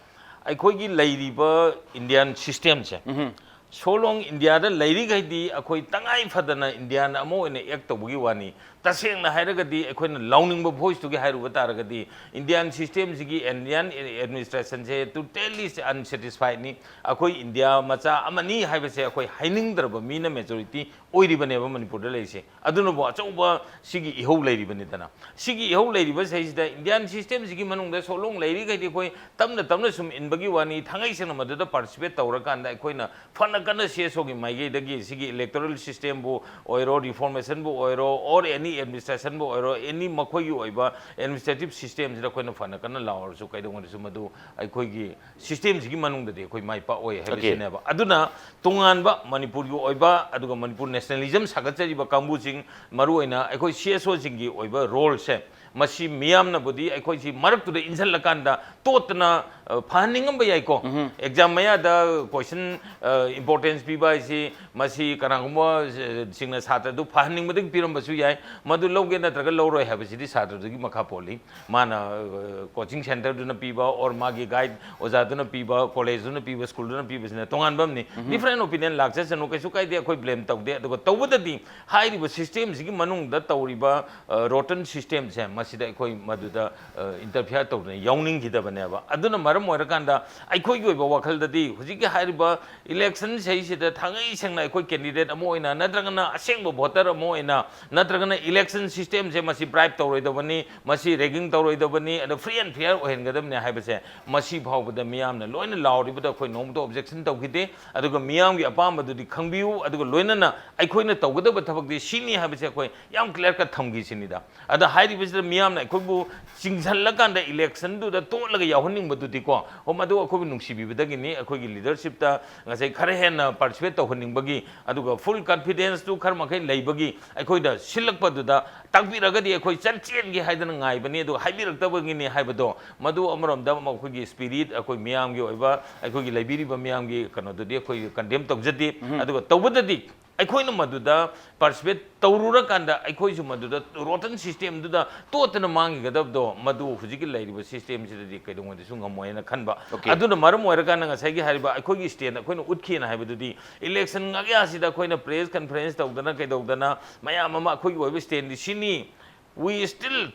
ꯑꯩꯈꯣꯏꯒꯤ ꯂꯩꯔꯤꯕ ꯏꯟꯗꯤꯌꯥꯟ ꯁꯤꯁꯇꯦꯝꯁꯦ ꯎꯝ꯫ So long ꯏꯟꯗꯤꯌꯥꯗ ꯂꯩꯔꯤꯈꯩꯗꯤ ꯑꯩꯈꯣꯏ ꯇꯉꯥꯏ ꯐꯗꯅ ꯏꯟꯗꯤꯌꯥꯟ ꯑꯃ ꯑꯣꯏꯅ ꯑꯦꯛ ꯇꯧꯕꯒꯤ ꯋꯥꯅꯤ꯫ ꯇꯁꯦꯡꯅ ꯍꯥꯏꯔꯒꯗꯤ ꯑꯩꯈꯣꯏꯅ ꯂꯥꯎꯅꯤꯡꯕ ꯚꯣꯏꯁꯇꯨꯒꯤ ꯍꯥꯏꯔꯨꯕ ꯇꯥꯔꯒꯗꯤ, ꯏꯟꯗꯤꯌꯥꯟ ꯁꯤꯁꯇꯦꯝꯁꯤꯒꯤ, ꯏꯟꯗꯤꯌꯥꯟ ꯑꯦꯗꯃꯤꯅꯤꯁꯇ꯭ꯔꯦꯁꯟꯁꯦ totally unsatisfiedꯅꯤ꯫ ꯑꯩꯈꯣꯏ ꯏꯟꯗꯤꯌꯥ ꯃꯆꯥ ꯑꯃꯅꯤ ꯍꯥꯏꯕꯁꯦ ꯑꯩꯈꯣꯏ ꯍꯥꯏꯅꯤꯡꯗ꯭ꯔꯕ ꯃꯤꯅ ꯃꯦꯖꯣꯔꯤꯇꯤ ꯑꯣꯏꯔꯤꯕꯅꯦꯕ ꯃꯅꯤꯄꯨꯔꯗ ꯂꯩꯔꯤꯁꯦ꯫ ꯑꯗꯨꯅꯕꯨ ꯑꯆꯧꯕ ꯁꯤꯒꯤ ꯏꯍꯧ ꯂꯩꯔꯤꯕꯅꯤꯗꯅ꯫ ꯁꯤꯒꯤ ꯏꯍꯧ ꯂꯩꯔꯤꯕꯁꯤꯗꯩꯁꯤꯗ ꯏꯟꯗꯤꯌꯥꯟ ꯁꯤꯁꯇꯦꯝꯁꯤꯒꯤ ꯃꯅꯨꯡꯗ so long ꯂꯩꯔꯤꯈꯩꯗꯤ ꯑꯩꯈꯣꯏ ꯇꯞꯅ ꯇꯞꯅ ꯁꯨꯝ ꯏꯟꯕꯒꯤ ꯋꯥꯅꯤ꯫ ꯊꯥꯡꯉꯩ ꯁꯦꯡꯅ ꯃꯗꯨꯗ ꯄꯥꯔꯇꯤꯁꯤꯄꯦꯠ ꯇꯧꯔꯀꯥꯟꯗ ꯑꯩꯈꯣꯏꯅ ꯐꯅ ꯀꯟꯅ CSOꯒꯤ ꯃꯥꯏꯀꯩꯗꯒꯤ ꯁꯤꯒꯤ ꯏꯂꯦꯛꯇꯣꯔꯦꯜ ꯁꯤꯁꯇꯦꯝꯕꯨ ꯑꯣꯏꯔꯣ, ꯔꯤꯐꯣꯔꯃꯦꯁꯟꯕꯨ ꯑꯣꯏꯔꯣ, or any administrationꯕꯨ ꯑꯣꯏꯔꯣ, any ꯃꯈꯣꯏꯒꯤ ꯑꯣꯏꯕ ꯑꯦꯗꯃꯤꯅꯤꯁꯇ꯭ꯔꯦꯇꯤꯞ ꯁꯤꯁꯇꯦꯝꯁꯤꯗ ꯑꯩꯈꯣꯏꯅ ꯐꯅ ꯀꯟꯅ ꯂꯥꯎꯔꯁꯨ ꯀꯩꯗꯧꯉꯩꯗꯁꯨ ꯃꯗꯨ ꯑꯩꯈꯣꯏꯒꯤ ꯁꯤꯁꯇꯦꯝꯁꯤꯒꯤ ꯃꯅꯨꯡꯗꯗꯤ ꯑꯩꯈꯣꯏ ꯃꯥꯏ ꯄꯥꯛꯑꯣꯏ ꯍꯥꯏꯕꯁꯤꯅꯦꯕ꯫ ꯑꯗꯨꯅ ꯇꯣꯉꯥꯟꯕ ꯃꯅꯤꯄꯨꯔꯒꯤ ꯑꯣꯏꯕ, ꯑꯗꯨꯒ ꯃꯅꯤꯄꯨꯔ ꯅꯦꯁꯅꯦꯂꯤꯖꯝ ꯁꯥꯒꯠꯆꯔꯤꯕ ꯀꯥꯡꯕꯨꯁꯤꯡ, ꯃꯔꯨꯑꯣꯏꯅ ꯑꯩꯈꯣꯏ CSOꯁꯤꯡꯒꯤ ꯑꯣꯏꯕ ꯔꯣꯜꯁꯦ, ꯃꯁꯤ ꯃꯤꯌꯥꯝꯅꯕꯨꯗꯤ ꯑꯩꯈꯣꯏꯁꯤ ꯃꯔꯛꯇꯨꯗ ꯏꯟꯁꯤꯜꯂꯀꯥꯟꯗ ꯇꯣꯠꯇꯅ, ꯑ, ꯐꯍꯟꯅꯤꯡꯉꯝꯕ ꯌꯥꯏꯀꯣ꯫ ꯑꯦꯛꯖꯥꯝ ꯃꯌꯥꯗ ꯀꯣꯏꯁꯟ, ꯑ, ꯏꯝꯄꯣꯔꯇꯦꯟꯁ ꯄꯤꯕ ꯍꯥꯏꯁꯤ, ꯃꯁꯤ ꯀꯅꯥꯒꯨꯝꯕ, ꯑ, ꯁꯤꯡꯅ ꯁꯥꯇ꯭ꯔꯗꯨ ꯐꯍꯟꯅꯤꯡꯕꯗꯒꯤ ꯄꯤꯔꯝꯕꯁꯨ ꯌꯥꯏ꯫ ꯃꯗꯨ ꯂꯧꯒꯦ ꯅꯠꯇ꯭ꯔꯒ ꯂꯧꯔꯣꯏ ꯍꯥꯏꯕꯁꯤꯗꯤ ꯁꯥꯇ꯭ꯔꯗꯨꯒꯤ ꯃꯈꯥ ꯄꯣꯜꯂꯤ꯫ ꯃꯥꯅ, ꯑ, ꯀꯣꯆꯤꯡ ꯁꯦꯟꯇꯔꯗꯨꯅ ꯄꯤꯕ, or ꯃꯥꯒꯤ ꯒꯥꯏꯗ ꯑꯣꯖꯥꯗꯨꯅ ꯄꯤꯕ, ꯀꯣꯂꯦꯖꯇꯨꯅ ꯄꯤꯕ, ꯁ꯭ꯀꯨꯜꯗꯨꯅ ꯄꯤꯕꯁꯤꯅ ꯇꯣꯉꯥꯟꯕ ꯑꯃꯅꯤ꯫ ꯗꯤꯐꯔꯦꯟ ꯑꯣꯄꯤꯅꯤꯌꯟ ꯂꯥꯛꯆꯁꯅꯨ, ꯀꯩꯁꯨ ꯀꯥꯏꯗꯦ, ꯑꯩꯈꯣꯏ ꯕ꯭ꯂꯦꯝ ꯇꯧꯗꯦ꯫ ꯑꯗꯨꯒ ꯇꯧꯕꯗꯗꯤ ꯍꯥꯏꯔꯤꯕ ꯁꯤꯁꯇꯦꯝꯁꯤꯒꯤ ꯃꯅꯨꯡꯗ ꯇꯧꯔꯤꯕ, ꯑ, ꯔꯣꯇꯟ ꯁꯤꯁꯇꯦꯝꯁꯦ, ꯃꯁꯤꯗ ꯑꯩꯈꯣꯏ ꯃꯗꯨꯗ, ꯑ, ꯏꯟꯇꯔꯐꯤꯌꯔ ꯇꯧꯗꯅ ꯌꯥꯎꯅꯤꯡꯈꯤꯗꯕꯅꯦꯕ꯫ ꯑꯗꯨꯅ ꯃꯔꯝ ꯑꯣꯏꯔꯀꯥꯟꯗ ꯑꯩꯈꯣꯏꯒꯤ ꯑꯣꯏꯕ ꯋꯥꯈꯜꯗꯗꯤ ꯍꯧꯖꯤꯛꯀꯤ ꯍꯥꯏꯔꯤꯕ ꯏꯂꯦꯛꯁꯟꯁꯤꯗꯩꯁꯤꯗ ꯊꯥꯡꯉꯩ ꯁꯦꯡꯅ ꯑꯩꯈꯣꯏ ꯀꯦꯟꯗꯤꯗꯦꯠ ꯑꯃ ꯑꯣꯏꯅ, ꯅꯠꯇ꯭ꯔꯒꯅ ꯑꯁꯦꯡꯕ ꯚꯣꯇꯔ ꯑꯃ ꯑꯣꯏꯅ, ꯅꯠꯇ꯭ꯔꯒꯅ ꯏꯂꯦꯛꯁꯟ ꯁꯤꯁꯇꯦꯝꯁꯦ ꯃꯁꯤ ꯕ꯭ꯔꯥꯏꯕ ꯇꯧꯔꯣꯏꯗꯕꯅꯤ, ꯃꯁꯤ ꯔꯦꯒꯤꯡ ꯇꯧꯔꯣꯏꯗꯕꯅꯤ, ꯑꯗ ꯐ꯭ꯔꯤ ꯑꯦꯟ ꯐꯤꯌꯔ ꯑꯣꯏꯍꯟꯒꯗꯕꯅꯤ ꯍꯥꯏꯕꯁꯦ ꯃꯁꯤ ꯐꯥꯎꯕꯗ ꯃꯤꯌꯥꯝꯅ ꯂꯣꯏꯅ ꯂꯥꯎꯔꯤꯕꯗ ꯑꯩꯈꯣꯏ ꯅꯣꯡꯃꯇ ꯑꯣꯕꯖꯦꯛꯁꯟ ꯇꯧꯈꯤꯗꯦ꯫ ꯑꯗꯨꯒ ꯃꯤꯌꯥꯝꯒꯤ ꯑꯄꯥꯝꯕꯗꯨꯗꯤ ꯈꯪꯕꯤꯌꯨ, ꯑꯗꯨꯒ ꯂꯣꯏꯅꯅ ꯑꯩꯈꯣꯏꯅ ꯇꯧꯒꯗꯕ ꯊꯕꯛꯇꯤ ꯁꯤꯅꯤ ꯍꯥꯏꯕꯁꯦ ꯑꯩꯈꯣꯏ ꯌꯥꯝ ꯀ꯭ꯂꯤꯌꯥꯔ ꯀꯠ ꯊꯝꯈꯤꯁꯤꯅꯤꯗ꯫ ꯑꯗ ꯍꯥꯏꯔꯤꯕꯁꯤꯗ ꯃꯤꯌꯥꯝꯅ ꯑꯩꯈꯣꯏꯕꯨ ꯆꯤꯡꯁꯤꯜꯂꯀꯥꯟꯗ ꯏꯂꯦꯛꯁꯟꯗꯨꯗ ꯇꯣꯠꯂꯒ ꯌꯥꯎꯍꯟꯅꯤꯡꯕꯗꯨꯗꯤꯀꯣ, ꯍꯣ, ꯃꯗꯨ ꯑꯩꯈꯣꯏꯕꯨ ꯅꯨꯡꯁꯤꯕꯤꯕꯗꯒꯤꯅꯤ꯫ ꯑꯩꯈꯣꯏꯒꯤ ꯂꯤꯗꯔꯁꯤꯞꯇ ꯉꯁꯥꯏ ꯈꯔ ꯍꯦꯟꯅ ꯄꯥꯔꯇꯤꯁꯤꯄꯦꯠ ꯇꯧꯍꯟꯅꯤꯡꯕꯒꯤ, ꯑꯗꯨꯒ ꯐꯨꯜ ꯀꯟꯐꯤꯗꯦꯟꯁꯇꯨ ꯈꯔ ꯃꯈꯩ ꯂꯩꯕꯒꯤ, ꯑꯩꯈꯣꯏꯗ ꯁꯤꯜꯂꯛꯄꯗꯨꯗ ꯇꯥꯛꯄꯤꯔꯒꯗꯤ ꯑꯩꯈꯣꯏ ꯆꯠ ꯆꯦꯟꯒꯦ ꯍꯥꯏꯗꯅ ꯉꯥꯏꯕꯅꯤ, ꯑꯗꯨꯒ ꯍꯥꯏꯕꯤꯔꯛꯇꯕꯒꯤꯅꯤ ꯍꯥꯏꯕꯗꯣ, ꯃꯗꯨ ꯑꯃꯔꯣꯝꯗ ꯑꯩꯈꯣꯏꯒꯤ ꯁ꯭ꯄꯤꯔꯤꯠ, ꯑꯩꯈꯣꯏ ꯃꯤꯌꯥꯝꯒꯤ ꯑꯣꯏꯕ, ꯑꯩꯈꯣꯏꯒꯤ ꯂꯩꯕꯤꯔꯤꯕ ꯃꯤꯌꯥꯝꯒꯤ ꯀꯩꯅꯣꯗꯨꯗꯤ ꯑꯩꯈꯣꯏ ꯀꯟꯗꯦꯝ ꯇꯧꯖꯗꯦ꯫ ꯑꯗꯨꯒ ꯇꯧꯕꯗꯗꯤ ꯑꯩꯈꯣꯏꯅ ꯃꯗꯨꯗ participate ꯇꯧꯔꯨꯔꯀꯥꯟꯗ ꯑꯩꯈꯣꯏꯁꯨ ꯃꯗꯨꯗ rotten systemꯗꯨꯗ ꯇꯣꯠꯇꯅ ꯃꯥꯡꯈꯤꯒꯗꯕꯗꯣ, ꯃꯗꯨ ꯍꯧꯖꯤꯛꯀꯤ ꯂꯩꯔꯤꯕ systemꯁꯤꯗꯗꯤ ꯀꯩꯗꯧꯉꯩꯗꯁꯨ ꯉꯝꯃꯣꯏꯅ ꯈꯟꯕ꯫ Okay. ꯑꯗꯨꯅ ꯃꯔꯝ ꯑꯣꯏꯔꯀꯥꯟꯗ ꯉꯁꯥꯏꯒꯤ ꯍꯥꯏꯔꯤꯕ ꯑꯩꯈꯣꯏꯒꯤ stand ꯑꯩꯈꯣꯏꯅ ꯎꯠꯈꯤꯅ ꯍꯥꯏꯕꯗꯨꯗꯤ election ꯉꯥꯛꯌꯥꯁꯤꯗ ꯑꯩꯈꯣꯏꯅ press conference ꯇꯧꯗꯅ ꯀꯩꯗꯧꯗꯅ ꯃꯌꯥꯝ ꯑꯃ ꯑꯩꯈꯣꯏꯒꯤ ꯑꯣꯏꯕ standꯗꯤ ꯁꯤꯅꯤ, we still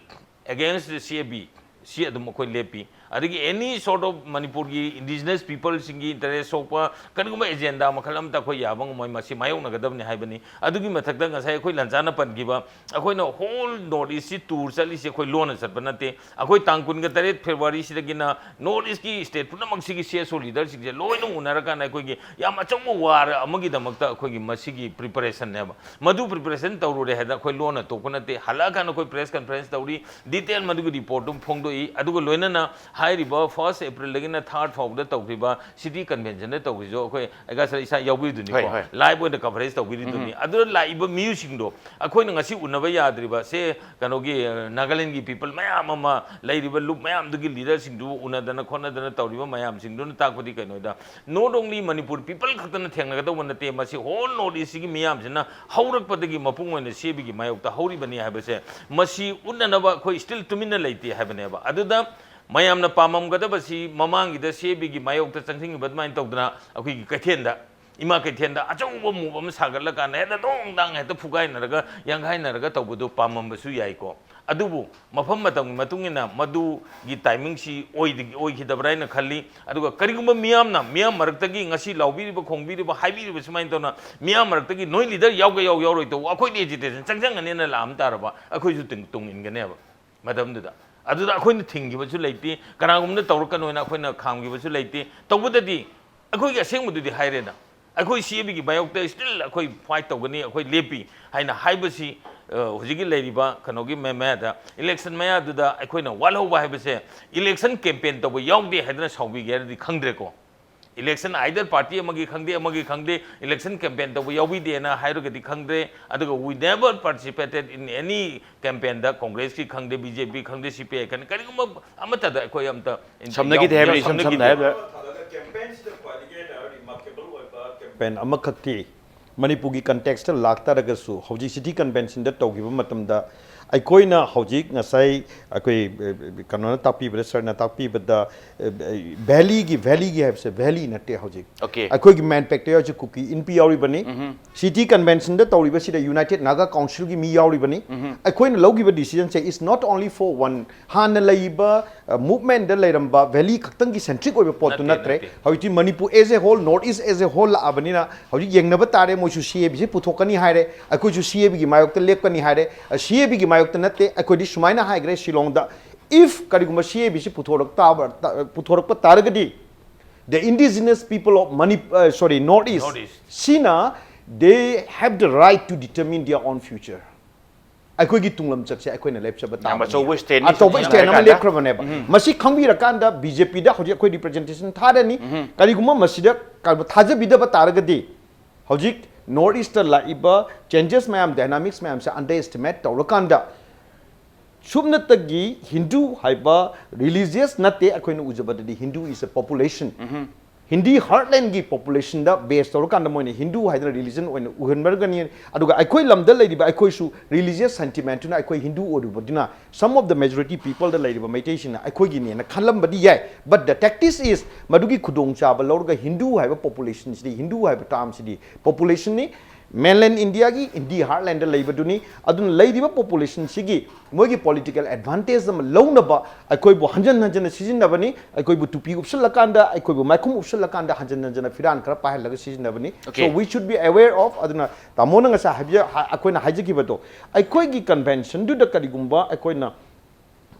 against the CAB, ꯁꯤ ꯑꯗꯨꯝ ꯑꯩꯈꯣꯏ ꯂꯦꯞꯄꯤ꯫ ꯑꯗꯒꯤ any sort of ꯃꯅꯤꯄꯨꯔꯒꯤ indigenous peopleꯁꯤꯡꯒꯤ interest ꯁꯣꯛꯄ ꯀꯔꯤꯒꯨꯝꯕ agenda ꯃꯈꯜ ꯑꯃꯠꯇ ꯑꯩꯈꯣꯏ ꯌꯥꯕ ꯉꯝꯃꯣꯏ, ꯃꯁꯤ ꯃꯥꯌꯣꯛꯅꯒꯗꯕꯅꯤ ꯍꯥꯏꯕꯅꯤ꯫ ꯑꯗꯨꯒꯤ ꯃꯊꯛꯇ ꯉꯁꯥꯏ ꯑꯩꯈꯣꯏ ꯂꯟꯆꯥꯅ ꯄꯟꯈꯤꯕ, ꯑꯩꯈꯣꯏꯅ whole North Eastꯁꯤ tour ꯆꯠꯂꯤꯁꯤ ꯑꯩꯈꯣꯏ ꯂꯣꯟꯅ ꯆꯠꯄ ꯅꯠꯇꯦ꯫ ꯑꯩꯈꯣꯏ ꯇꯥꯡ ꯀꯨꯟꯒ ꯇꯔꯦꯠ Februaryꯁꯤꯗꯒꯤꯅ North Eastꯀꯤ state ꯄꯨꯝꯅꯃꯛꯁꯤꯒꯤ CSO leaderꯁꯤꯡꯁꯦ ꯂꯣꯏꯅ ꯎꯅꯔꯀꯥꯟꯗ ꯑꯩꯈꯣꯏꯒꯤ ꯌꯥꯝ ꯑꯆꯧꯕ war ꯑꯃꯒꯤꯗꯃꯛꯇ ꯑꯩꯈꯣꯏꯒꯤ ꯃꯁꯤꯒꯤ preparationꯅꯦꯕ꯫ ꯃꯗꯨ preparation ꯇꯧꯔꯨꯔꯦ ꯍꯥꯏꯗꯅ ꯑꯩꯈꯣꯏ ꯂꯣꯟꯅ ꯇꯣꯛꯄ ꯅꯠꯇꯦ꯫ ꯍꯜꯂꯛꯑꯀꯥꯟꯗ ꯑꯩꯈꯣꯏ press conference ꯇꯧꯔꯤ, detail ꯃꯗꯨꯒꯤ reportꯇꯨ ꯐꯣꯡꯗꯣꯛꯏ꯫ ꯑꯗꯨꯒ ꯂꯣꯏꯅꯅ ꯍꯥꯏꯔꯤꯕ first Aprilꯗꯒꯤꯅ third ꯐꯥꯎꯕꯗ ꯇꯧꯈꯤꯕ city conventionꯗ ꯇꯧꯈꯤꯕꯁꯨ ꯑꯩꯈꯣꯏ ꯑꯩꯒꯥꯁꯔ ꯏꯁꯥ ꯌꯥꯎꯕꯤꯗꯨꯅꯤꯀꯣ, ꯍꯣꯏ, ꯍꯣꯏ꯫ Live ꯑꯣꯏꯅ coverage ꯇꯧꯕꯤꯔꯤꯗꯨꯅꯤ꯫ ꯑꯗꯨꯗ ꯂꯥꯛꯏꯕ ꯃꯤꯑꯣꯏꯁꯤꯡꯗꯣ ꯑꯩꯈꯣꯏꯅ ꯉꯁꯤ ꯎꯅꯕ ꯌꯥꯗ꯭ꯔꯤꯕ ꯁꯦ ꯀꯩꯅꯣꯒꯤ, ꯑ, ꯅꯥꯒꯥꯂꯦꯟꯒꯤ people ꯃꯌꯥꯝ ꯑꯃ ꯂꯩꯔꯤꯕ ꯂꯨꯞ ꯃꯌꯥꯝꯗꯨꯒꯤ leaderꯁꯤꯡꯗꯨ ꯎꯅꯗꯅ ꯈꯣꯠꯅꯗꯅ ꯇꯧꯔꯤꯕ ꯃꯌꯥꯝꯁꯤꯡꯗꯨꯅ ꯇꯥꯛꯄꯗꯤ ꯀꯩꯅꯣꯗ not only ꯃꯅꯤꯄꯨꯔ people ꯈꯛꯇꯅ ꯊꯦꯡꯅꯒꯗꯧꯕ ꯅꯠꯇꯦ, ꯃꯁꯤ whole North Eastꯀꯤ ꯃꯤꯌꯥꯝꯁꯤꯅ ꯍꯧꯔꯛꯄꯗꯒꯤ ꯃꯄꯨꯡ ꯑꯣꯏꯅ CABꯒꯤ ꯃꯥꯌꯣꯛꯇ ꯍꯧꯔꯤꯕꯅꯤ ꯍꯥꯏꯕꯁꯦ, ꯃꯁꯤ ꯎꯠꯅꯅꯕ ꯑꯩꯈꯣꯏ still ꯇꯨꯃꯤꯟꯅ ꯂꯩꯇꯦ ꯍꯥꯏꯕꯅꯦꯕ꯫ ꯑꯗꯨꯗ ꯃꯌꯥꯝꯅ ꯄꯥꯝꯃꯝꯒꯗꯕꯁꯤ ꯃꯃꯥꯡꯒꯤꯗ CABꯒꯤ ꯃꯥꯌꯣꯛꯇ ꯆꯪꯁꯤꯟꯈꯤꯕ ꯑꯗꯨꯃꯥꯏꯅ ꯇꯧꯗꯅ ꯑꯩꯈꯣꯏꯒꯤ ꯀꯩꯊꯦꯜꯗ, ꯏꯃꯥ ꯀꯩꯊꯦꯜꯗ ꯑꯆꯧꯕ move ꯑꯃ ꯁꯥꯒꯠꯂꯀꯥꯟꯗ ꯍꯦꯛꯇ ꯗꯣꯡ ꯗꯥꯡ ꯍꯦꯛꯇ ꯐꯨꯒꯥꯏꯅꯔꯒ ꯌꯥꯡꯈꯥꯏꯅꯔꯒ ꯇꯧꯕꯗꯨ ꯄꯥꯝꯃꯝꯕꯁꯨ ꯌꯥꯏꯀꯣ꯫ ꯑꯗꯨꯕꯨ ꯃꯐꯝ ꯃꯇꯝꯒꯤ ꯃꯇꯨꯡ ꯏꯟꯅ ꯃꯗꯨꯒꯤ timingꯁꯤ ꯑꯣꯏꯗ-, ꯑꯣꯏꯈꯤꯗꯕ꯭ꯔꯥ ꯍꯥꯏꯅ ꯈꯜꯂꯤ꯫ ꯑꯗꯨꯒ ꯀꯔꯤꯒꯨꯝꯕ ꯃꯤꯌꯥꯝꯅ, ꯃꯤꯌꯥꯝ ꯃꯔꯛꯇꯒꯤ ꯉꯁꯤ ꯂꯥꯎꯕꯤꯔꯤꯕ, ꯈꯣꯡꯕꯤꯔꯤꯕ, ꯍꯥꯏꯕꯤꯔꯤꯕ ꯁꯨꯃꯥꯏꯅ ꯇꯧꯅ ꯃꯤꯌꯥꯝ ꯃꯔꯛꯇꯒꯤ ꯅꯣꯏ leader ꯌꯥꯎꯒꯦ ꯌꯥꯎ, ꯌꯥꯎꯔꯣꯏ ꯇꯧ, ꯑꯩꯈꯣꯏꯗꯤ agitation ꯆꯪꯁꯤꯟꯒꯅꯦꯅ ꯂꯥꯛꯑꯝ ꯇꯥꯔꯕ ꯑꯩꯈꯣꯏꯁꯨ ꯇꯨꯡ, ꯇꯨꯡ ꯏꯟꯒꯅꯦꯕ꯫ ꯃꯇꯝꯗꯨꯗ꯫ ꯑꯗꯨꯗ ꯑꯩꯈꯣꯏꯅ ꯊꯤꯡꯈꯤꯕꯁꯨ ꯂꯩꯇꯦ, ꯀꯅꯥꯒꯨꯝꯕꯅ ꯇꯧꯔꯛꯀꯅꯣꯅ ꯑꯩꯈꯣꯏꯅ ꯈꯥꯝꯈꯤꯕꯁꯨ ꯂꯩꯇꯦ꯫ ꯇꯧꯕꯗꯗꯤ ꯑꯩꯈꯣꯏꯒꯤ ꯑꯁꯦꯡꯕꯗꯨꯗꯤ ꯍꯥꯏꯔꯦꯅ꯫ ꯑꯩꯈꯣꯏ CABꯒꯤ ꯃꯥꯌꯣꯛꯇ still ꯑꯩꯈꯣꯏ fight ꯇꯧꯒꯅꯤ, ꯑꯩꯈꯣꯏ ꯂꯦꯞꯄꯤ ꯍꯥꯏꯅ ꯍꯥꯏꯕꯁꯤ, ꯑ, ꯍꯧꯖꯤꯛꯀꯤ ꯂꯩꯔꯤꯕ ꯀꯩꯅꯣꯒꯤ ꯃ-, ꯃꯌꯥꯗ, election ꯃꯌꯥꯗꯨꯗ ꯑꯩꯈꯣꯏꯅ ꯋꯥꯠꯍꯧꯕ ꯍꯥꯏꯕꯁꯦ election campaign ꯇꯧꯕ ꯌꯥꯎꯗꯦ ꯍꯥꯏꯗꯅ ꯁꯥꯎꯕꯤꯒꯦ ꯍꯥꯏꯔꯗꯤ ꯈꯪꯗ꯭ꯔꯦꯀꯣ꯫ Election either party ꯑꯃꯒꯤ ꯈꯪꯗꯦ, ꯑꯃꯒꯤ ꯈꯪꯗꯦ, election campaign ꯇꯧꯕ ꯌꯥꯎꯕꯤꯗꯦꯅ ꯍꯥꯏꯔꯒꯗꯤ ꯈꯪꯗ꯭ꯔꯦ, ꯑꯗꯨꯒ we never participated in any campaignꯗ Congressꯀꯤ ꯈꯪꯗꯦ, BJP ꯈꯪꯗꯦ, CPI ꯈꯪꯗꯦ, ꯀꯔꯤꯒꯨꯝꯕ ꯑꯃꯠꯇꯗ ꯑꯩꯈꯣꯏ ꯑꯝꯇ ꯁꯝꯅꯒꯤꯗꯦ ꯍꯥꯏꯕꯅꯤ, ꯏꯁꯝ ꯁꯝꯅ ꯁꯝꯅꯒꯤꯗꯦ꯫ ꯍꯥꯏꯕꯗ꯫ ꯊꯥꯗꯒ campaignꯁꯤꯗ ꯈ꯭ꯋꯥꯏꯗꯒꯤ ꯍꯦꯟꯅ remarkable ꯑꯣꯏꯕ campaign ꯑꯃꯈꯛꯇꯤ ꯃꯅꯤꯄꯨꯔꯒꯤ ꯀꯟꯇꯦꯛꯁꯇ ꯂꯥꯛꯇꯥꯔꯒꯁꯨ, ꯍꯧꯖꯤꯛ ꯁꯤꯇꯤ ꯀꯟꯚꯦꯟꯁꯟꯗ ꯇꯧꯈꯤꯕ ꯃꯇꯝꯗ, ꯑꯩꯈꯣꯏꯅ ꯍꯧꯖꯤꯛ ꯉꯁꯥꯏ ꯑꯩꯈꯣꯏ, ꯑ, ꯀꯩꯅꯣꯅ ꯇꯥꯛꯄꯤꯕꯗ, ꯁꯔꯅ ꯇꯥꯛꯄꯤꯕꯗ, ꯑ, ꯚꯦꯂꯤꯒꯤ, ꯚꯦꯂꯤꯒꯤ ꯍꯥꯏꯕꯁꯦ ꯚꯦꯂꯤ ꯅꯠꯇꯦ ꯍꯧꯖꯤꯛ꯫ Okay. ꯑꯩꯈꯣꯏꯒꯤ ꯃꯦꯟ ꯄꯦꯛꯇ ꯌꯥꯎꯔꯤꯁꯦ ꯀꯨꯀꯤ ꯏꯟꯄꯤ ꯌꯥꯎꯔꯤꯕꯅꯤ꯫ ꯁꯤꯇꯤ ꯀꯟꯚꯦꯟꯁꯟꯗ ꯇꯧꯔꯤꯕꯁꯤꯗ ꯌꯨꯅꯥꯏꯇꯦꯗ ꯅꯥꯒꯥ ꯀꯥꯎꯟꯁꯤꯜꯒꯤ ꯃꯤ ꯌꯥꯎꯔꯤꯕꯅꯤ꯫ ꯑꯩꯈꯣꯏꯅ ꯂꯧꯈꯤꯕ decision say is not only for one, ꯍꯥꯟꯅ ꯂꯩꯔꯤꯕ ꯃꯨꯚꯃꯦꯟꯗ ꯂꯩꯔꯝꯕ ꯚꯦꯂꯤ ꯈꯛꯇꯪꯒꯤ ꯁꯦꯟꯇ꯭ꯔꯤꯛ ꯑꯣꯏꯕ ꯄꯣꯠꯇꯨ ꯅꯠꯇꯦ, ꯅꯠꯇ꯭ꯔꯦ꯫ ꯅꯠꯇꯦ꯫ ꯍꯧꯖꯤꯛꯇꯤ Manipur as a whole, North East as a whole ꯂꯥꯛꯑꯕꯅꯤꯅ, ꯍꯧꯖꯤꯛ ꯌꯦꯡꯅꯕ ꯇꯥꯔꯦ, ꯃꯣꯏꯁꯨ ꯁꯤ ꯑꯦ ꯕꯤꯁꯤ ꯄꯨꯊꯣꯛꯀꯅꯤ ꯍꯥꯏꯔꯦ, ꯑꯩꯈꯣꯏꯁꯨ ꯁꯤ ꯑꯦ ꯕꯤꯒꯤ ꯃꯥꯌꯣꯛꯇ ꯂꯦꯞꯀꯅꯤ ꯍꯥꯏꯔꯦ꯫ ꯁꯤ ꯑꯦ ꯕꯤꯒꯤ ꯃꯥꯌꯣꯛꯇ ꯅꯠꯇꯦ, ꯑꯩꯈꯣꯏꯗꯤ ꯁꯨꯃꯥꯏꯅ ꯍꯥꯏꯈ꯭ꯔꯦ ꯁꯤꯂꯣꯡꯗ, if ꯀꯔꯤꯒꯨꯝꯕ ꯁꯤ ꯑꯦ ꯕꯤꯁꯤ ꯄꯨꯊꯣꯔꯛ ꯇꯥꯕ, ꯇ- ꯄꯨꯊꯣꯔꯛꯄ ꯇꯥꯔꯒꯗꯤ, the indigenous people of Mani- uh, sorry, North East North East. ꯁꯤꯅ, they have the right to determine their own future꯫ ꯑꯩꯈꯣꯏꯒꯤ ꯇꯨꯡꯂꯝꯆꯠꯁꯦ ꯑꯩꯈꯣꯏꯅ ꯂꯦꯞꯆꯕ ꯌꯥꯝ ꯇꯥꯕꯅꯤ꯫ ꯑꯆꯧꯕ stand ꯑꯆꯧꯕ ꯁꯤꯖꯤꯟꯅꯔꯀꯥꯟꯗ꯫ stand ꯑꯃ ꯂꯦꯞꯈ꯭ꯔꯕꯅꯦꯕ꯫ ꯃꯁꯤ ꯈꯪꯕꯤꯔꯀꯥꯟꯗ ꯕꯤ ꯖꯦ ꯄꯤꯗ ꯍꯧꯖꯤꯛ ꯑꯩꯈꯣꯏ ꯔꯤꯄ꯭ꯔꯖꯦꯟꯇꯦꯁꯟ ꯊꯥꯔꯅꯤ꯫ ꯀꯔꯤꯒꯨꯝꯕ ꯃꯁꯤꯗ ꯀ- ꯊꯥꯖꯕꯤꯗꯕ ꯇꯥꯔꯒꯗꯤ, ꯍꯧꯖꯤꯛ ꯅꯣꯔꯠ ꯏꯁꯇ ꯂꯥꯛꯏꯕ ꯆꯦꯟꯖꯦꯁ ꯃꯌꯥꯝ, ꯗꯥꯏꯅꯥꯃꯤꯛꯁ ꯃꯌꯥꯝꯁꯦ ꯑꯟꯗꯔ ꯑꯦꯁꯇꯤꯃꯦꯠ ꯇꯧꯔꯀꯥꯟꯗ, ꯁꯨꯞꯅꯇꯒꯤ ꯍꯤꯟꯗꯨ ꯍꯥꯏꯕ religious ꯅꯠꯇꯦ꯫ ꯑꯩꯈꯣꯏꯅ ꯎꯖꯕꯗꯗꯤ Hindu is a population꯫ Hindi ꯍꯥꯔꯠꯂꯦꯟꯒꯤ ꯄꯣꯄꯨꯂꯦꯁꯟꯗ ꯕꯦꯁ ꯇꯧꯔꯀꯥꯟꯗ ꯃꯣꯏꯅ ꯍꯤꯟꯗꯨ ꯍꯥꯏꯗꯅ ꯔꯤꯂꯤꯖꯟ ꯑꯣꯏꯅ ꯎꯍꯟꯕꯒꯅꯤ꯫ ꯑꯗꯨꯒ ꯑꯩꯈꯣꯏ ꯂꯝꯗ ꯂꯩꯔꯤꯕ ꯑꯩꯈꯣꯏꯁꯨ ꯔꯤꯂꯤꯖꯤꯌꯁ ꯁꯦꯟꯇꯤꯃꯦꯟꯠꯇꯨꯅ ꯑꯩꯈꯣꯏ Hindu ꯑꯣꯏꯔꯨꯕꯗꯨꯅ, some of the majority peopleꯗ ꯂꯩꯔꯤꯕ ꯃꯩꯇꯩꯁꯤꯡꯅ ꯑꯩꯈꯣꯏꯒꯤꯅꯦꯅ ꯈꯜꯂꯝꯕꯗꯤ ꯌꯥꯏ꯫ But the tactics is, ꯃꯗꯨꯒꯤ ꯈꯨꯗꯣꯡꯆꯥꯕ ꯂꯧꯔꯒ ꯍꯤꯟꯗꯨ ꯍꯥꯏꯕ ꯄꯣꯄꯨꯂꯦꯁꯟꯁꯤꯗꯤ, ꯍꯤꯟꯗꯨ ꯍꯥꯏꯕ ꯇꯥꯔꯝꯁꯤꯗꯤ ꯄꯣꯄꯨꯂꯦꯁꯟꯅꯤ꯫ ꯃꯦꯟꯂꯦꯟ ꯏꯟꯗꯤꯌꯥꯒꯤ ꯍꯤꯟꯗꯤ ꯍꯥꯔꯠꯂꯦꯟꯗ ꯂꯩꯕꯗꯨꯅꯤ꯫ ꯑꯗꯨꯅ ꯂꯩꯔꯤꯕ ꯄꯣꯄꯨꯂꯦꯁꯟꯁꯤꯒꯤ ꯃꯣꯏꯒꯤ ꯄꯣꯂꯤꯇꯤꯀꯦꯜ ꯑꯦꯗꯚꯥꯟꯇꯦꯖ ꯑꯃ ꯂꯧꯅꯕ ꯑꯩꯈꯣꯏꯕꯨ ꯍꯟꯖꯟ ꯍꯟꯖꯟꯅ ꯁꯤꯖꯤꯟꯅꯕꯅꯤ꯫ ꯑꯩꯈꯣꯏꯕꯨ ꯇꯨꯄꯤ ꯎꯞꯁꯜꯂꯀꯥꯟꯗ, ꯑꯩꯈꯣꯏꯕꯨ ꯃꯥꯏꯈꯨꯝ ꯎꯞꯁꯜꯂꯀꯥꯟꯗ ꯍꯟꯖꯟ ꯍꯟꯖꯟꯅ ꯐꯤꯔꯥꯟ ꯈꯔ ꯄꯥꯏꯍꯜꯂꯒ ꯁꯤꯖꯤꯟꯅꯕꯅꯤ꯫ Okay. So we should be aware of, ꯑꯗꯨꯅ ꯇꯥꯃꯣꯅ ꯉꯁꯥꯏ ꯍꯥꯏꯕꯤ- ꯍꯥ- ꯑꯩꯈꯣꯏꯅ ꯍꯥꯏꯖꯈꯤꯕꯗꯣ, ꯑꯩꯈꯣꯏꯒꯤ ꯀꯟꯚꯦꯟꯁꯟꯗꯨꯗ ꯀꯔꯤꯒꯨꯝꯕ ꯑꯩꯈꯣꯏꯅ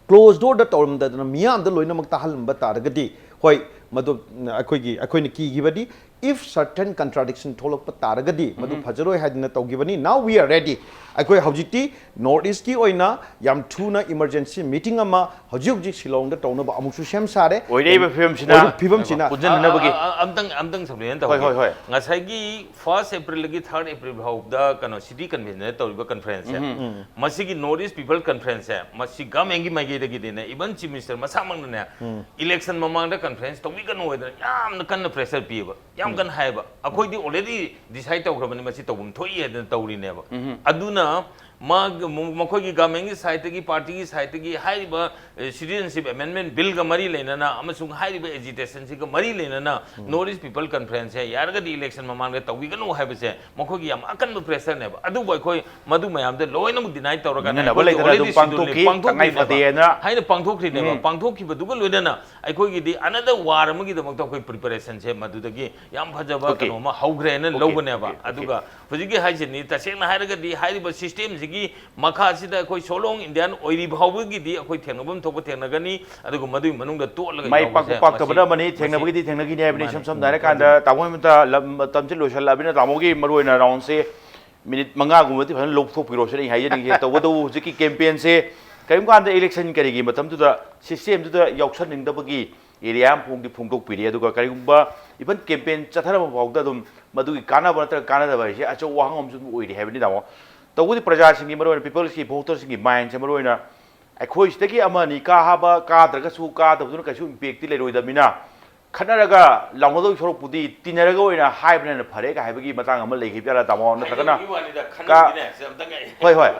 ꯀ꯭ꯂꯣꯖ ꯗꯣꯔꯗ ꯇꯧꯔꯝꯗꯗꯅ ꯃꯤꯌꯥꯝꯗ ꯂꯣꯏꯅꯃꯛ ꯇꯥꯍꯜꯂꯝꯕ ꯇꯥꯔꯒꯗꯤ, ꯍꯣꯏ, ꯃꯗꯨ ꯑꯩꯈꯣꯏꯒꯤ, ꯑꯩꯈꯣꯏꯅ ꯀꯤꯈꯤꯕꯗꯤ, if certain contradiction ꯊꯣꯛꯂꯛꯄ ꯇꯥꯔꯒꯗꯤ ꯃꯗꯨ ꯐꯖꯔꯣꯏ ꯍꯥꯏꯗꯅ ꯇꯧꯈꯤꯕꯅꯤ꯫ Now we are ready. ꯑꯩꯈꯣꯏ ꯍꯧꯖꯤꯛꯇꯤ ꯅꯣꯔꯠ ꯏꯁꯀꯤ ꯑꯣꯏꯅ ꯌꯥꯝ ꯊꯨꯅ ꯏꯃꯔꯖꯦꯟꯁꯤ ꯃꯤꯇꯤꯡ ꯑꯃ ꯍꯧꯖꯤꯛ ꯍꯧꯖꯤꯛ ꯁꯤꯂꯣꯡꯗ ꯇꯧꯅꯕ ꯑꯃꯨꯛꯁꯨ ꯁꯦꯝ ꯁꯥꯔꯦ꯫ ꯑꯣꯏꯔꯛꯏꯕ ꯐꯤꯕꯝꯁꯤꯅ ꯑꯣꯏꯔꯤꯕ ꯐꯤꯕꯝꯁꯤꯅ ꯄꯨꯟꯁꯤꯟꯅꯅꯕꯒꯤ꯫ ꯑ- ꯑ- ꯑꯝꯇꯪ ꯑꯝꯇꯪ supplement ꯍꯣꯏ, ꯍꯣꯏ, ꯇꯧꯒꯦ꯫ ꯍꯣꯏ꯫ ꯉꯁꯥꯏꯒꯤ first Aprilꯗꯒꯤ third April ꯐꯥꯎꯕꯗ ꯀꯩꯅꯣ ꯁꯤꯇꯤ ꯀꯟꯚꯦꯟꯁꯟ ꯇꯧꯔꯤꯕ ꯀꯟꯐꯔꯦꯟꯁꯁꯦ, ꯃꯁꯤꯒꯤ North East People Conferenceꯁꯦ, ꯃꯁꯤ ꯒꯚꯔꯟꯃꯦꯟꯒꯤ ꯃꯥꯏꯀꯩꯗꯒꯤꯗꯤꯅꯦ, even Chief Minister ꯃꯁꯥꯃꯛꯅꯅꯦ, ꯏꯂꯦꯛꯁꯟ ꯃꯃꯥꯡꯗ ꯀꯟꯐꯔꯦꯟꯁ ꯇꯧꯕꯤꯒꯅꯨ ꯍꯥꯏꯗꯅ ꯌꯥꯝꯅ ꯀꯟꯅ ꯄ꯭ꯔꯦꯁꯔ ꯄꯤꯌꯦꯕ꯫ ꯌꯥꯝ ꯀꯟꯅ ꯍꯥꯏꯌꯦꯕ, ꯑꯩꯈꯣꯏꯗꯤ already decide ꯇꯧꯈ꯭ꯔꯕꯅꯤ, ꯃꯁꯤ ꯇꯧꯐꯝ ꯊꯣꯛꯏ ꯍꯥꯏꯗꯅ ꯇꯧꯔꯤꯅꯦꯕ꯫ ꯑꯗꯨꯅ ꯃꯥꯒꯤ, ꯃꯈꯣꯏꯒꯤ government ꯒꯤ side ꯇꯒꯤ, party ꯒꯤ side ꯇꯒꯤ ꯍꯥꯏꯔꯤꯕ citizenship amendment bill ꯒ ꯃꯔꯤ ꯂꯩꯅꯅ ꯑꯃꯁꯨꯡ ꯍꯥꯏꯔꯤꯕ agitation ꯁꯤꯒ ꯃꯔꯤ ꯂꯩꯅꯅ North East People Conference ꯁꯦ ꯌꯥꯔꯒꯗꯤ election ꯃꯃꯥꯡꯗ ꯇꯧꯕꯤꯒꯅꯨ ꯍꯥꯏꯕꯁꯦ ꯃꯈꯣꯏꯒꯤ ꯌꯥꯝ ꯑꯀꯟꯕ pressure ꯅꯦꯕ꯫ ꯑꯗꯨꯕꯨ ꯑꯩꯈꯣꯏ ꯃꯗꯨ ꯃꯌꯥꯝꯗ ꯂꯣꯏꯅꯃꯛ deny ꯇꯧꯔꯒ ꯅꯤꯡꯍꯟꯅꯕ ꯑꯩꯈꯣꯏꯒꯤ ꯂꯩꯇꯅ ꯑꯗꯨꯝ already schedule ꯂꯩ, ꯄꯥꯡꯊꯣꯛꯈꯤ, ꯄꯥꯡꯊꯣꯛꯇꯣꯏꯅꯦꯕ ꯇꯉꯥꯏ ꯐꯗꯦꯅ꯫ ꯍꯥꯏꯅ ꯄꯥꯡꯊꯣꯛꯈ꯭ꯔꯤꯅꯦꯕ꯫ ꯎꯝ꯫ ꯄꯥꯡꯊꯣꯛꯈꯤꯕꯗꯨꯒ ꯂꯣꯏꯅꯅ ꯑꯩꯈꯣꯏꯒꯤꯗꯤ another war ꯑꯃꯒꯤꯗꯃꯛꯇ ꯑꯩꯈꯣꯏ preparation ꯁꯦ ꯃꯗꯨꯗꯒꯤ ꯌꯥꯝ ꯐꯖꯕ Okay. ꯀꯩꯅꯣ ꯑꯃ ꯍꯧꯈ꯭ꯔꯦꯅ Okay, ꯂꯧꯕꯅꯦꯕ꯫ Okay, okay. ꯑꯗꯨꯒ ꯍꯧꯖꯤꯛꯀꯤ ꯍꯥꯏꯁꯤꯅꯤ, ꯇꯁꯦꯡꯅ ꯍꯥꯏꯔꯒꯗꯤ ꯍꯥꯏꯔꯤꯕ system ꯁꯤꯒꯤ ꯃꯈꯥꯁꯤꯗ ꯑꯩꯈꯣꯏ so long Indian ꯑꯣꯏꯔꯤ ꯐꯥꯎꯕꯒꯤꯗꯤ ꯑꯩꯈꯣꯏ ꯊꯦꯡꯅꯐꯝ ꯊꯣꯛꯄ ꯊꯦꯡꯅꯒꯅꯤ, ꯑꯗꯨꯒ ꯃꯗꯨꯒꯤ ꯃꯅꯨꯡꯗ ꯇꯣꯠꯂꯒ ꯃꯥꯏ ꯌꯥꯎꯕꯁꯦ ꯄꯥꯛꯄ ꯄꯥꯛꯇꯕꯅ ꯃꯁꯤ, ꯑꯃꯅꯤ, ꯃꯁꯤ ꯊꯦꯡꯅꯕꯒꯤꯗꯤ ꯊꯦꯡꯅꯈꯤꯅꯤ ꯍꯥꯏꯕꯅꯤ꯫ ꯃꯥꯅꯤ꯫ ꯏꯁꯝ ꯁꯝꯅ ꯍꯥꯏꯔꯀꯥꯟꯗ ꯇꯥꯃꯣ ꯃꯇ-, ꯂꯝ-, ꯃꯇꯝꯁꯦ ꯂꯣꯏꯁꯤꯜꯂꯛꯑꯕꯅꯤꯅ ꯇꯥꯃꯣꯒꯤ ꯃꯔꯨꯑꯣꯏꯅ round ꯁꯦ minute ꯃꯉꯥꯒꯨꯝꯕꯗꯤ ꯐꯖꯅ ꯂꯧꯊꯣꯛꯄꯤꯔꯣ ꯁꯤꯅ ꯑꯩ ꯍꯥꯏꯖꯅꯤꯡꯉꯤꯁꯦ꯫ ꯇꯧꯕꯇꯕꯨ ꯍꯧꯖꯤꯛꯀꯤ campaign ꯁꯦ ꯀꯔꯤꯒꯨꯝꯕ ꯀꯥꯟꯗ election ꯀꯔꯤꯒꯤ ꯃꯇꯝꯗꯨꯗ system ꯗꯨꯗ ꯌꯥꯎꯁꯟꯅꯤꯡꯗꯕꯒꯤ area ꯑꯃ ꯐꯣꯡꯗꯤ ꯐꯣꯡꯗꯣꯛꯄꯤꯔꯤ꯫ ꯑꯗꯨꯒ ꯀꯔꯤꯒꯨꯝꯕ even campaign ꯆꯠꯊꯔꯕ ꯐꯥꯎꯗ ꯑꯗꯨꯝ ꯃꯗꯨꯒꯤ ꯀꯥꯟꯅꯕ ꯅꯠꯇ꯭ꯔꯒ ꯀꯥꯟꯅꯗꯕ ꯍꯥꯏꯁꯦ ꯑꯆꯧꯕ ꯋꯥꯍꯪ ꯑꯃꯁꯨ ꯑꯗꯨꯝ ꯑꯣꯏꯔꯤ ꯍꯥꯏꯕꯅꯤ ꯇꯥꯃꯣ꯫ ꯇꯧꯕꯗꯤ ꯄ꯭ꯔꯖꯥꯁꯤꯡꯒꯤ ꯃꯔꯨꯑꯣꯏꯅ people ꯁꯀꯤ voter ꯁꯤꯡꯒꯤ mind ꯁꯦ ꯃꯔꯨꯑꯣꯏꯅ ꯑꯩꯈꯣꯏ ꯁꯤꯗꯒꯤ ꯑꯃ ꯑꯅꯤ ꯀꯥꯕ ꯀꯥꯗ꯭ꯔꯒꯁꯨ ꯀꯥꯗꯕꯗꯨꯅ ꯀꯩꯁꯨ impact ꯇꯤ ꯂꯩꯔꯣꯏꯗꯕꯅꯤꯅ ꯈꯠꯅꯔꯒ ꯂꯥꯎꯅꯗꯧ ꯁꯔꯨꯛꯄꯨꯗꯤ ꯇꯤꯟꯅꯔꯒ ꯑꯣꯏꯅ ꯍꯥꯏꯕꯅ ꯍꯦꯟꯅ ꯐꯔꯦꯒ ꯍꯥꯏꯕꯒꯤ ꯃꯇꯥꯡ ꯑꯃ ꯂꯩꯈꯤꯕ ꯖꯥꯠꯂꯥ ꯇꯥꯃꯣ? ꯅꯠꯇ꯭ꯔꯒꯅ ꯍꯥꯏꯖꯕꯒꯤ ꯋꯥꯅꯤꯗ, ꯀꯥ-, ꯈꯟꯅꯕꯒꯤꯅꯦ, ꯁꯤ ꯑꯝꯇꯪ ꯑꯩ ꯍꯣꯏ, ꯍꯣꯏ꯫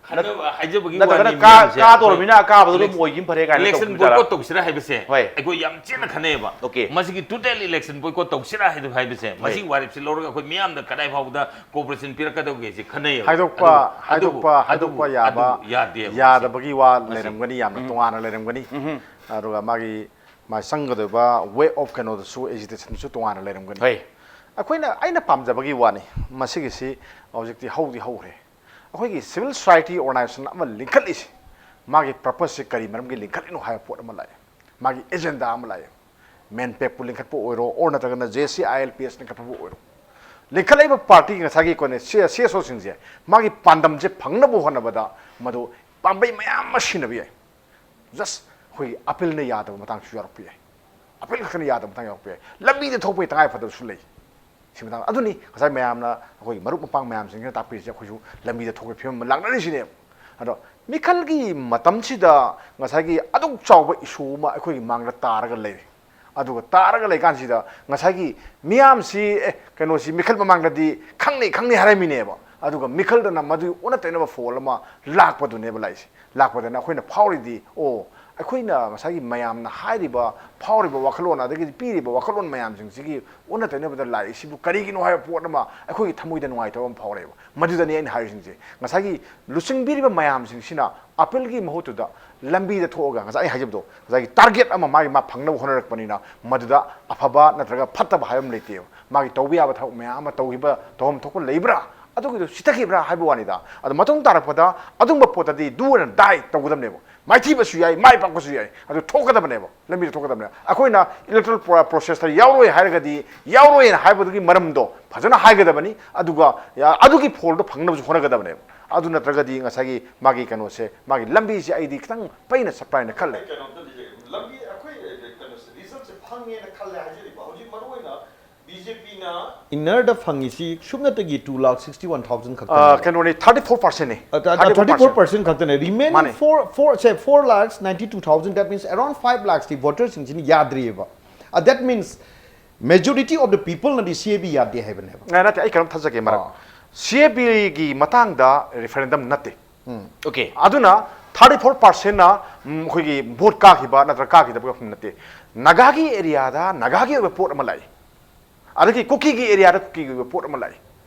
ꯈꯟꯅꯕ ꯍꯥꯏꯖꯕꯒꯤ ꯅꯠꯇ꯭ꯔꯒꯅ ꯋꯥꯅꯤ ꯀꯥ-, ꯃꯌꯥꯝꯁꯦ꯫ ꯀꯥꯗꯧꯔꯕꯅꯤꯅ ꯑꯀꯥꯕꯗꯣ ꯑꯗꯨꯝ election ꯑꯣꯏꯈꯤꯕꯅ ꯐꯔꯦ ꯀꯥꯏꯅ election ꯇꯧꯈꯤꯕ ꯖꯥꯠꯂꯥ? Boycott ꯇꯧꯁꯤꯔꯥ ꯍꯥꯏꯕꯁꯦ ꯍꯣꯏ꯫ ꯑꯩꯈꯣꯏ ꯌꯥꯝ ꯆꯦꯠꯅ ꯈꯟꯅꯩꯌꯦꯕ꯫ Okay꯫ ꯃꯁꯤꯒꯤ total election boycott ꯇꯧꯁꯤꯔꯥ ꯍꯥꯏꯗ-, ꯍꯥꯏꯕꯁꯦ, ꯍꯣꯏ꯫ ꯃꯁꯤꯒꯤ ꯋꯥꯔꯦꯞꯁꯤ ꯂꯧꯔꯒ ꯑꯩꯈꯣꯏ ꯃꯤꯌꯥꯝꯗ ꯀꯗꯥꯏ ꯐꯥꯎꯕꯗ cooperation ꯄꯤꯔꯛꯀꯗꯧꯒꯦꯁꯤ ꯈꯟꯅꯩꯌꯦꯕ꯫ ꯍꯥꯏꯗꯣꯛꯄ, ꯑꯗꯨꯕꯨ, ꯍꯥꯏꯗꯣꯛꯄ, ꯑꯗꯨꯕꯨ, ꯍꯥꯏꯗꯣꯛꯄ ꯌꯥꯕ, ꯑꯗꯨ ꯌꯥꯗꯦꯕ ꯃꯁꯤ꯫ ꯌꯥꯗꯕꯒꯤ ꯋꯥ ꯃꯁꯤ꯫ ꯂꯩꯔꯝꯒꯅꯤ, ꯌꯥꯝꯅ ꯎꯝ꯫ ꯇꯣꯉꯥꯟꯅ ꯂꯩꯔꯝꯒꯅꯤ꯫ ꯎꯝ꯫ ꯑꯗꯨꯒ ꯃꯥꯒꯤ ꯃꯥ ꯆꯪꯒꯗꯣꯏꯕ way of ꯀꯩꯅꯣꯗꯨꯁꯨ, agitation ꯗꯨꯁꯨ ꯇꯣꯉꯥꯟꯅ ꯂꯩꯔꯝꯒꯅꯤ꯫ ꯍꯣꯏ꯫ ꯑꯩꯈꯣꯏꯅ, ꯑꯩꯅ ꯄꯥꯝꯖꯕꯒꯤ ꯋꯥꯅꯤ, ꯃꯁꯤꯒꯤꯁꯤ ꯍꯧꯖꯤꯛꯇꯤ ꯍꯧꯗꯤ ꯍꯧꯈ꯭ꯔꯦ꯫ ꯑꯩꯈꯣꯏꯒꯤ civil society organization ꯑꯃ ꯂꯤꯡꯈꯠꯂꯤꯁꯤ, ꯃꯥꯒꯤ purpose ꯁꯤ ꯀꯔꯤ ꯃꯔꯝꯒꯤ ꯂꯤꯡꯈꯠꯂꯤꯅꯣ ꯍꯥꯏꯕ ꯄꯣꯠ ꯑꯃ ꯂꯥꯛꯑꯦ, ꯃꯥꯒꯤ agenda ꯑꯃ ꯂꯥꯛꯑꯦ꯫ MANPAC ꯄꯨ ꯂꯤꯡꯈꯠꯄ ꯑꯣꯏꯔꯣ, or ꯅꯠꯇ꯭ꯔꯒꯅ JAC ILPS ꯂꯤꯡꯈꯠꯄꯕꯨ ꯑꯣꯏꯔꯣ, ꯂꯤꯡꯈꯠꯂꯛꯏꯕ party ꯉꯁꯥꯏꯒꯤ ꯑꯩꯈꯣꯏꯅ CSO ꯁꯤꯡꯁꯦ ꯃꯥꯒꯤ ꯄꯥꯟꯗꯝꯁꯦ ꯐꯪꯅꯕ ꯍꯣꯠꯅꯕꯗ ꯃꯗꯨ ꯄꯥꯝꯕꯩ ꯃꯌꯥꯝ ꯑꯃ ꯁꯤꯖꯤꯟꯅꯕ ꯌꯥꯏ꯫ Just ꯑꯩꯈꯣꯏꯒꯤ appeal ꯅ ꯌꯥꯗꯕ ꯃꯇꯥꯡꯁꯨ ꯌꯥꯎꯔꯛꯄ ꯌꯥꯏ꯫ Appeal ꯈꯛꯇꯅ ꯌꯥꯗꯕ ꯃꯇꯥꯡ ꯌꯥꯎꯔꯛꯄ ꯌꯥꯏ꯫ ꯂꯝꯕꯤꯗ ꯊꯣꯛꯄꯒꯤ ꯇꯉꯥꯏ ꯐꯗꯕꯁꯨ ꯂꯩ꯫ ꯁꯤ ꯃꯇꯥꯡ ꯑꯗꯨꯅꯤ ꯉꯁꯥꯏ ꯃꯌꯥꯝꯅ, ꯑꯩꯈꯣꯏꯒꯤ ꯃꯔꯨꯞ ꯃꯄꯥꯡ ꯃꯌꯥꯝꯁꯤꯡꯁꯤꯅ ꯇꯥꯛꯄꯤꯔꯤꯁꯦ, ꯑꯩꯈꯣꯏꯁꯨ ꯂꯝꯕꯤꯗ ꯊꯣꯛꯄꯒꯤ ꯐꯤꯕꯝ ꯑꯃ ꯂꯥꯛꯅꯔꯤꯁꯤꯅꯦꯕ꯫ ꯑꯗꯣ ꯃꯤꯈꯜꯒꯤ ꯃꯇꯝꯁꯤꯗ ꯉꯁꯥꯏꯒꯤ ꯑꯗꯨꯛ ꯆꯥꯎꯕ issue ꯑꯃ ꯑꯩꯈꯣꯏꯒꯤ ꯃꯥꯡꯗ ꯇꯥꯔꯒ ꯂꯩꯔꯦ꯫ ꯑꯗꯨꯒ ꯇꯥꯔꯒ ꯂꯩꯀꯥꯟꯁꯤꯗ ꯉꯁꯥꯏꯒꯤ ꯃꯤꯌꯥꯝꯁꯤ, ꯑꯦ, ꯀꯩꯅꯣꯁꯤ ꯃꯤꯈꯜ ꯃꯃꯥꯡꯗꯗꯤ ꯈꯪꯅꯤ, ꯈꯪꯅꯤ ꯍꯥꯏꯔꯝꯃꯤꯅꯦꯕ꯫ ꯑꯗꯨꯒ ꯃꯤꯈꯜꯗꯅ ꯃꯗꯨꯒꯤ ꯑꯣꯟꯅ ꯇꯩꯅꯕ ꯐꯣꯜ ꯑꯃ ꯂꯥꯛꯄꯗꯨꯅꯦꯕ ꯂꯥꯛꯏꯁꯦ꯫ ꯂꯥꯛꯄꯗꯅ ꯑꯩꯈꯣꯏꯅ ꯐꯥꯎꯔꯤꯗꯤ, ꯑꯣ, ꯑꯩꯈꯣꯏꯅ ꯉꯁꯥꯏꯒꯤ ꯃꯌꯥꯝꯅ ꯍꯥꯏꯔꯤꯕ, ꯐꯥꯎꯔꯤꯕ ꯋꯥꯈꯜꯂꯣꯟ, ꯑꯗꯒꯤꯗꯤ ꯄꯤꯔꯤꯕ ꯋꯥꯈꯜꯂꯣꯟ ꯃꯌꯥꯝꯁꯤꯡꯁꯤꯒꯤ ꯑꯣꯟꯅ ꯇꯩꯅꯕꯗ ꯂꯥꯛꯏꯁꯤꯕꯨ ꯀꯔꯤꯒꯤꯅꯣ ꯍꯥꯏꯕ ꯄꯣꯠ ꯑꯃ ꯑꯩꯈꯣꯏꯒꯤ ꯊꯃꯣꯏꯗ ꯅꯨꯡꯉꯥꯏꯇꯕ ꯑꯃ ꯐꯥꯎꯔꯛꯑꯦꯕ꯫ ꯃꯗꯨꯗꯅꯤ ꯑꯩꯅ ꯍꯥꯏꯔꯤꯁꯤꯡꯁꯦ꯫ ꯉꯁꯥꯏꯒꯤ ꯂꯨꯆꯤꯡꯕꯤꯔꯤꯕ ꯃꯌꯥꯝꯁꯤꯡꯁꯤꯅ ꯑꯥꯄꯤꯜꯒꯤ ꯃꯍꯨꯠꯇꯨꯗ ꯂꯝꯕꯤꯗ ꯊꯣꯛꯑꯒ, ꯉꯁꯥꯏ ꯑꯩ ꯍꯥꯏꯖꯕꯗꯣ, ꯉꯁꯥꯏꯒꯤ ꯇꯥꯔꯒꯦꯠ ꯑꯃ ꯃꯥꯒꯤ ꯃꯥ ꯐꯪꯅꯕ ꯍꯣꯠꯅꯔꯛꯄꯅꯤꯅ, ꯃꯗꯨꯗ ꯑꯐꯕ ꯅꯠꯇ꯭ꯔꯒ ꯐꯠꯇꯕ ꯍꯥꯏꯕ ꯑꯃ ꯂꯩꯇꯦꯕ꯫ ꯃꯥꯒꯤ ꯇꯧꯕ ꯌꯥꯕ ꯊꯕꯛ ꯃꯌꯥꯝ ꯑꯃ ꯇꯧꯈꯤꯕ, ꯇꯧꯐꯝ ꯊꯣꯛꯄ ꯂꯩꯕ꯭ꯔꯥ? ꯑꯗꯨꯒꯤꯗꯣ ꯆꯤꯊꯈꯤꯕ꯭ꯔꯥ ꯍꯥꯏꯕ ꯋꯥꯅꯤꯗ꯫ ꯑꯗꯣ ꯃꯇꯨꯡ ꯇꯥꯔꯛꯄꯗ ꯑꯗꯨꯝꯕ ꯄꯣꯠꯇꯗꯤ do or die ꯇꯧꯒꯗꯕꯅꯦꯕ꯫ ꯃꯥꯏꯊꯤꯕꯁꯨ ꯌꯥꯏ, ꯃꯥꯏ ꯄꯥꯛꯄꯁꯨ ꯌꯥꯏ, ꯑꯗꯨ ꯊꯣꯛꯀꯗꯕꯅꯦꯕ, ꯂꯝꯕꯤꯗ ꯊꯣꯛꯀꯗꯕꯅꯦ꯫ ꯑꯩꯈꯣꯏꯅ ꯏꯂꯦꯛꯇꯣꯔꯦꯜ ꯄ꯭ꯔꯣ-, ꯄ꯭ꯔꯣꯁꯦꯁꯇ ꯌꯥꯎꯔꯣꯏ ꯍꯥꯏꯔꯒꯗꯤ ꯌꯥꯎꯔꯣꯏꯅ ꯍꯥꯏꯕꯗꯨꯒꯤ ꯃꯔꯝꯗꯣ ꯐꯖꯅ ꯍꯥꯏꯒꯗꯕꯅꯤ, ꯑꯗꯨꯒ ꯌꯥ-, ꯑꯗꯨꯒꯤ ꯐꯣꯜꯗꯣ ꯐꯪꯅꯕꯁꯨ ꯍꯣꯠꯅꯒꯗꯕꯅꯦꯕ꯫ ꯑꯗꯨ ꯅꯠꯇ꯭ꯔꯒꯗꯤ ꯉꯁꯥꯏꯒꯤ ꯃꯥꯒꯤ ꯀꯩꯅꯣꯁꯦ, ꯃꯥꯒꯤ ꯂꯝꯕꯤꯁꯦ ꯑꯩꯗꯤ ꯈꯤꯇꯪ ꯄꯩꯅ ꯆꯠꯄ꯭ꯔꯥ ꯍꯥꯏꯅ ꯈꯜꯂꯦ꯫ ꯑꯩ ꯀꯩꯅꯣꯝꯇ ꯂꯩꯖꯒꯦ꯫ ꯂꯝꯕꯤ ꯑꯩꯈꯣꯏ ꯀꯩꯅꯣꯁꯦ, ꯔꯤꯖꯜꯠꯁꯦ ꯐꯪꯉꯦꯅ ꯈꯜꯂꯦ ꯍꯥꯏꯖꯔꯤꯕ, ꯍꯧꯖꯤꯛ ꯃꯔꯨꯑꯣꯏꯅ ꯕꯤ ꯖꯦ ꯄꯤꯅ ꯏꯟꯅꯔꯗ ꯐꯪꯉꯤꯁꯤ ꯁꯨꯞꯅꯇꯒꯤ two lakh sixty one thousand ꯑ, ꯈꯛꯇꯅꯦꯕ꯫ ꯀꯩꯅꯣꯅꯤ, thirty four percentꯅꯤ꯫ ꯑ, ꯇ-, ꯇ-, thirty four percent꯫ Thirty four percent ꯈꯛꯇꯅꯦ꯫ Remaining ꯃꯥꯅꯦ꯫ Four, four, say, four lakhs ninety two thousand, that means around five lakhs ꯇꯤ ꯚꯣꯇꯔꯁꯤꯡꯁꯤꯅ ꯌꯥꯗ꯭ꯔꯤꯑꯕ꯫ Uh, that means majority of the people ꯅꯗꯤ C A B ꯌꯥꯗꯦ ꯍꯥꯏꯕꯅꯦꯕ꯫ ꯑ, ꯅꯠꯇꯦ, ꯑꯩ ꯀꯩꯅꯣꯝ ꯊꯥꯖꯒꯦ, ꯃꯔꯛ꯫ ꯑꯥ꯫ C A Bꯒꯤ ꯃꯇꯥꯡꯗ ꯔꯤꯐꯔꯦꯟꯗꯝ ꯅꯠꯇꯦ꯫ ꯎꯝ, okay꯫ ꯑꯗꯨꯅ thirty four percentꯅ, ꯎꯝ, ꯑꯩꯈꯣꯏꯒꯤ ꯚꯣꯠ ꯀꯥꯈꯤꯕ ꯅꯠꯇ꯭ꯔꯒ ꯀꯥꯈꯤꯗꯕ ꯅꯠꯇꯦ꯫ ꯅꯥꯒꯥꯒꯤ ꯑꯦꯔꯤꯌꯥꯗ ꯅꯥꯒꯥꯒꯤ ꯑꯣꯏꯕ ꯄꯣꯠ ꯑꯃ ꯂꯥꯛꯏ, ꯑꯗꯒꯤ ꯀꯨꯀꯤꯒꯤ ꯑꯦꯔꯤꯌꯥꯗ ꯀꯨꯀꯤꯒꯤ ꯑꯣꯏꯕ ꯄꯣꯠ ꯑꯃ ꯂꯥꯛꯏ꯫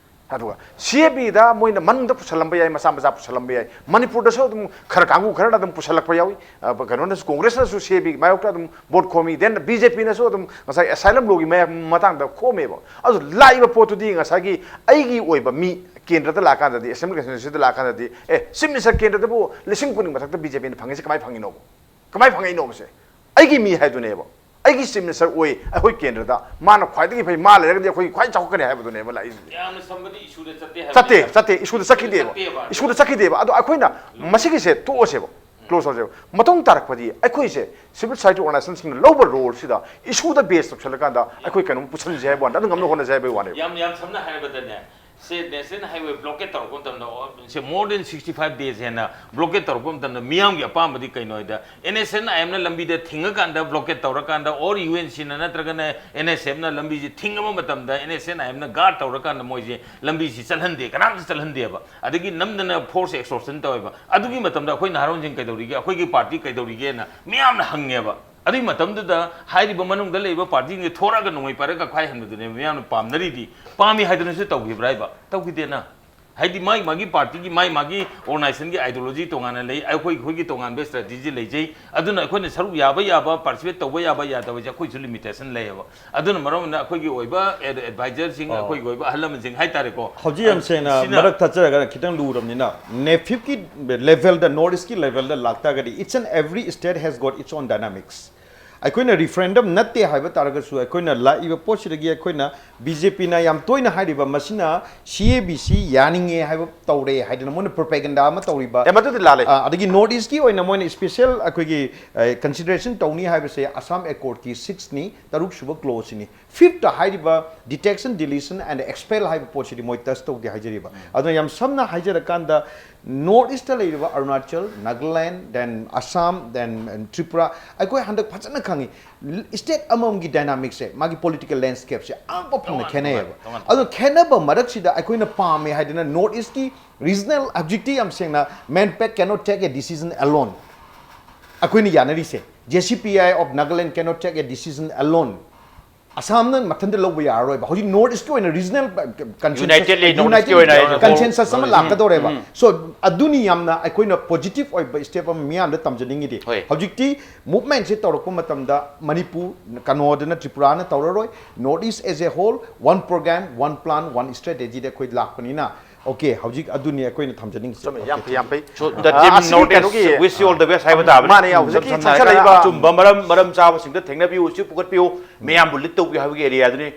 ꯑꯗꯨꯒ C A Bꯗ ꯃꯣꯏꯅ ꯃꯅꯨꯡꯗ ꯄꯨꯁꯜꯂꯝꯕ ꯌꯥꯏ, ꯃꯆꯥ ꯃꯆꯥ ꯄꯨꯁꯜꯂꯝꯕ ꯌꯥꯏ꯫ ꯃꯅꯤꯄꯨꯔꯗꯁꯨ ꯑꯗꯨꯝ ꯈꯔ, ꯀꯥꯡꯕꯨ ꯈꯔꯅ ꯑꯗꯨꯝ ꯄꯨꯁꯜꯂꯛꯄ ꯌꯥꯎꯏ꯫ ꯑ, ꯀꯩꯅꯣꯅꯁꯨ, ꯀꯣꯡꯒ꯭ꯔꯦꯁꯅꯁꯨ C A Bꯒꯤ ꯃꯥꯌꯣꯛꯇ ꯑꯗꯨꯝ ꯚꯣꯠ ꯈꯣꯝꯃꯤ, then B J Pꯅꯁꯨ ꯑꯗꯨꯝ ꯉꯁꯥꯏ asylum lawꯒꯤ ꯃꯌꯥ-, ꯃꯇꯥꯡꯗ ꯈꯣꯝꯃꯦꯕ꯫ ꯑꯗꯨ ꯂꯥꯛꯏꯕ ꯄꯣꯠꯇꯨꯗꯤ ꯉꯁꯥꯏꯒꯤ ꯑꯩꯒꯤ ꯑꯣꯏꯕ ꯃꯤ ꯀꯦꯟꯗ꯭ꯔꯗ ꯂꯥꯛꯀꯥꯟꯗꯗꯤ, assembly constituencyꯗ ꯂꯥꯛꯀꯥꯟꯗꯗꯤ, ꯑꯦ, Chief Minister ꯀꯦꯟꯗ꯭ꯔꯗꯕꯨ ꯂꯤꯁꯤꯡ ꯀꯨꯟꯒꯤ ꯃꯊꯛꯇ B J Pꯅ ꯐꯪꯉꯤꯁꯦ ꯀꯃꯥꯏꯅ ꯐꯪꯉꯤꯅꯣꯕ? ꯀꯃꯥꯏꯅ ꯐꯪꯉꯛꯏꯅꯣꯕꯁꯦ? ꯑꯩꯒꯤ ꯃꯤ ꯍꯥꯏꯗꯨꯅꯦꯕ꯫ ꯑꯩꯒꯤ Chief Minister ꯑꯣꯏ ꯑꯩꯈꯣꯏ ꯀꯦꯟꯗ꯭ꯔꯗ, ꯃꯥꯅ ꯈ꯭ꯋꯥꯏꯗꯒꯤ ꯐꯩ, ꯃꯥ ꯂꯩꯔꯒꯗꯤ ꯑꯩꯈꯣꯏ ꯈ꯭ꯋꯥꯏ ꯆꯥꯎꯈꯠꯀꯅꯤ ꯍꯥꯏꯕꯗꯨꯅꯦꯕ ꯂꯥꯛꯏꯁꯤꯗꯤ꯫ ꯌꯥꯝꯅ ꯁꯝꯕꯗꯤ ꯏꯁꯨꯗ ꯆꯠꯇꯦ ꯍꯥꯏꯕꯅꯤꯗ꯫ ꯆꯠꯇꯦ, ꯆꯠꯇꯦ, ꯏꯁꯨꯗ ꯆꯠꯈꯤꯗꯦꯕ꯫ ꯆꯠꯇꯦꯕ꯫ ꯏꯁꯨꯗ ꯆꯠꯈꯤꯗꯦꯕ꯫ ꯑꯗꯣ ꯑꯩꯈꯣꯏꯅ ꯃꯁꯤꯒꯤꯁꯦ ꯇꯣꯛꯑꯁꯦꯕ, close ꯇꯧꯁꯦꯕ꯫ ꯃꯇꯨꯡ ꯇꯥꯔꯛꯄꯗꯤ ꯑꯩꯈꯣꯏꯁꯦ civil society organizationꯁꯤꯡꯅ ꯂꯧꯕ roleꯁꯤꯗ ꯏꯁꯨꯗ base ꯇꯧꯁꯜꯂꯀꯥꯟꯗ ꯑꯩꯈꯣꯏ ꯀꯩꯅꯣꯝ ꯄꯨꯁꯟꯁꯦ ꯍꯥꯏꯕ ꯋꯥꯅꯤ, ꯑꯗꯨ ꯉꯝꯅ ꯍꯣꯠꯅꯁꯦ ꯍꯥꯏꯕꯒꯤ ꯋꯥꯅꯦꯕ꯫ ꯌꯥꯝ, ꯌꯥꯝ ꯁꯝꯅ ꯍꯥꯏꯔꯕꯗꯅꯦ, ꯁꯦ ꯅꯦꯁꯅꯦꯜ ꯍꯥꯏꯋꯦ ꯕ꯭ꯂꯣꯀꯦꯠ ꯇꯧꯔꯛꯄ ꯃꯇꯝꯗ, ꯑꯣ, ꯁꯦ more than sixty five days ꯍꯦꯟꯅ ꯕ꯭ꯂꯣꯀꯦꯠ ꯇꯧꯔꯛꯄ ꯃꯇꯝꯗ ꯃꯤꯌꯥꯝꯒꯤ ꯑꯄꯥꯝꯕꯗꯤ ꯀꯩꯅꯣ ꯍꯥꯏꯗ, ꯑꯦꯟ ꯑꯦꯁ ꯑꯦꯟ ꯑꯥꯏ ꯑꯦꯝꯅ ꯂꯝꯕꯤꯗ ꯊꯤꯡꯉꯀꯥꯟꯗ, ꯕ꯭ꯂꯣꯀꯦꯠ ꯇꯧꯔꯀꯥꯟꯗ, ꯑꯣꯔ ꯌꯨ ꯑꯦꯟ ꯁꯤꯅ ꯅꯠꯇ꯭ꯔꯒꯅ ꯑꯦꯟ ꯑꯦꯁ ꯑꯦꯐꯅ ꯂꯝꯕꯤꯁꯤ ꯊꯤꯡꯉꯕ ꯃꯇꯝꯗ, ꯑꯦꯟ ꯑꯦꯁ ꯑꯦꯟ ꯑꯥꯏ ꯑꯦꯝꯅ ꯒꯥꯔꯗ ꯇꯧꯔꯀꯥꯟꯗ ꯃꯣꯏꯁꯤ ꯂꯝꯕꯤꯁꯤ ꯆꯠꯍꯟꯗꯦ, ꯀꯅꯥꯝꯇ ꯆꯠꯍꯟꯗꯦꯕ꯫ ꯑꯗꯒꯤ ꯅꯝꯗꯅ ꯐꯣꯔꯁ ꯑꯦꯛꯁꯇꯣꯔꯁꯟ ꯇꯧꯋꯦꯕ꯫ ꯑꯗꯨꯒꯤ ꯃꯇꯝꯗ ꯑꯩꯈꯣꯏ ꯅꯍꯥꯔꯣꯟꯁꯤꯡ ꯀꯩꯗꯧꯔꯤꯒꯦ, ꯑꯩꯈꯣꯏꯒꯤ ꯄꯥꯔꯇꯤ ꯀꯩꯗꯧꯔꯤꯒꯦꯅ ꯃꯤꯌꯥꯝꯅ ꯍꯪꯉꯦꯕ꯫ ꯑꯗꯨꯒꯤ ꯃꯇꯝꯗꯨꯗ ꯍꯥꯏꯔꯤꯕ ꯃꯅꯨꯡꯗ ꯂꯩꯔꯤꯕ ꯄꯥꯔꯇꯤꯁꯤꯡꯁꯦ ꯊꯣꯔꯛꯑꯒ ꯅꯣꯡꯃꯩ ꯄꯥꯏꯔꯒ ꯀꯛꯈꯥꯏꯍꯟꯕꯗꯨꯅꯦ ꯃꯤꯌꯥꯝꯅ ꯄꯥꯝꯅꯔꯤꯗꯤ꯫ ꯄꯥꯝꯃꯤ ꯍꯥꯏꯗꯅꯁꯨ ꯇꯧꯈꯤꯕ꯭ꯔꯥ ꯍꯥꯏꯕ? ꯇꯧꯈꯤꯗꯦꯅ꯫ ꯍꯥꯏꯗꯤ ꯃꯥꯒꯤ ꯃꯥꯒꯤ ꯄꯥꯔꯇꯤꯒꯤ, ꯃꯥꯒꯤ ꯃꯥꯒꯤ ꯑꯣꯔꯒꯅꯥꯏꯖꯦꯁꯟꯒꯤ ꯑꯥꯏꯗꯤꯌꯣꯂꯣꯖꯤ ꯇꯣꯉꯥꯟꯅ ꯂꯩ, ꯑꯩꯈꯣꯏ ꯑꯩꯈꯣꯏꯒꯤ ꯇꯣꯉꯥꯟꯕ ꯁ꯭ꯇ꯭ꯔꯦꯇꯦꯖꯤ ꯂꯩꯖꯩ꯫ ꯑꯗꯨꯅ ꯑꯩꯈꯣꯏꯅ ꯁꯔꯨꯛ ꯌꯥꯕ ꯌꯥꯕ, ꯄꯥꯔꯇꯤꯁꯤꯄꯦꯠ ꯇꯧꯕ ꯌꯥꯕ ꯌꯥꯗꯕꯁꯦ ꯑꯩꯈꯣꯏꯁꯨ ꯂꯤꯃꯤꯇꯦꯁꯟ ꯂꯩꯌꯦꯕ꯫ ꯑꯗꯨꯅ ꯃꯔꯝ ꯑꯣꯏꯅ ꯑꯩꯈꯣꯏꯒꯤ ꯑꯣꯏꯕ ꯑꯦꯗ-, ꯑꯦꯗꯚꯥꯏꯖꯔꯁꯤꯡ, ꯑꯣ꯫ ꯑꯩꯈꯣꯏꯒꯤ ꯑꯣꯏꯕ ꯑꯍꯜ ꯂꯃꯟꯁꯤꯡ ꯍꯥꯏꯇꯥꯔꯦꯀꯣ꯫ ꯍꯧꯖꯤꯛ ꯌꯥꯝ ꯁꯦꯡꯅ ꯁꯤꯅ ꯃꯔꯛ ꯊꯠꯆꯔꯒꯅ ꯈꯤꯇꯪ ꯂꯨꯔꯕꯅꯤꯅ, ꯅꯦꯐꯤꯞꯀꯤ ꯂꯦꯚꯦꯜꯗ, ꯅꯣꯔꯠ ꯏꯁꯀꯤ ꯂꯦꯚꯦꯜꯗ ꯂꯥꯛꯇꯥꯔꯒꯗꯤ, each and every state has got its own dynamics꯫ ꯑꯩꯈꯣꯏꯅ ꯔꯤꯐꯔꯦꯟꯗꯝ ꯅꯠꯇꯦ ꯍꯥꯏꯕ ꯇꯥꯔꯒꯁꯨ, ꯑꯩꯈꯣꯏꯅ ꯂꯥꯛꯏꯕ ꯄꯣꯠꯁꯤꯗꯒꯤ ꯑꯩꯈꯣꯏꯅ, ꯕꯤ ꯖꯦ ꯄꯤꯅ ꯌꯥꯝ ꯇꯣꯏꯅ ꯍꯥꯏꯔꯤꯕ, ꯃꯁꯤꯅ ꯁꯤ ꯑꯦ ꯕꯤ ꯁꯤ ꯌꯥꯅꯤꯡꯉꯦ ꯍꯥꯏꯕ ꯇꯧꯔꯦ ꯍꯥꯏꯗꯅ ꯃꯣꯏꯅ ꯄ꯭ꯔꯣꯄꯦꯒꯦꯟꯗꯥ ꯑꯃ ꯇꯧꯔꯤꯕ꯫ ꯑꯦ, ꯃꯗꯨꯗꯤ ꯂꯥꯜꯂꯦ꯫ ꯑ, ꯑꯗꯒꯤ ꯅꯣꯔꯠ ꯏꯁꯀꯤ ꯑꯣꯏꯅ ꯃꯣꯏꯅ ꯁ꯭ꯄꯦꯁꯦꯜ ꯑꯩꯈꯣꯏꯒꯤ, ꯑ, ꯀꯟꯁꯤꯗꯔꯦꯁꯟ ꯇꯧꯅꯤ ꯍꯥꯏꯕꯁꯦ ꯑꯁꯥꯝ ꯑꯦꯀꯣꯔꯗꯀꯤ ꯁꯤꯛꯁꯅꯤ, ꯇꯔꯨꯛ ꯁꯨꯕ ꯀ꯭ꯂꯣꯖꯁꯤꯅꯤ꯫ ꯐꯤꯐꯇ ꯍꯥꯏꯔꯤꯕ detection, deletion and expel ꯍꯥꯏꯕ ꯄꯣꯠꯁꯤꯗꯤ ꯃꯣꯏ ꯇꯆ ꯇꯧꯗꯦ ꯍꯥꯏꯖꯔꯤꯕ꯫ ꯑꯗꯨꯅ ꯌꯥꯝ ꯁꯝꯅ ꯍꯥꯏꯖꯔꯀꯥꯟꯗ, ꯅꯣꯔꯠ ꯏꯁꯇ ꯂꯩꯔꯤꯕ ꯑꯔꯨꯅꯥꯆꯜ, ꯅꯥꯒꯥꯂꯦꯟ, then ꯑꯁꯥꯝ, then ꯇ꯭ꯔꯤꯄꯨꯔꯥ, ꯑꯩꯈꯣꯏ ꯍꯟꯗꯛ ꯐꯖꯅ ꯈꯪꯉꯤ꯫ ꯁ꯭ꯇꯦꯠ ꯑꯃꯃꯝꯒꯤ ꯗꯥꯏꯅꯥꯃꯤꯛꯁꯦ, ꯃꯥꯒꯤ ꯄꯣꯂꯤꯇꯤꯀꯦꯜ ꯂꯦꯟꯁꯀꯦꯞꯁꯦ ꯑꯉꯛꯄ ꯐꯪꯅ ꯇꯣꯉꯥꯟ ꯈꯦꯠꯅꯩꯌꯦꯕ꯫ ꯇꯣꯉꯥꯟ ꯇꯣꯉꯥꯟ꯫ ꯑꯗꯣ ꯈꯦꯠꯅꯕ ꯃꯔꯛꯁꯤꯗ ꯑꯩꯈꯣꯏꯅ ꯄꯥꯝꯃꯦ ꯍꯥꯏꯗꯅ ꯅꯣꯔꯠ ꯏꯁꯀꯤ ꯔꯤꯖꯅꯦꯜ, ꯍꯧꯖꯤꯛꯇꯤ ꯌꯥꯝ ꯁꯦꯡꯅ, MANPAC cannot take a decision alone꯫ ꯑꯩꯈꯣꯏꯅ ꯌꯥꯅꯔꯤꯁꯦ, J C P I of Nagaland cannot take a decision alone꯫ ꯑꯁꯥꯝꯅ ꯃꯊꯟꯇ ꯂꯧꯕ ꯌꯥꯔꯔꯣꯏꯕ꯫ ꯍꯧꯖꯤꯛ ꯅꯣꯔꯠ ꯏꯁꯀꯤ ꯑꯣꯏꯅ ꯔꯤꯖꯅꯦꯜ ꯀꯟꯁꯦꯟꯁꯁ, Unitedly North East ꯀꯤ ꯑꯣꯏꯅ ꯍꯥꯏꯁꯦ ꯌꯨꯅꯥꯏꯇꯦꯗ ꯀꯟꯁꯦꯟꯁꯁ ꯑꯃ ꯎꯝ, ꯂꯥꯛꯀꯗꯧꯔꯦꯕ꯫ ꯎꯝ꯫ ꯁꯣ, ꯑꯗꯨꯅꯤ ꯌꯥꯝꯅ ꯑꯩꯈꯣꯏꯅ ꯄꯣꯖꯤꯇꯤꯚ ꯑꯣꯏꯕ ꯁ꯭ꯇꯦꯞ ꯑꯃ ꯃꯤꯌꯥꯝꯗ ꯇꯝꯖꯅꯤꯡꯉꯤꯗꯤ꯫ ꯍꯣꯏ꯫ ꯍꯧꯖꯤꯛꯇꯤ ꯃꯨꯚꯃꯦꯟꯠꯁꯦ ꯇꯧꯔꯛꯄ ꯃꯇꯝꯗ ꯃꯅꯤꯄꯨꯔ, ꯀꯩꯅꯣꯗꯅ ꯇ꯭ꯔꯤꯄꯨꯔꯥꯅ ꯇꯧꯔꯔꯣꯏ, north east as a whole, one program, one plan, one strategy ꯗ ꯑꯩꯈꯣꯏ ꯂꯥꯛꯄꯅꯤꯅ, ꯑꯣꯀꯦ, ꯍꯧꯖꯤꯛ ꯑꯗꯨꯅꯤ ꯑꯩꯈꯣꯏꯅ ꯊꯝꯖꯅꯤꯡꯉꯤꯁꯦ꯫ ꯆꯨꯝꯃꯦ, ꯌꯥꯝ ꯐꯩ, ꯌꯥꯝ ꯐꯩ꯫ So, the ꯑꯥ, team ꯑꯁꯤꯒꯤ North East ꯀꯩꯅꯣꯒꯤ wish you all the best ꯍꯥꯏꯕ ꯇꯥꯕꯅꯤ꯫ ꯃꯥꯅꯦ, ꯍꯧꯖꯤꯛꯀꯤ ꯏꯁꯝ ꯁꯝꯅ ꯍꯥꯏꯔꯀꯥꯟꯗ ꯆꯪꯁꯜꯂꯛꯏꯕ ꯑꯆꯨꯝꯕ ꯃꯔꯝ, ꯃꯔꯝ ꯆꯥꯕꯁꯤꯡꯗ ꯊꯦꯡꯅꯕꯤꯌꯨ, ꯎꯆꯤꯛ ꯄꯨꯈꯠꯄꯤꯌꯨ, ꯃꯌꯥꯝꯕꯨ ꯂꯤꯠ ꯇꯧꯕꯤꯌꯨ ꯍꯥꯏꯕꯒꯤ ꯑꯦꯔꯤꯌꯥꯗꯨꯅꯤ꯫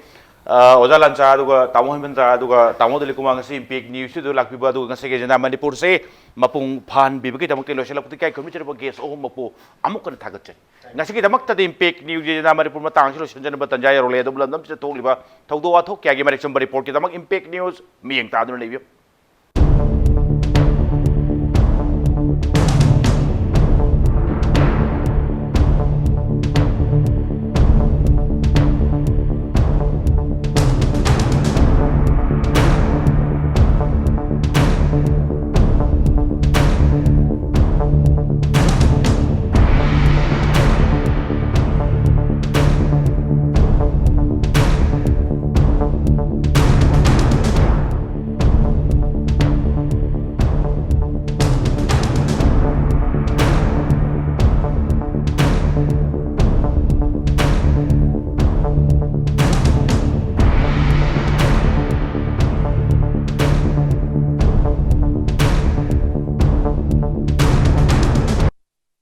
ꯑ, ꯑꯣꯖꯥ ꯂꯥꯟꯆꯥ, ꯑꯗꯨꯒ ꯇꯥꯃꯣ ꯍꯦꯃꯟꯆꯥ, ꯑꯗꯨꯒ ꯇꯥꯃꯣ ꯗꯤꯂꯤꯞ ꯀꯨꯃꯥꯔ, ꯉꯁꯤ ꯏꯝꯄꯦꯛ ꯅ꯭ꯌꯨꯁꯇꯨꯗ ꯂꯥꯛꯄꯤꯕ, ꯑꯗꯨꯒ ꯉꯁꯤꯒꯤ ꯑꯦꯖꯦꯟꯗꯥ ꯃꯅꯤꯄꯨꯔꯁꯦ ꯃꯄꯨꯡ ꯐꯥꯍꯟꯕꯤꯕꯒꯤꯗꯃꯛꯇ ꯂꯣꯏꯁꯤꯜꯂꯛꯄꯗ ꯏꯀꯥꯏ ꯈꯨꯝꯅꯖꯔꯤꯕ ꯒꯦꯁ ꯑꯍꯨꯝꯃꯛꯄꯨ ꯑꯃꯨꯛ ꯍꯟꯅ ꯊꯥꯒꯠꯆꯔꯤ꯫ ꯉꯁꯤꯒꯤꯗꯃꯛꯇꯗꯤ ꯏꯝꯄꯦꯛ ꯅ꯭ꯌꯨꯁ ꯑꯦꯖꯦꯟꯗꯥ ꯃꯅꯤꯄꯨꯔ ꯃꯇꯥꯡꯁꯤ ꯂꯣꯏꯁꯤꯟꯖꯅꯕ ꯇꯥꯟꯖꯥ ꯌꯧꯔꯛꯂꯦ꯫ ꯑꯗꯨꯕꯨ ꯂꯝꯗꯝꯁꯤꯗ ꯊꯣꯛꯂꯤꯕ ꯊꯧꯗꯣꯛ ꯋꯥꯊꯣꯛ ꯀꯌꯥꯒꯤ ꯃꯔꯤꯛ ꯆꯨꯝꯕ ꯔꯤꯄꯣꯔꯠꯀꯤꯗꯃꯛ ꯏꯝꯄꯦꯛ ꯅ꯭ꯌꯨꯁ ꯃꯤꯠꯌꯦꯡ ꯇꯥꯗꯨꯅ ꯂꯩꯕꯤꯌꯨ꯫